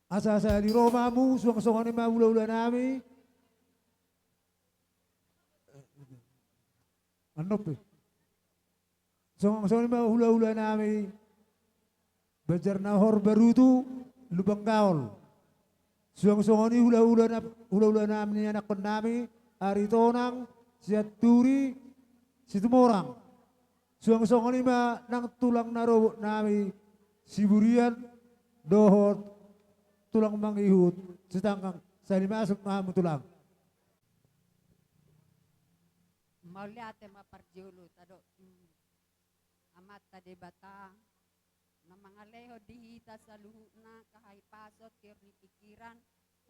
Asa-asa di ro ma hamu, suang songon i ma hula-hula nami. Annon pe. Suang songon i ma hula-hula nami Banjar Nahor, Barutu, Lumban Gaol. Suang songon i hula-hula na-, hula-hula nami ni anakkon nami, Aritonang, Sianturi, Situmorang. Suang songon i ma nang tulang na robot nami Siburian dohot tulang mangihut Sitanggang. Sahali masuk ma hamu tulang. Mauliate ma parjolo tadok tu Amanta Debata na mangalehon di hita saluhutna hahipason, tiur ni pingkiran.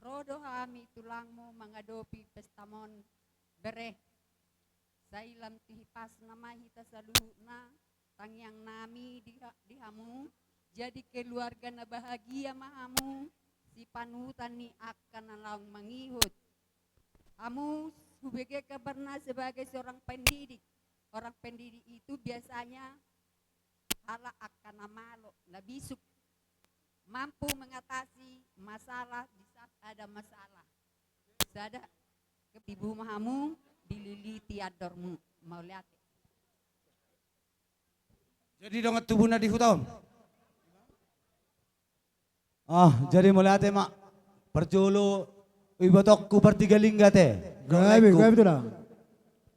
Ro do hami tulangmu mangadopi pestamon, bere. Sai lam tu hipasna ma hita saluhutna, tangiang nami di ha-, di hamu, jadi keluarga na bahagia ma hamu, sipanutan ni angka na laho mangihut. Hamu hubege kabarna sebagai seorang pendidik. Orang pendidik itu biasanya halak angka na malo, na bisuk, mampu mengatasi masalah di saat ada masalah. Sada, kepibu ma hamu dililiti andormu. Mauliate. Jadi dongan tubu na di huta on. Ah, jadi mauliate ma. Parjolo ibotongku Parsigalingga ate. Gabe, gabe tulang.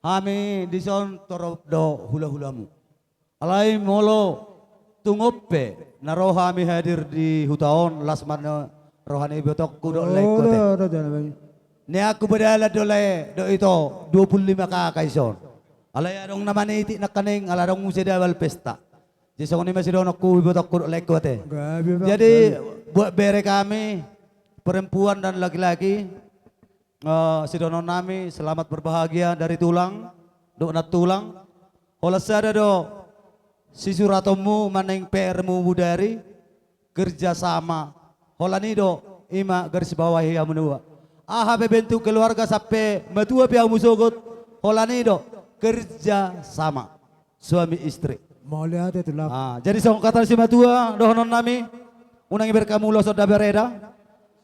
Hami dison torop do hulahulamu. Alai molo tung on pe na ro hami hadir di huta on, las ma na roha ni ibotongku dohot laengku ate. Nian hupadalan do lae dohot ito dua puluh lima K K dison. Alai adong na manitik nangkaning ala adong muse dabal pesta. Jadi songon i ma sidohononku ibotongku dohot laengku ate. Jadi buat bere kami, perempuan dan laki-laki, eh, sidohonon nami selamat berbahagia dari tulang dohot nantulang. Holan sada do sisuratonmu manang P R-mu mudari, kerja sama. Holan i do, i ma garis bawahi hamu na dua. Aha pe bentuk keluarga sampe matua pe hamu sogot, holan i do, kerja sama. Suami istri. Mauliate tulang. Ah, jadi songon hata ni simatua dohonon nami, unang iberek hamu ulos on da bereda.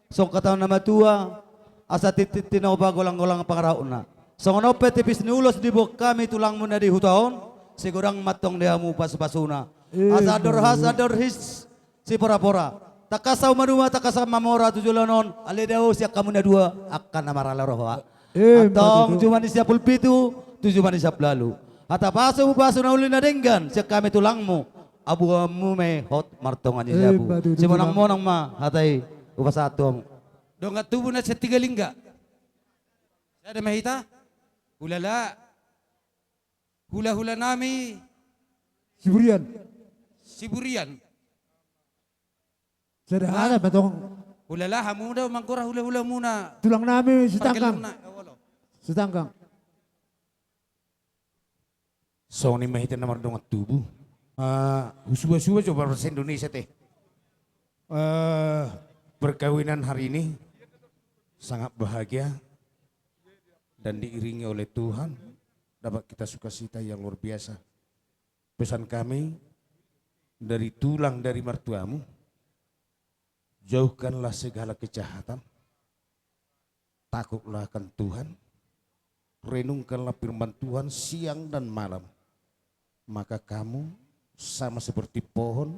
Songon hata ni na matua, asa tintin tinopa, golanggolang pangarahutna. Songon on pe tipis ni ulos diboan hami tulangmu na di huta on, sai godang ma antong di hamu pasupasuna. Asa andor has andor his siporapora. Tangkas hamu manuma, tangkas hamu mamora tu joloan on, alai dao sian hamu na dua angka na maralo roha. Antong jumani siapul pitu tu jumani siapul ualu. Hata pasupasu na uli na denggan sian hami tulangmu. Abuanmu ma i hot martonga ni jabu. Simonangmonang ma hata i hupasahat tu hamu. Dongan tubu na Sigalingga. Sada ma hita. Hulala. Hulahula nami. Siburian. Siburian. Sada hata ma tong. Hulala, hamu do manggora hulahulamuna. Tulang nami Sitanggang. Sitanggang. Songon i ma hita na mardongan tubu. Ah, husubasuba jo bahasa Indonesia te. Eh, perkawinan hari ini sangat bahagia dan diiringi oleh Tuhan, dapat kita sukacita yang luar biasa. Pesan kami dari tulang, dari mertuamu, jauhkanlah segala kejahatan, takutlah akan Tuhan, renungkanlah firman Tuhan siang dan malam, maka kamu sama seperti pohon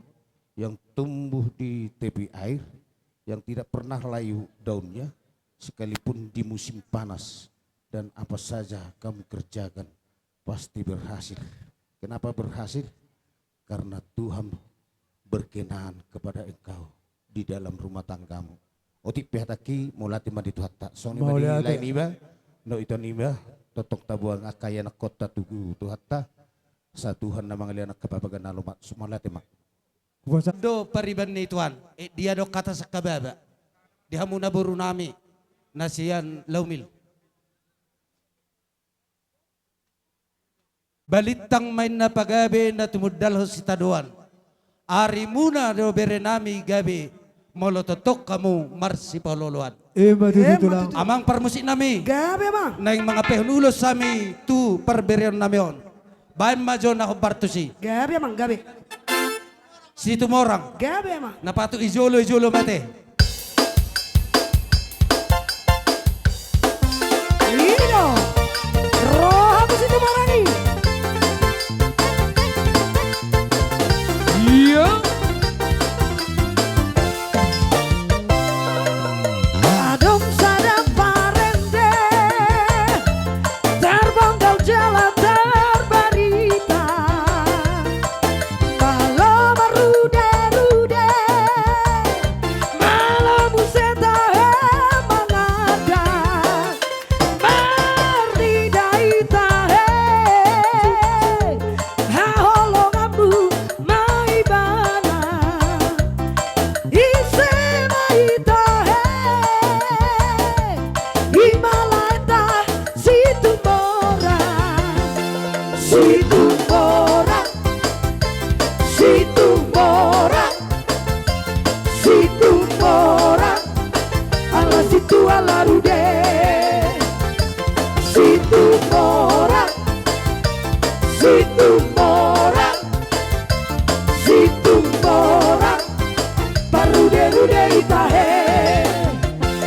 yang tumbuh di tepi air, yang tidak pernah layu daunnya, sekalipun di musim panas, dan apa saja kamu kerjakan pasti berhasil. Kenapa berhasil? Karena Tuhan berkenan kepada engkau di dalam rumah tanggamu. Otik pe hatangki, mauliate ma di Tuhanta. Songon i ma di lae niba, dohot ito niba, tongtong taboan angka ianakhonta tu Tuhanta, asa Tuhan na mangalean angka parbagalan na lomak. Mauliate ma. Do pariban ni Tuhan, eh, dia do hata sangkababa. Di hamu na boru nami, na sian Laumil. Balintang ma inna pagabe na tumundalhon sitadoan. Arimuna do bere nami gabe molo tongtong hamu marsipaolooloan. Ima tutu, tulang. Amang parmusik nami. Gabe, Amang. Naeng mangampehon ulos hami tu parbereon nami on. Baen ma jo na hombar tusi. Gabe, Amang, gabe. Situmorang. Gabe, Amang. Na patut i jolo, i jolo ma ate. I do. Roha tu Situmorang i. Iya. Adong sada parende. Terbang kau jalan terberita, malo marude-rude, malo muse tahe mangada, marnida i tahe haholonganmu ma ibana. Ise ma i tahe, i ma laeta Situmorang. Situmorang, Situmorang, Situmorang, ala situ ala rude. Situmorang, Situmorang, Situmorang, parude-rude i tahe.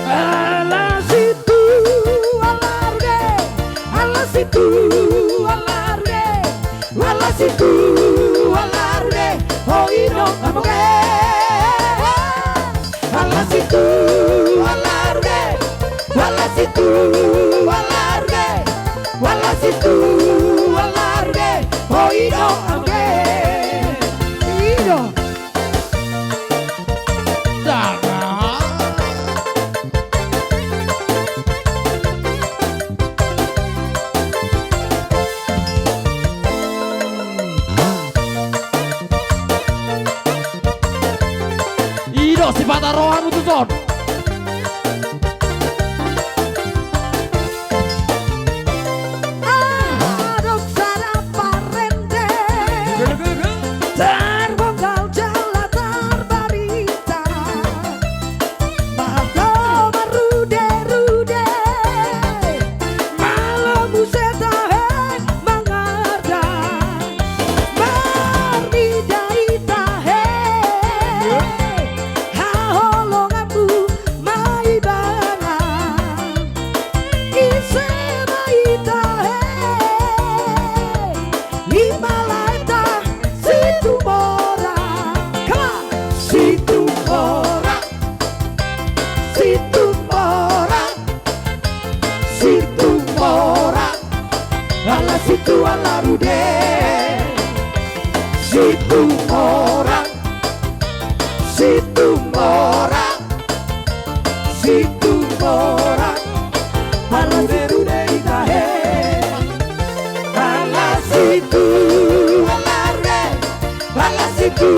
Ala situ ala rude, ala situ ala rude, ala situ ala Ho i do amang e. Ala situ ala rude. Ala situ ala rude. Ala situ ala rude. Ho i do amang e. I do. Dara. I do sipata roha nu tuson. Adong sada parende. Tarbonggal jala tarbarita. Mardongan rude-rude. Malo muse tahe mangarda. Marnida i tahe. Haholonganmu ma ibana. Ise ma i tahe. I ma laeta Situmorang. Come on. Situmorang. Situmorang. Situmorang. Ala situ ala rude. Situmorang. Situmorang. Situmorang. Ala situ rude i tahe. Ala situ ala rude. Ala situ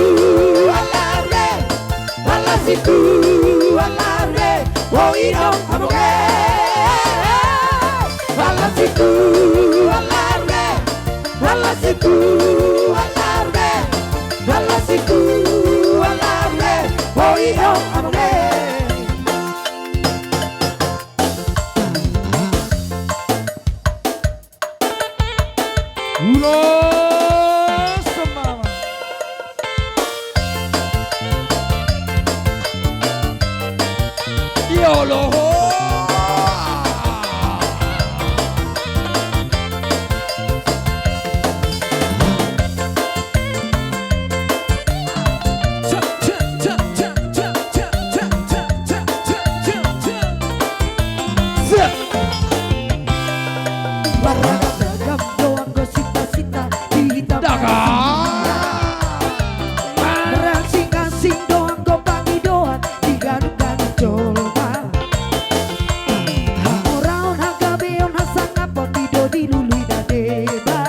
ala rude. Ala situ ala rude. Ho i do amang e. Ala situ ala rude. Ala situ ala rude. Ala situ ala rude. Ho i do amang e. Ulos mama. Yolo. Marragam-ragam do anggo sinta-sinta di hita. Marasing-asing do anggo pangidoan di ganup-ganup jolma. Hamoraon, hagabeon, hasangapon i do dilului na deba.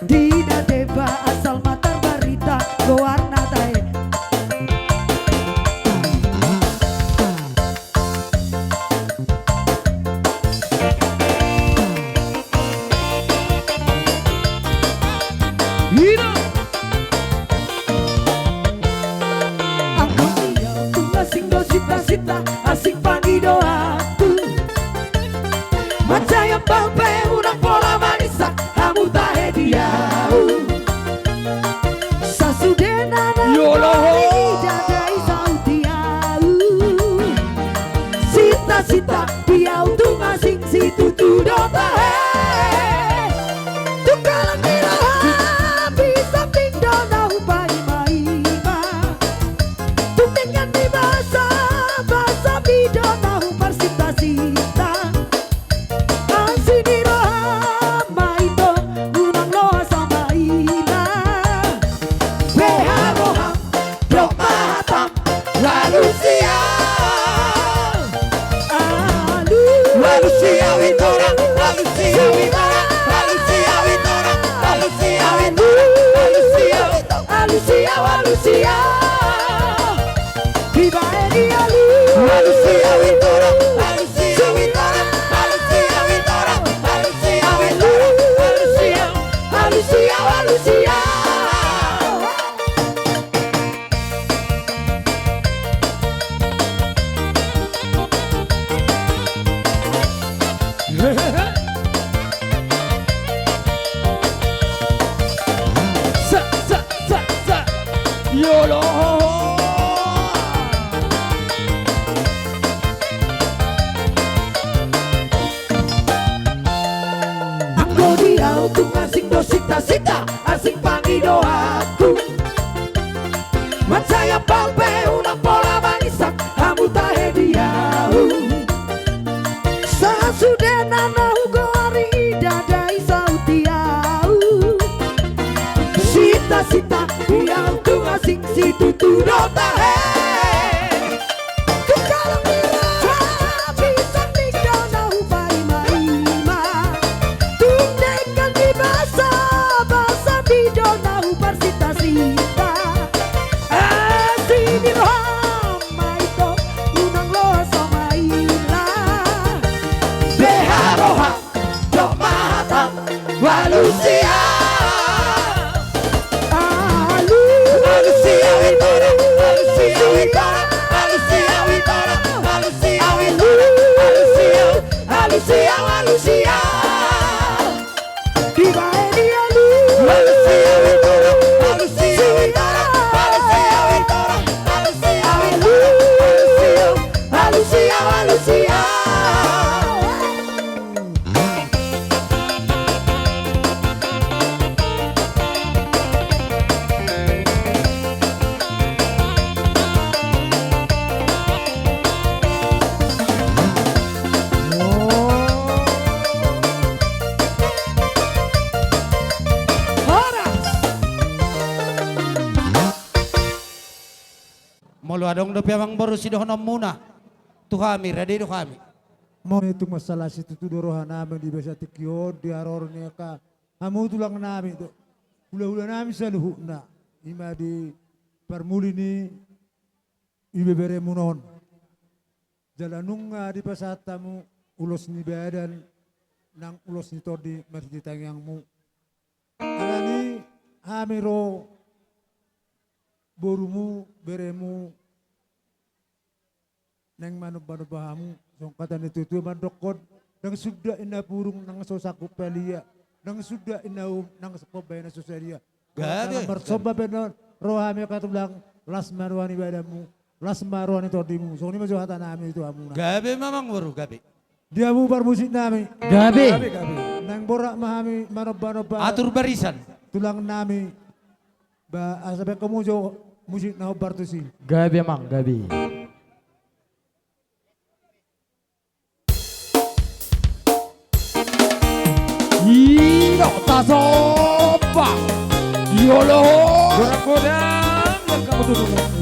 Di na deba asal ma tarbarita goarna tahe. Ina. Anggo dia tung asing do sinta-sinta, asing pangidoanku. Mansai ambal pe unang pola manisak hamu tahe di ahu. Sasudena na, yolo, hali dada i saut di ahu. Sinta-sinta di ahu tung asing situtu do tahe. Tung dalan ni roha di samping do na hupaima-ima. Tung denggan ni basa, basa i do na huparsinta-sinta. Asi ni roha ma ito, unang loas ma ila. Beha roham, dok ma hatam, alusia. Alu. Alusia i torang, alusia i torang, alusia i torang, alusia i torang, alusia i torang. Alusia, alusia. Dibaen i alu. Alusia i torang, alusia i torang, alusia i torang, alusia i torang, alusia, alusia, alusia. Sa, sa, sa, sa. Yolo. Anggo di ahu tung asing do sinta-sinta, asing pangidoanku. Molo adong dope amang boru sidohononmuna tu hami, rade do hami. Molo tung mansai las situtu do rohanami di bagasan tingki on di haroro ni angka hamu tulangnami dohot hulahulanami saluhutna, i ma di parmuli ni ibeberemuna on. Jala nunga dipasahat hamu ulos ni badan nang ulos ni tondi marhite tangiangmu. Alani hami ro borumu, beremu, naeng manombanomba hamu, songon hata ni tuatua mandokkon, ndang suda inna purung nang so sangkup palia, ndang suda inna uhum nang so pambahenan so sadia. Gabe. Marsomba pe annon ro hami angka tulang, las ma roha ni badanmu, las ma roha ni tondimu, songon i ma jo hatanami tu hamuna. Gabe ma amang boru, gabe. Di hamu parmusiknami. Gabe. Gabe, gabe. Naeng borhat ma hami manombanomba. Atur barisan. Tulangnami. Ba, asa baen hamu jo musik na hombar tusi. Gabe amang, gabe. Ino tasomba. Iolo. Godang-godang, godang-godang.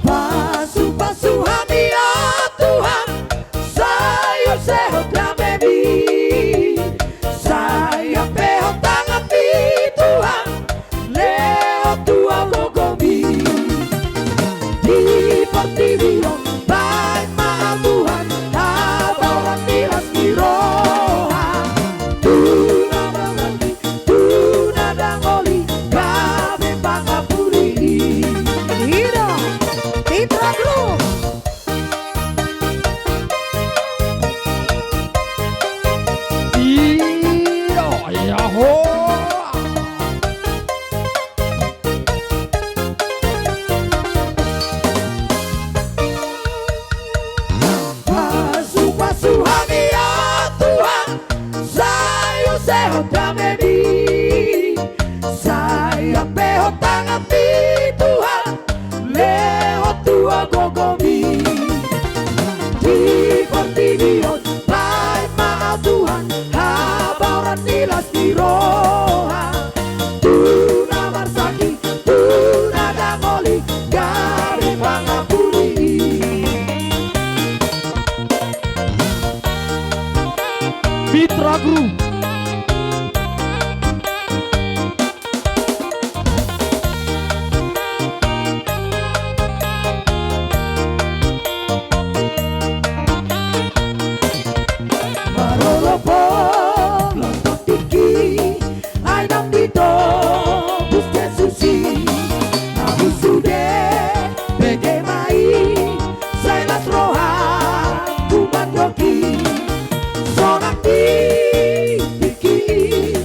Pasu-pasu hami, ya Tuhan, sai hot sehat damemi, sai hape hot tanganmi, Tuhan, lehon tua gogomi. Di portibi on baen ma, Tuhan, habaoran ni las ni roha tu na marhaha, tu na dangoli, gabe pangapuli. Ido, Pitra Group. Ido, yaho. Pasu-pasu hami, ya Tuhan, sai hot sehat damemi, sai hape hot tanganmi, Tuhan, lehon tua gogomi. Di portibi on baen ma, Tuhan, habaoran ni las ni roha tu na marsahit, tu na dangoli, gabe pangapuli. Pitra Group. Marolopolopot tingki, ai naung ditobus Jesus i. Ahu sude bege ma i, sai las rohangku mandok i. Sonang di tingki i,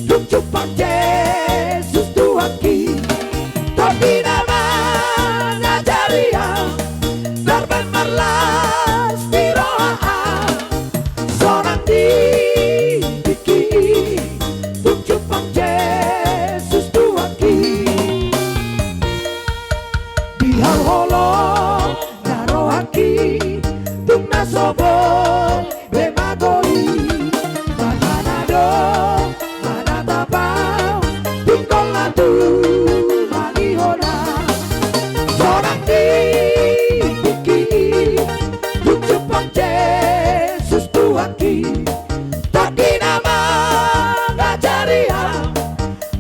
dung jumpang Jesus Tuhanki. Tondi na mangajari ahu, tarbaen marlas ni roha ahu. Sonang di tingki i, dung jumpang Jesus Tuhanki. Di hau holong na rohangki, dung na so boi be magoli. Manang na do manatap ahu, tingkol na tumangi hona. Sonang di tingki i, dung jumpang Jesus Tuhanki. Tondi na mangajari ahu,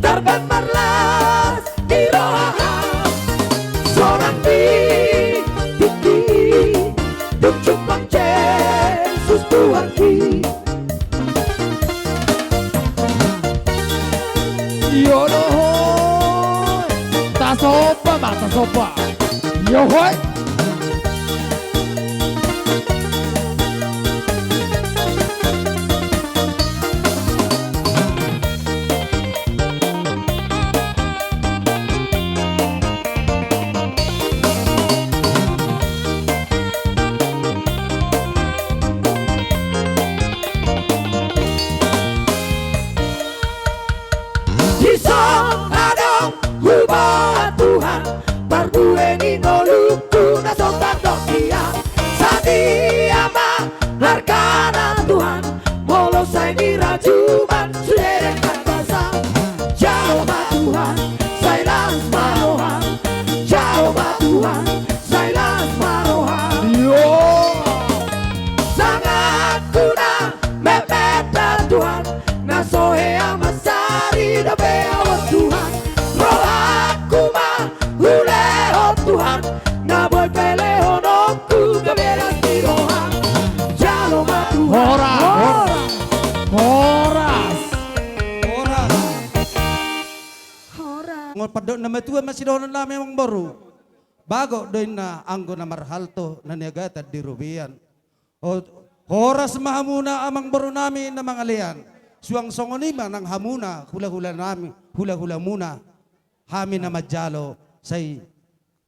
tarbaen marlas ni roha ahu. Sonang di tingki i, dung jumpang Jesus Tuhanki. Iolo hoi. Tasomba ma, tasomba. Io hoi. Pandok na matua ma sidohonon nami amangboru. Bagot do inna anggo na marhalto na niagatan di robean. O, horas ma hamuna amangborunami na mangalean. Suang songon i ma nang hamuna hulahula nami, hulahulamuna. Hami na manjalo, sai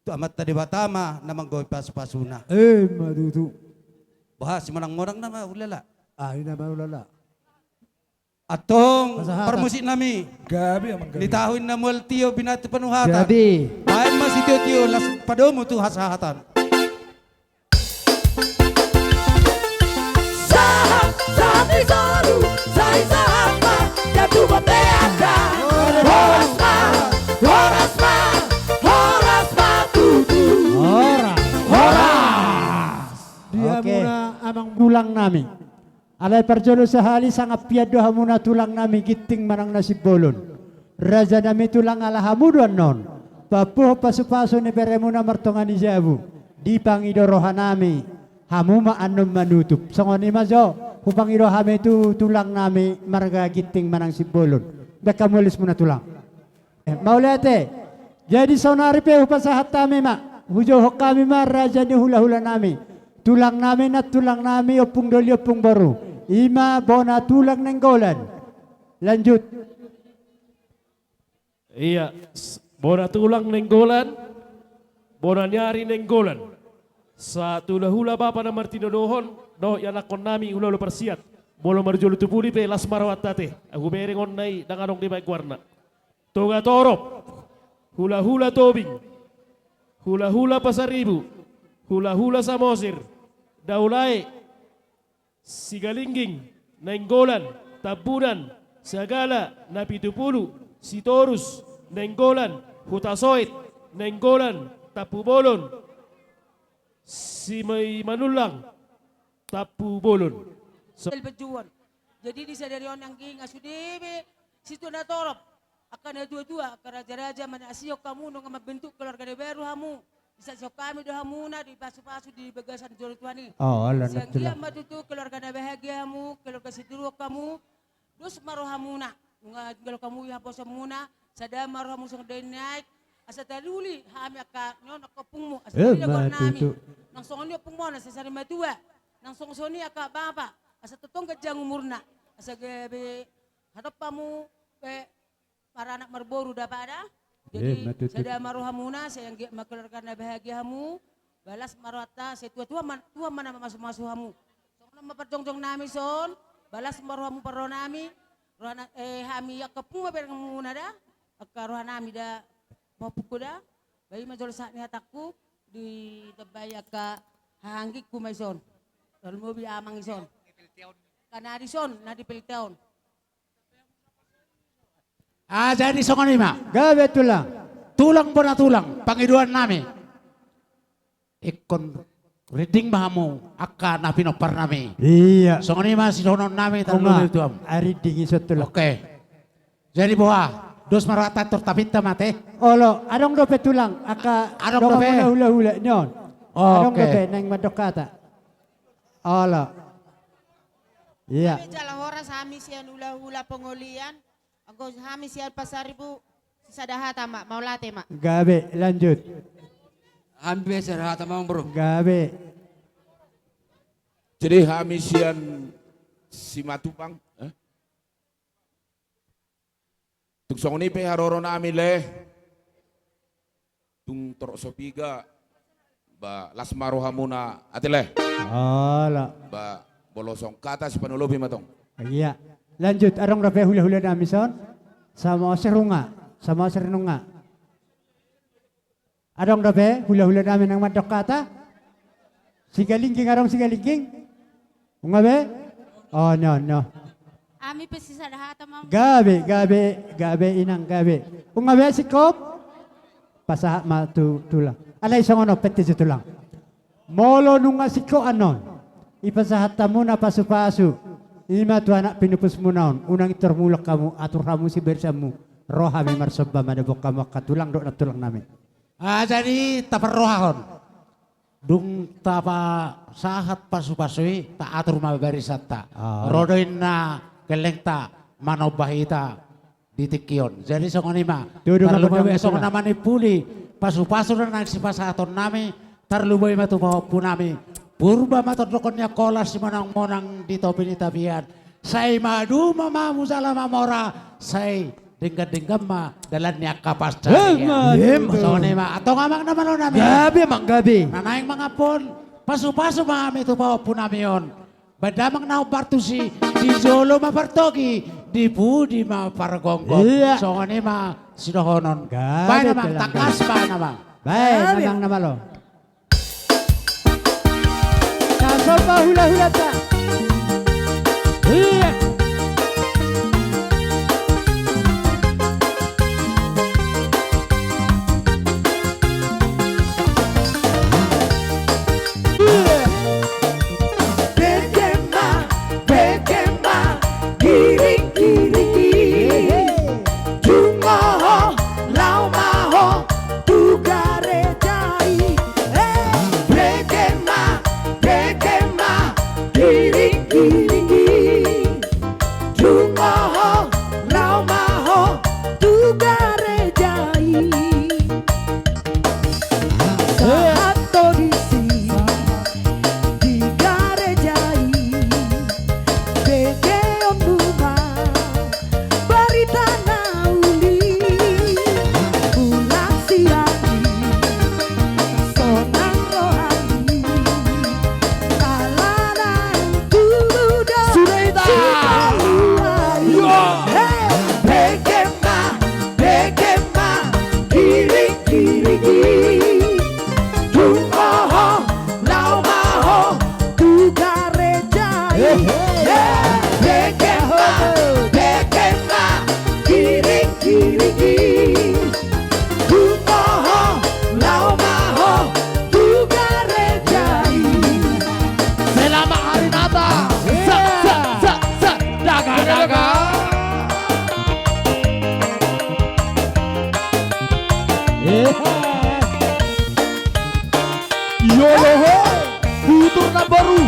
tu Amanta Debata ma na manggohi pasupasuna. Emma tutu. Bah, simonangmonang nama hulala. Ah, i nama hulala. Antong, pasahat, parmusik nami. Gabe, amang, gabe. Ni tahu inna mual tio binatu panuhatan. Gabe. Baen ma sitiotio, laos padomu tu hasahatan. Sahat, sahat ni solu, sai sahat ma, ya tu boteaka. Horas ma, horas ma, horas ma tutu. Horas. Horas. Oke. Di hamuna amang tulang nami. Alai parjolo sahali sangap pian do hamuna tulang nami Ginting manang na Simbolon. Raja nami tulang, ala hamu do annon. Pampuhon pasupasu ni beremuna martonga ni jabu. Dipangido roha nami. Hamu ma annon manutup. Songon i ma jo. Hupangido hami tu tulang nami marga Ginting manang Simbolon. Dangka mualismuna tulang. Eh, mauliate. Jadi saonari pe hupasahat hami ma, hujouhon hami ma raja ni hulahula nami, tulang nami, nantulang nami, ompung doli, ompung boru. I ma bona tulang Nainggolan. Lanjut. Ia, s-, bona tulang Nainggolan, bona ni ari Nainggolan. Sahat hulahula bapa na martinodohon, dohot ianakhon nami hulahula parsiat. Molo marjolo tu pudi pe las ma rohanta ate. Ahu bereng on nai ndang adong dibaen goarna. Toga Torop, hulahula Tobing, hulahula Pasaribu, hulahula Samosir, Daulae, Sigalingging, Nainggolan, Tambunan, Sagala, Napitupulu, Sitorus, Nainggolan, Hutasoit, Nainggolan, Tampubolon, Simanullang, Tampubolon. So- Bejuon. Jadi di sadari on anggi nga sude be situan na torop. Angka na tuatua, angka rajaraja, manasihon hamu nunga mambentuk keluarga na baru hamu. Disasihon hami do hamuna, dipasupasu di bagasan joro Tuhan i. Oh, ala. Sai anggiat ma tutu keluarga na bahagia hamu, keluarga sitiruon hamu. Dos ma rohamuna, nunga tinggal hamu i haposamuna, sada ma rohamu songon dain ni aek, asa taruli hami angka nion angka ompungmu, asa taruli goar nami. Nang songon i ompungmu na sasari matua, nang songon i angka bapa, asa tongtong ganjang umurna, asa gabe hatop hamu pe maranak marboru da pada. Jadi sada ma rohamuna, sai anggiat ma keluarga na bahagia hamu, balas ma rohanta, sai tua, tua ma, tua ma na mamasumasu hamu. Songon on ma parjongjong nami son, balas ma rohamu parroha nami, roha na, eh, hami angka ompung ma berengmuna da, angka roha nami da, pahompuku da, ba i ma jolo sahat ni hatangku, ditambai angka hahanggingku ma i son. Tarlumobi amang i son. Angka na di son, na di Pelita on. Ah, jadi songon i ma. Gabe tulang. Tulang bona tulang, pangidoan nami. Ingkon rinding ma hamu angka na pinompar nami. Ia. Songon i ma sidohonon nami, tarlumobi tu hamu. Ah, rinding i son tulang. Oke. Jadi boha, dos ma rohanta, tor tapinta ma ate. Olo, adong dope tulang, angka adong dope hulahula nion. Adong dope naeng mandok hata. Olo. Ia. Jala horas hami sian hulahula Pongolian. Anggo hami sian Pasaribu, sada hata ma, mauliate ma. Gabe, lanjut. Hami pe sada hata ma, Bro. Gabe. Jadi hami sian Simatupang, eh? Tung songon i pe haroro nami le. Tung torop so piga, ba las ma rohamuna ate le. Ala. Ba molo songon hata sipanolopi ma tong. Ia. Lanjut, adong dope hulahula nami son. Samosir nunga, Samosir nunga. Adong dope hulahula nami naeng mandok hata. Sigalingging, adong Sigalingging. Nunga be? Oh, no, no. Hami pe sisada hata ma. Gabe, gabe, gabe inang, gabe. Nunga be singkop? Pasahat ma tu tulang. Alai songon on pe tu tulang. Molo nunga singkop annon, ipasahat hamuna pasupasu, i ma tu anak pinupusmuna on, unang intor mulak hamu, atur hamu sibarisanmu, ro hami marsomba manobok hamu angka tulang dohot nantulang nami. Ah, jadi taparrohahon. Dung tapasahat pasupasu i, taatur ma barisanta. Ah. Ro do inna gellengta manomba hita. di tingki on. Jadi songon i ma. Tudu ma. Tarlumobi songon na manimpuli pasupasu na naeng sipasahatonnami, tarlumobi ma tu pahompunami Purba Matondokkon ni Angkola Simonangmonang di topi ni tapian. Sai maduma ma hamu jala mamora, sai denggan-denggan ma dalan ni angka pansarian. Emma tutu. Songon i ma, antong amang na malo nami. Gabe, amang, gabe. Na naeng mangampu pasupasu ma hami tu pahompunami on. Baen damang na hombar tusi, di jolo ma partogi, di pudi ma pargonggo. Iya. Songon i ma sidohonon. Gabe. Baen amang, tangkas baen amang. Baen amang na malo. Sasomba hulahulanta. Iya. Iya. Bege ma, bege ma, giring, giring, giring. Jungo ho, laho ma ho tu gareja i. Eh, bege ma, bege ma, giring, giring, giring. Jungo ho, laho ma ho tu gareja i. Sahat ho disi di gareja i, begeonmu ma barita na uli. Ulang sian i sonang roha i, ala naeng tubu do. Sudah i da. Sipalua i. Yo. Hei, bege ma, bege ma, giring, giring, giring. Jungo ho, laho ma ho tu gareja i. He, he. He, bege ma, bege ma, giring, giring, giring. Jungo ho, laho ma ho tu gareja i. Selamat Hari Natal. Sa, sa, sa, sa. Daga, daga. Eh. Jolo ho, Hutur Namboru.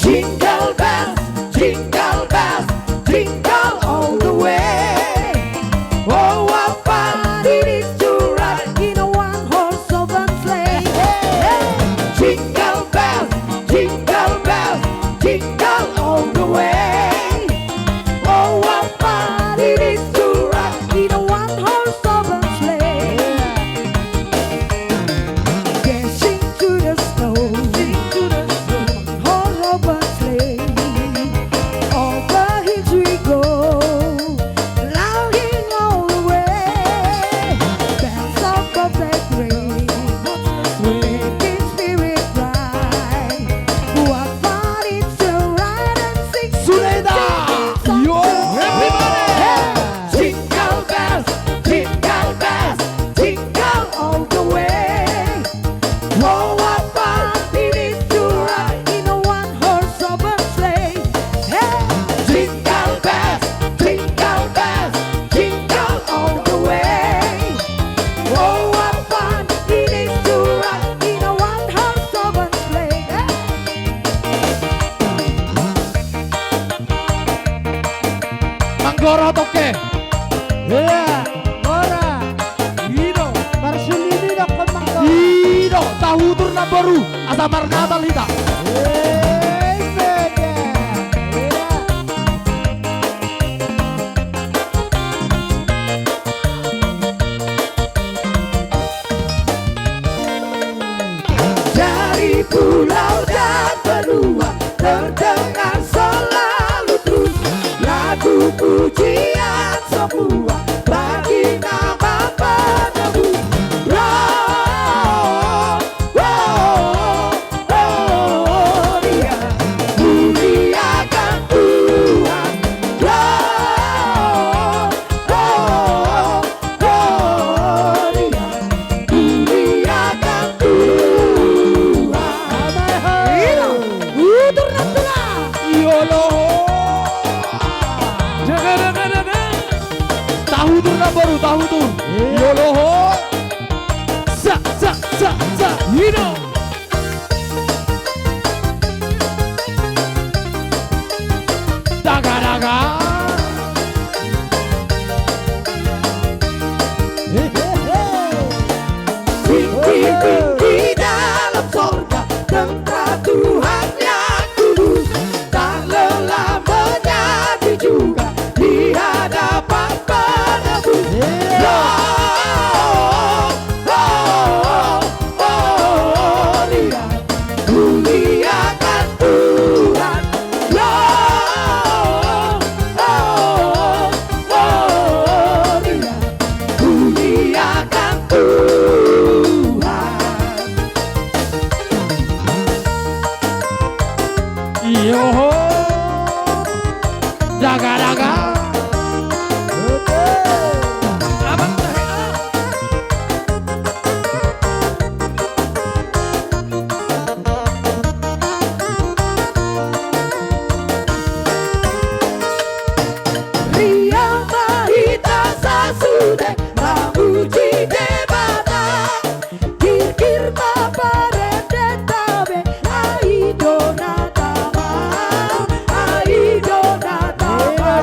Jingle bells, jingle bells, jingle all the way. Oh, what fun it is to ride in a one-horse open sleigh. Hey, hey. Jingle bells, jingle bells, jingle all the way. Oh, what fun it is to ride in a one-horse open sleigh. Dashing through the snow, through the snow, on open sleigh. Over hills we go, laughing all the way. Bells on bobtail ring, making spirits bright. What fun it's to ride and sing. Sudah i da. Sing, sing, sing, sing. Yo. Everybody. Hey. Jingle bells, jingle bells, jingle all the way. Oh, what fun it is to ride in a one-horse open sleigh. Hey! Jingle bells, jingle bells, jingle all the way. Oh, what fun it is to ride in a one-horse open sleigh. Hey! Manggoro toke. Iya, ora. I do, marsuli i do, kon manggoro. I do, tahutur namboru, asa marnatal hita. Eh, beda. Iya. Dari pulau dan benua terdengar selalu terus lagu pujian semua bagi Nama Penebus. Gloria, muliakan Tuhan. Gloria, muliakan Tuhan. Ina, utur na tula. Jolo ho. Jaga, jaga, jaga. Tahutur namboru, tahutur. Iya. Jolo ho. Sa, sa, hino. Daga, daga. He, he, he. Tinggi, tinggi dalam sorga tempat Tuhan yang kudus. Tak lelah menyanyi juga di hadapan Penebus. Iya. Oh, oh, oh, oh, oh, lihat, muliakan Tuhan. Oh, oh, oh, oh, lihat, muliakan Tuhan. Iyo ho. Daga, daga. Abang tahe, ah. Riang ma hita sasude mamuji Debata. Girgir ma parende ta be, ai do na tama, ai do na tama.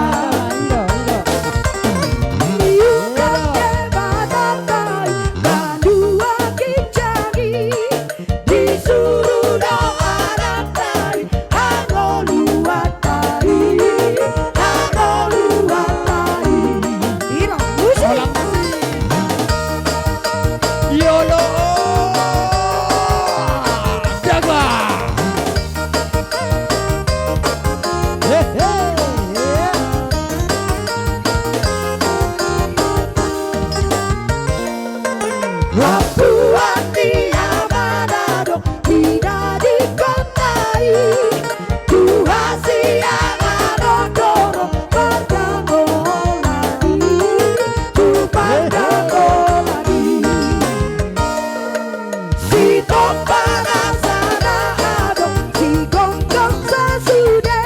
Iungkap Debata nai banua ginjang i, disuru do anak nai hangoluan nai, hangoluan nai. Iro, musik. Yolo. Jaga. He, he, he. Lampuan ni amana do pinadingkon nai, tu hasiangan on do ro pardangolon i, tu pardangolon i. Sitopa na sada adong, sigonggong sasude,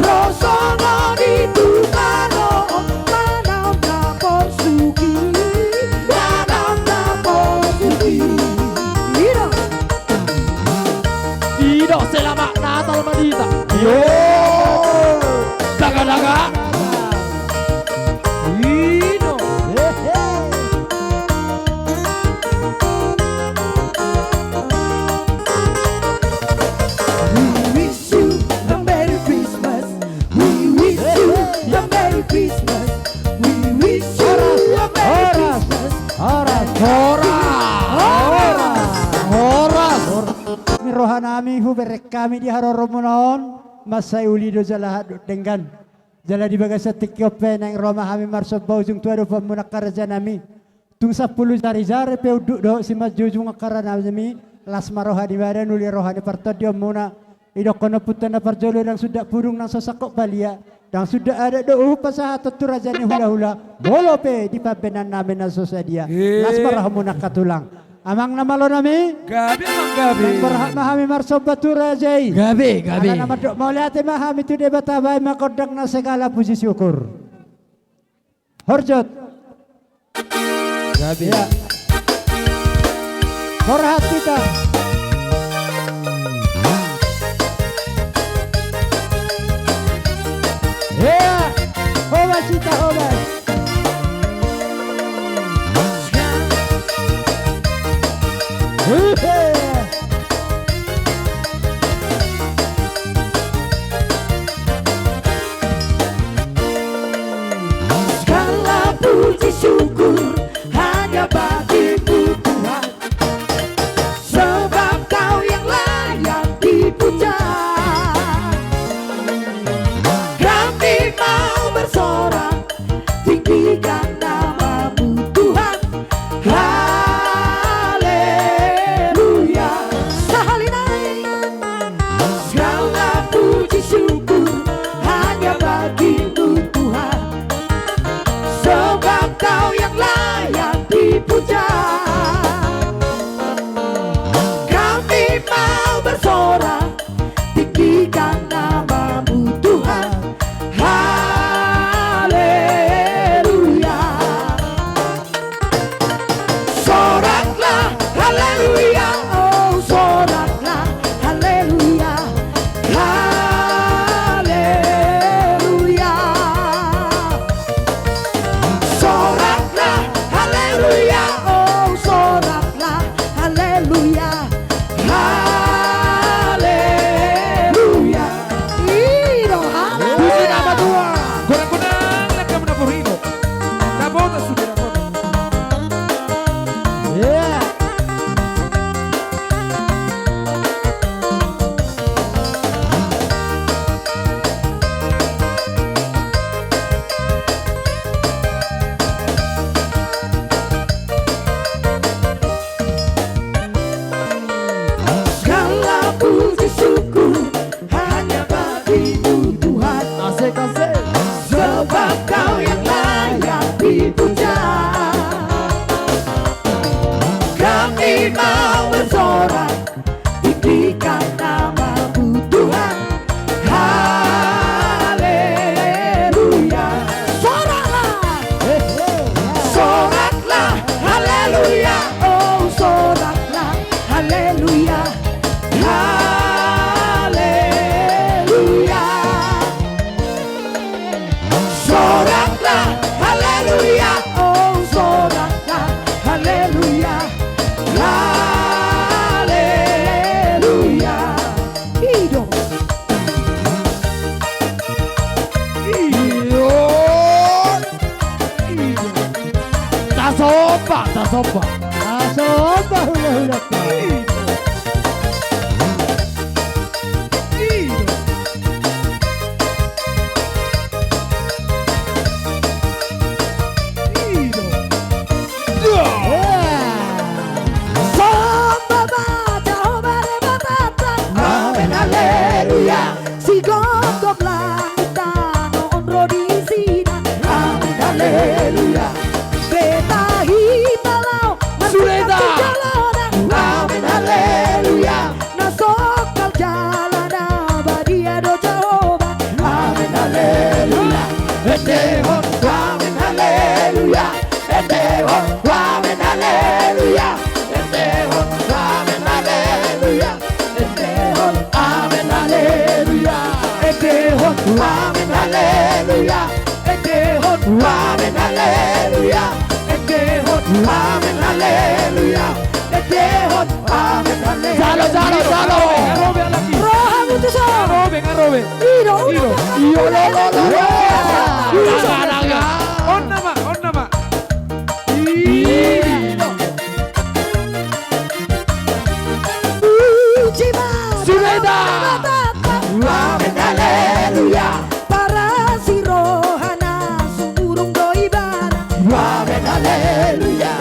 ro songon i tu tano on, manang na porsuk i, manang na porsuk i. Iro. Iro, selamat Natal ma di hita. Yo. Daga, daga. Ino. He, he. We wish you a Merry Christmas. We wish you a Merry Christmas. We wish you a Merry Christmas. Horas. Horas. Horas. Horas. Horas. Ni rohanami hubereng hami di haroronmuna on, mansai uli do jala hot do denggan. Jala di bagasan tingki on pe naeng ro ma hami marsomba ujung tu adopanmuna angka rajanami. Tung sampulu jarijari pe unduk dohot simanjujung angka rajanami, las ma roha ni badan uli roha ni partondionmuna. Idokkon ompunta na parjolo, ndang sundat pudung nang so sangkot balia, ndang sundat adat dohot uhum pasahaton tu raja ni hulahula, molo pe di pambahenannami na so sadia. Las ma rohamuna angka tulang. Amang na malonami. Gabe, amang, gabe. Naeng borhat ma hami marsomba tu raja i. Gabe, gabe. Ala na mandok mauliate ma hami tu Debata, bahen ma gondang na segala puji syukur. Horjot. Gabe. Ya. Borhat hita. Ya. Hobas hita, hobas. Segala puji syukur hanya bagi-Mu Tuhan, sebab Kau yang layak dipuja. Kami mau bersorak di Tompa. Asa ompa hulahulanta. Ido. Ido. Ido. Dah. Sombong ma Jahowa Debatanta. Amen, haleluya. Sigomgom langit tano on ro di sina. Amen, haleluya. Betahita laho marsiap tu joloan. Amen, haleluya. Na songkal jala na badia do Jahowa. Amen, haleluya. Endehon, amen, haleluya. Endehon, amen, haleluya. Endehon, amen, haleluya. Endehon, amen, haleluya. Endehon, amen, haleluya. Endehon, amen, haleluya. Endehon, amen, haleluya. Endehon, amen, haleluya. Jalo, jalo, jalo. Rohamu tu son. Ido, ido. Iyo, lo, lo, lo, lo. Onna ma, onna ma. Ido. Puji ma Debatanta. Amen, haleluya. Parasi rohana sumurung do ibana. Amen, haleluya.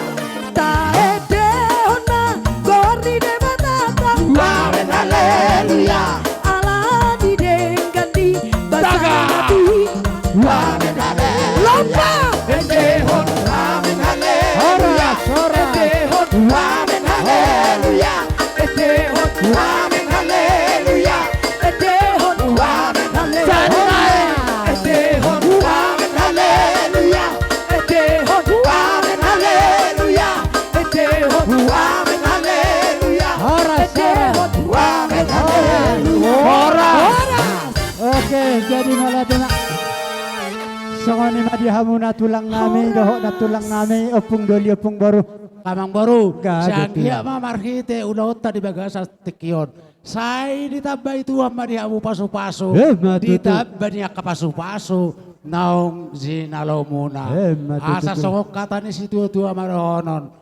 Taendehon ma goar ni Debatanta. Amen, haleluya. Ala ni denggan ni basa na tuhi. Amen, haleluya. Lompa. Endehon, amen, haleluya. Horas, horas. Endehon, amen, haleluya. Endehon, amen, haleluya. Endehon, amen, haleluya. Endehon, amen, haleluya. Endehon, amen, haleluya. Endehon, amen, haleluya. Horas, horas. Endehon, amen, haleluya. Horas. Horas. Oke, jadi mauliate ma. Songon i ma di hamuna tulang nami, dohot nantulang nami, ompung doli, ompung boru. Amang boru, sai anggiat ma marhite ulaonta di bagasan tingki on. Sai ditambai Tuhan ma di hamu pasupasu. Ditamba ni angka pasupasu naung jinalomuna. Asa songon hata ni situatua ma dohonon.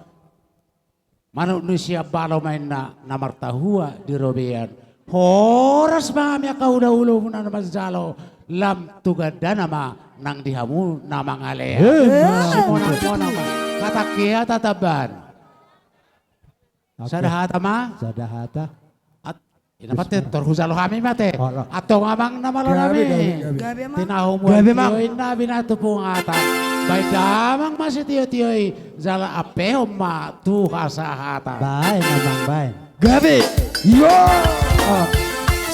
Manuk ni sian balo ma inna na martahua di robean. Horas ma hami angka hulahulamuna na manjalo, lam tu gandana ma nang di hamu na mangalean. Simonangkon ma. Hatangki hata tambahan. Sada hata ma. Sada hata. Ina ma te, tor hujalo hami ma te. Antong amang na malo nami. Tinahu mual tio inna binatupungatan. Baen damang ma sitiotio i jala ampehon ma tu hasahatan. Baen amang, baen. Gabe. Iyo.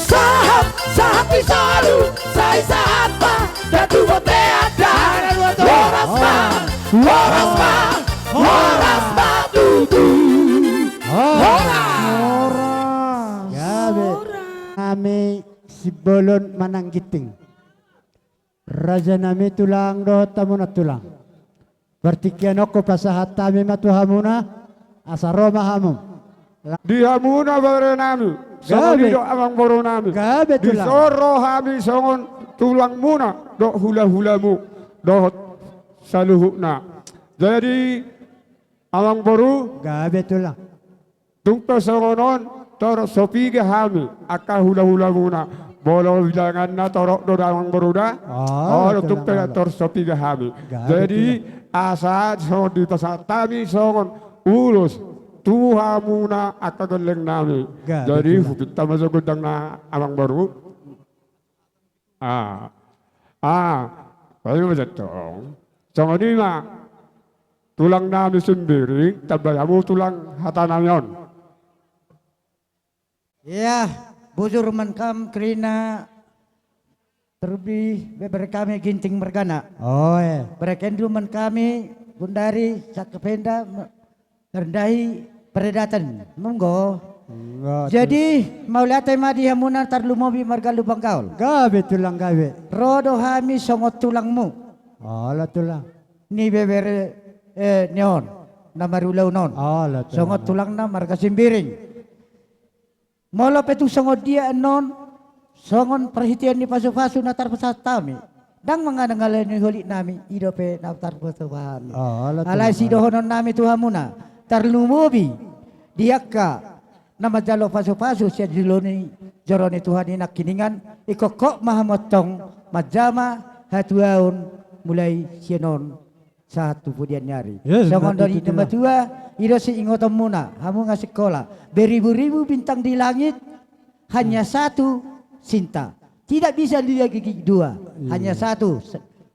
Sahat, sahat ni solu, sai sahat ma datu bontean da. Horas ma, horas ma, horas ma tutu. Horas. Horas. Gabe. Nami Simbolon manang Ginting. Raja nami tulang dohot hamu nantulang. Partingkian on hupasahat hami ma tu hamuna, asa ro ma hamu. Di hamuna bere nami, songon i dohot amang boru nami. Gabe tulang. Dison ro hami songon tulangmuna dohot hulahulamu dohot saluhutna. Jadi amang boru. Gabe tulang. Tung pe songon on, torop so piga hami angka hulahulamuna. Molo bilanganna torop do da amang boru da. Olo, tung pe torop so piga hami. Jadi asa songon dipasahat hami songon ulos tu hamuna angka gelleng nami. Jadi hupinta ma jo gondangna amang boru. Ah, ah, paima jantong. Songon i ma tulang nami Simbiring, tambai hamu tulang hata nami on. Iya, bujur ma nangkin kerina terlebih bebere kami Ginting mergana. Oe. Bereken du ma nangkin gundari sangkapenda me-, Rendahi peredatan, monggo. Jadi, mauliate ma di hamuna tarlumobi marga Lumban Gaol. Gabe tulang gabe. Ro do hami songon tulangmu. Ala tulang. Ni bebere, eh, ni on. Na marulaon on. Ala tulang. Songon tulangna marga Simbiring. Molo pe tung songon dia annon, songon parhitean ni pasupasu na tarpasahat hami. Ndang mangalehon holit nami, i dope na tarboto bahan. Oh, ala Tuhan. Alai sidohonon nami tu hamuna, tarlumobi di angka na manjalo pasupasu sian jolo ni joro ni Tuhan i nangkiningan, ingkon hot ma hamu antong manjama hatuaon mulai sian on sahat tu pudian ni ari. Yes, songon dok ni natuatua, i do siingotonmuna, hamu na singkola. Beribu-ribu bintang di langit, hanya satu cinta. Tidak bisa dibagi dua, hanya satu.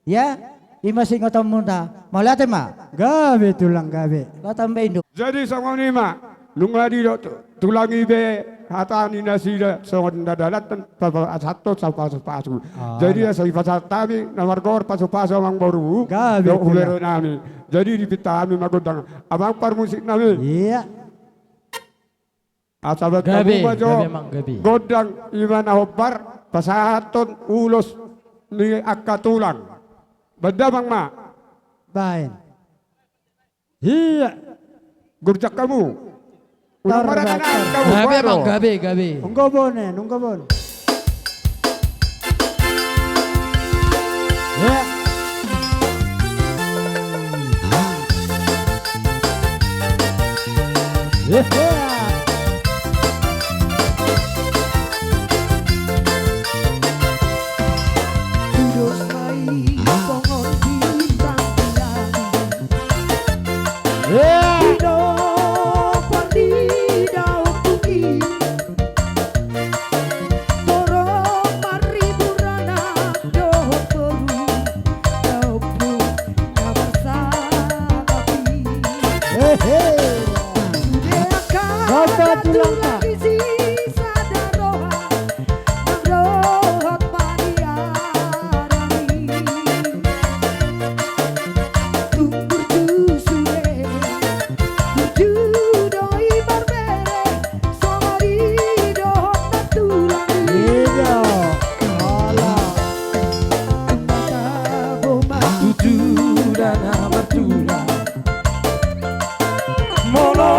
Ya, i ma siingotonmuna. Mauliate ma. Gabe tulang, gabe. Laho tambai, Induk. Jadi songon i ma, nunga didok tu-, tulang i be hata ni nasida songon na dalan tan, pa-, pa-, pasahathon pasupasu. Ah, jadi, asa dipasahat hami na margoar pasupasu, amang boru. Gabe tulang. Dohot bere nami. Jadi dipinta hami ma gondang, amang parmusik nami. Iya. Asa baen hamu ma jo, gabe, amang, gabe. Gondang i ma na hombar pasahathon ulos ni angka tulang. Baen damang ma. Baen. Iya. Gurjak hamu. Unang maranggi hamu. Gabe, amang, gabe, gabe. Nunga bone, nunga bone. Ya. Ya. Udos ma i songon bintang di langit. Di dohot pardidao bumi. Torop maribur anak dohot boru, na ompung na marsangapi. Hehe. Sude angka tulang na disi sada roha, nang dohot pariaran i. Tung burju sude, burju do i marbere, songon i dohot nantulang i. Iya, ala. Tung martabo ma tutu da na martulang. Molo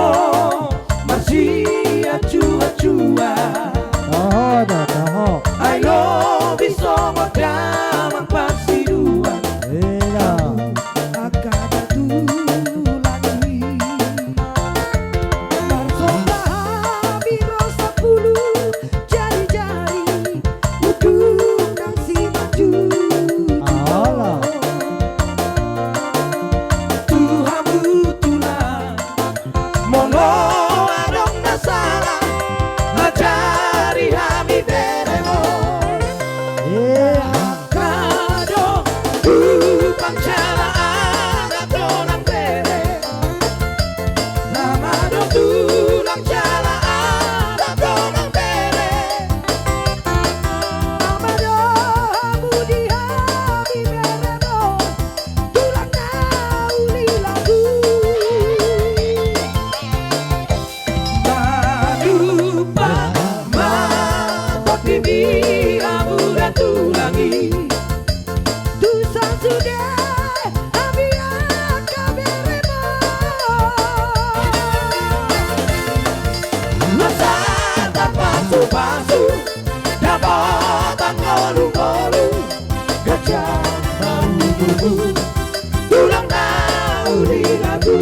marsiacuacuan. Toho, toho. Ai lobi songon damang parsiduan. Iya. Angka tulang i. Marsomba hami ro sampulu jarijari, unduk nang simanjujung. Ala. Tu hamu tulang, molo adong na sala, ajari hami beremon. Iya. Adong tulang jala anak dongan bere. Nama adong tulang jala anak dongan bere. Nama adong hamu di hami beremon, tulang na uli lagu. Manupa ma tondi ni hamu da tulang i. Tusan sude hami angka beremon. Masa tarpasupasu, dapotan ngolungolu, ganjang ma umurmu, tulang na uli lagu.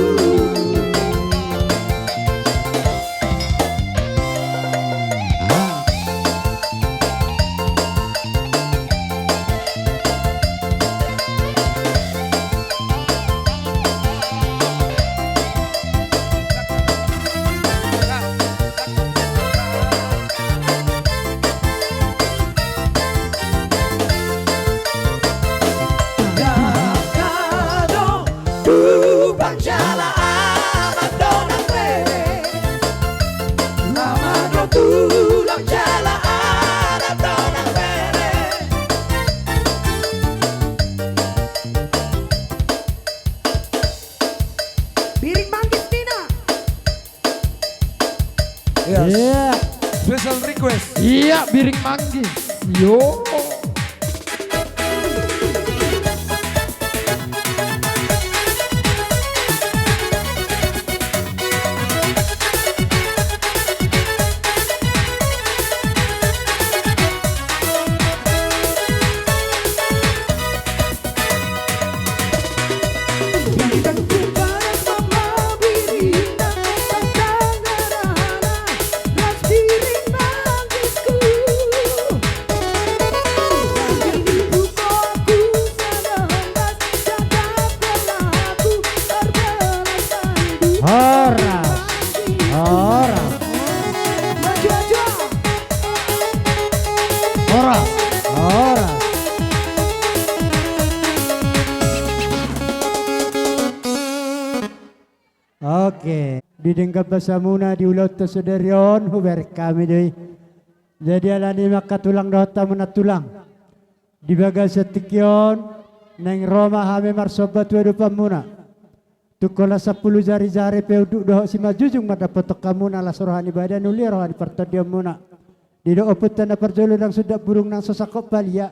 Tulang jala anak dongan bere. Nama adong tulang jala anak dongan bere. Biring Manggis ninna. Yes. Iya. Special request. Iya, Biring Manggis. Yo. Horas. Oke, di denggan basamuna di ulaonta sadari on, hubereng hami do i. Jadi alani i ma angka tulang dohot hamuna tulang, di bagasan tingki on, naeng ro ma hami marsomba tu adopanmuna. Tung holan sampulu jarijari pe unduk dohot simanjujung mandapothon hamuna, las roha ni badan, uli roha ni partondionmuna. Didok ompunta na parjolo, ndang sundat burung nang so sangkot palia,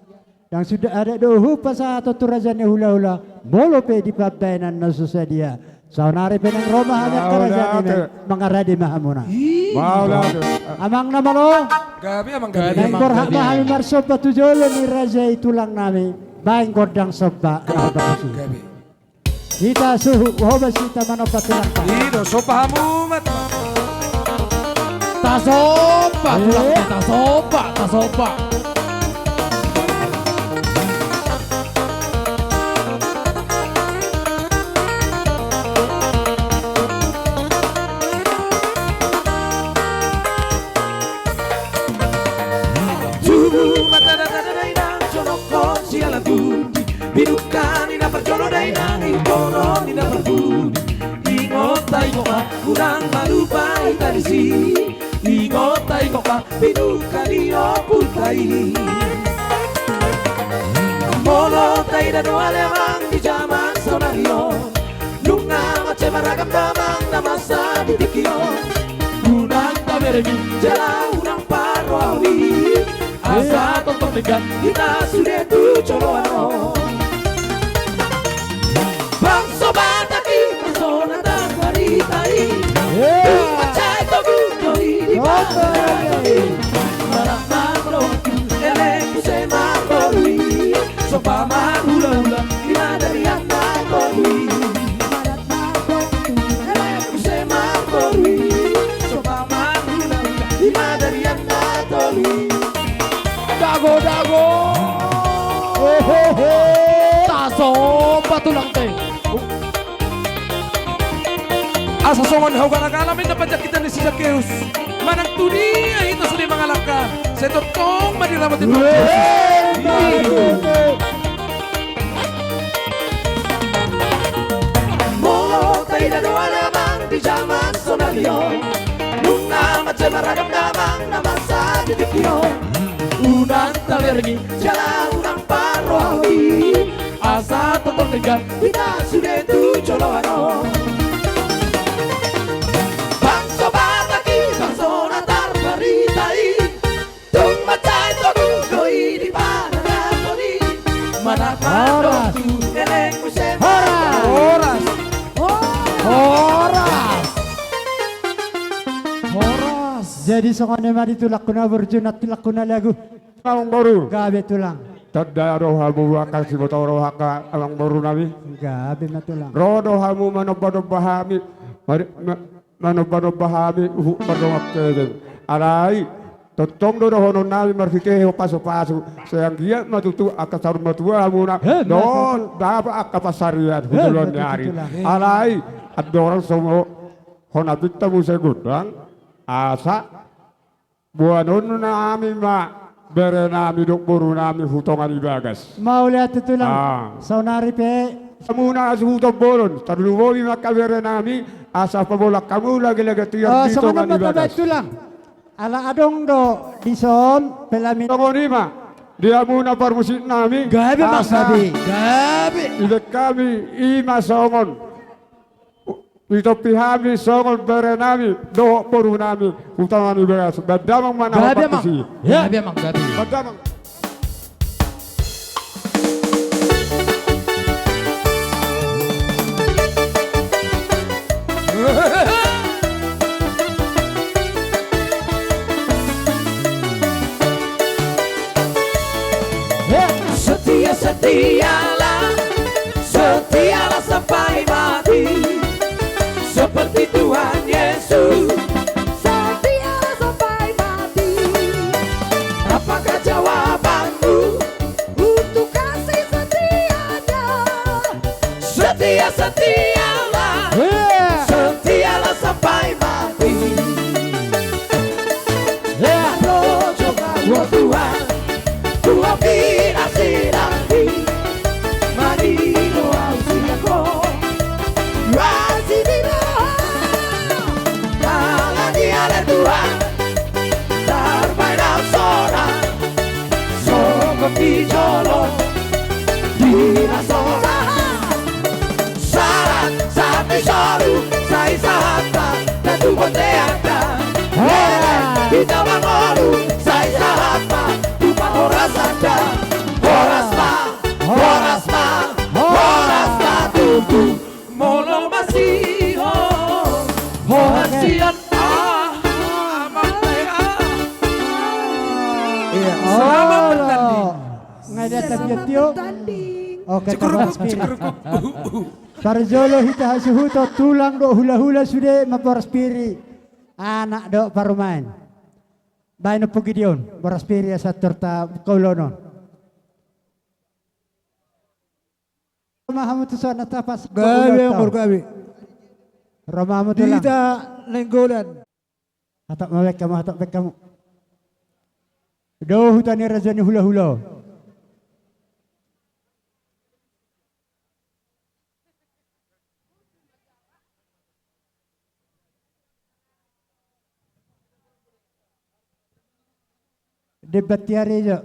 ndang sundat adat do hupasahat tu raja ni hulahula, molo pe di pambahenan na so sadia. Saonari pe naeng ro ma hami angka raja nami, mangarade ma hamuna. Amang na malo. Gabe, amang, gabe. Naeng borhat ma hami marsomba tu jolo ni raja i tulang nami, baen gondang somba na bagus i. Hita suhut, hoba hita manomba tulangta. I do, somba hamu ma. Tasomba, tulang, tasomba, tasomba. Tubu ma tada-tada dainang, jonok ho siala gundi. Binuka ni na parjolo dainang, ingkon ni na parpudi. Ingot, ingot ma, unang ma lupa hita disi. Ingot, ingot ma, binuka ni ompunta i. Molo taida do ale amang di jaman saonari on, nunga mansai maragam damang na masa di tingki on. Unang taberengin jala unang parrohahon i. Asa tongtong denggan hita sude tu joloan on. Bangso Batak i, bangso na tarbarita i. Tung mansai togu do i di parrohahon i. Manat ma dohot tu elek muse marboru i. Somba marhulahula di madarian na tolu i. Manat ma dohot tu elek muse marboru i. Somba marhulahula di madarian na tolu i. Dago, dago. Hehehe. Tasomba tulang te. Asa songon hau galagala ma inna panjangkitan ni si Sakeus. Manang tu dia hita sude mangalangka, sai tongtong ma diramoti Tuhan Jesus. Molo taida do ale amang di jaman saonari on, nunga mansai maragam damang na masa di tingki on. Unang taberengin jala unang parrohahon i. Asa tongtong denggan hita sude tu joloan on. Bangso Batak i, bangso na tarbarita i. Tung mansai togu do i di parrohahon i. Manat ma dohot tu elek muse. Horas. Horas. Horas. Horas. Jadi songon i ma di tulangku na burju, na tulangku na lagu. Amangboru. Gabe tulang. Tanda do hamu angka siboto roha angka amangboru nami. Gabe ma tulang. Ro do hamu manomba-nomba hami. Mari, ma-, manomba-nomba hami huhut mardongan hepeng. Alai tongtong do dohonon nami marhite pasupasu. Sai anggiat ma tutu angka saur matua hamuna. He, dohot dapot angka pansarian. He, tu joloan ni ari. Alai andorang songon hona pinta muse gondang. Asa boanonnami ma berenami dohot borunami tu tonga ni bagas. Mauliate tulang. Ah. Saonari pe. Hamuna suhuton bolon, tarlumobi ma angka berenami, asa pabolak hamu lage-lage tiar di tonga ni bagas. Songon i ma tulang. Ala adong do dison pelamin. Songon i ma di hamuna parmusiknami. Gabe ma gabe. Gabe. Ibaen hami i ma songon. Ditompi hami songon berenami dohot borunami tu tonga ni bagas. Baen damang ma na hombar tusi. Gabe amang, gabe. Baen damang. Setia, setialah, setialah sampai mati, seperti Tuhan Yesus. Setialah sampai mati. Apakah jawabanmu untuk kasih setianya? Setia, setialah. Iya. Setialah sampai mati. Iya. Rojo ma, oh Tuhan, Tuhan di Di jolo, di na so. Sahat, sahat ni solu, sai sahat ma, na tu bonteanta. Hei, hita mangolu, sai sahat ma, tu parhorasanta. Horas ma, horas ma, horas ma tutu. Molo masihol, horas sian. Ah, ah, ah. Iya. Selamat bertanding. Ngai dia tapi tio. Oke, cukup, cukup. Parjolo hita hasuhuton, tulang dohot hulahula sude mamboras pir i. Anak dohot parumaen. Baen ompung Gideon, boras pir i asa tor ta kaulon on. Ro ma hamu tu son, na tapas. Gabe, gabe. Ro ma hamu tulang. Di hita Nainggolan. Hatop ma baen hamu, hatop baen hamu. Do huta ni raja ni hulahula. Debat tiar i jo.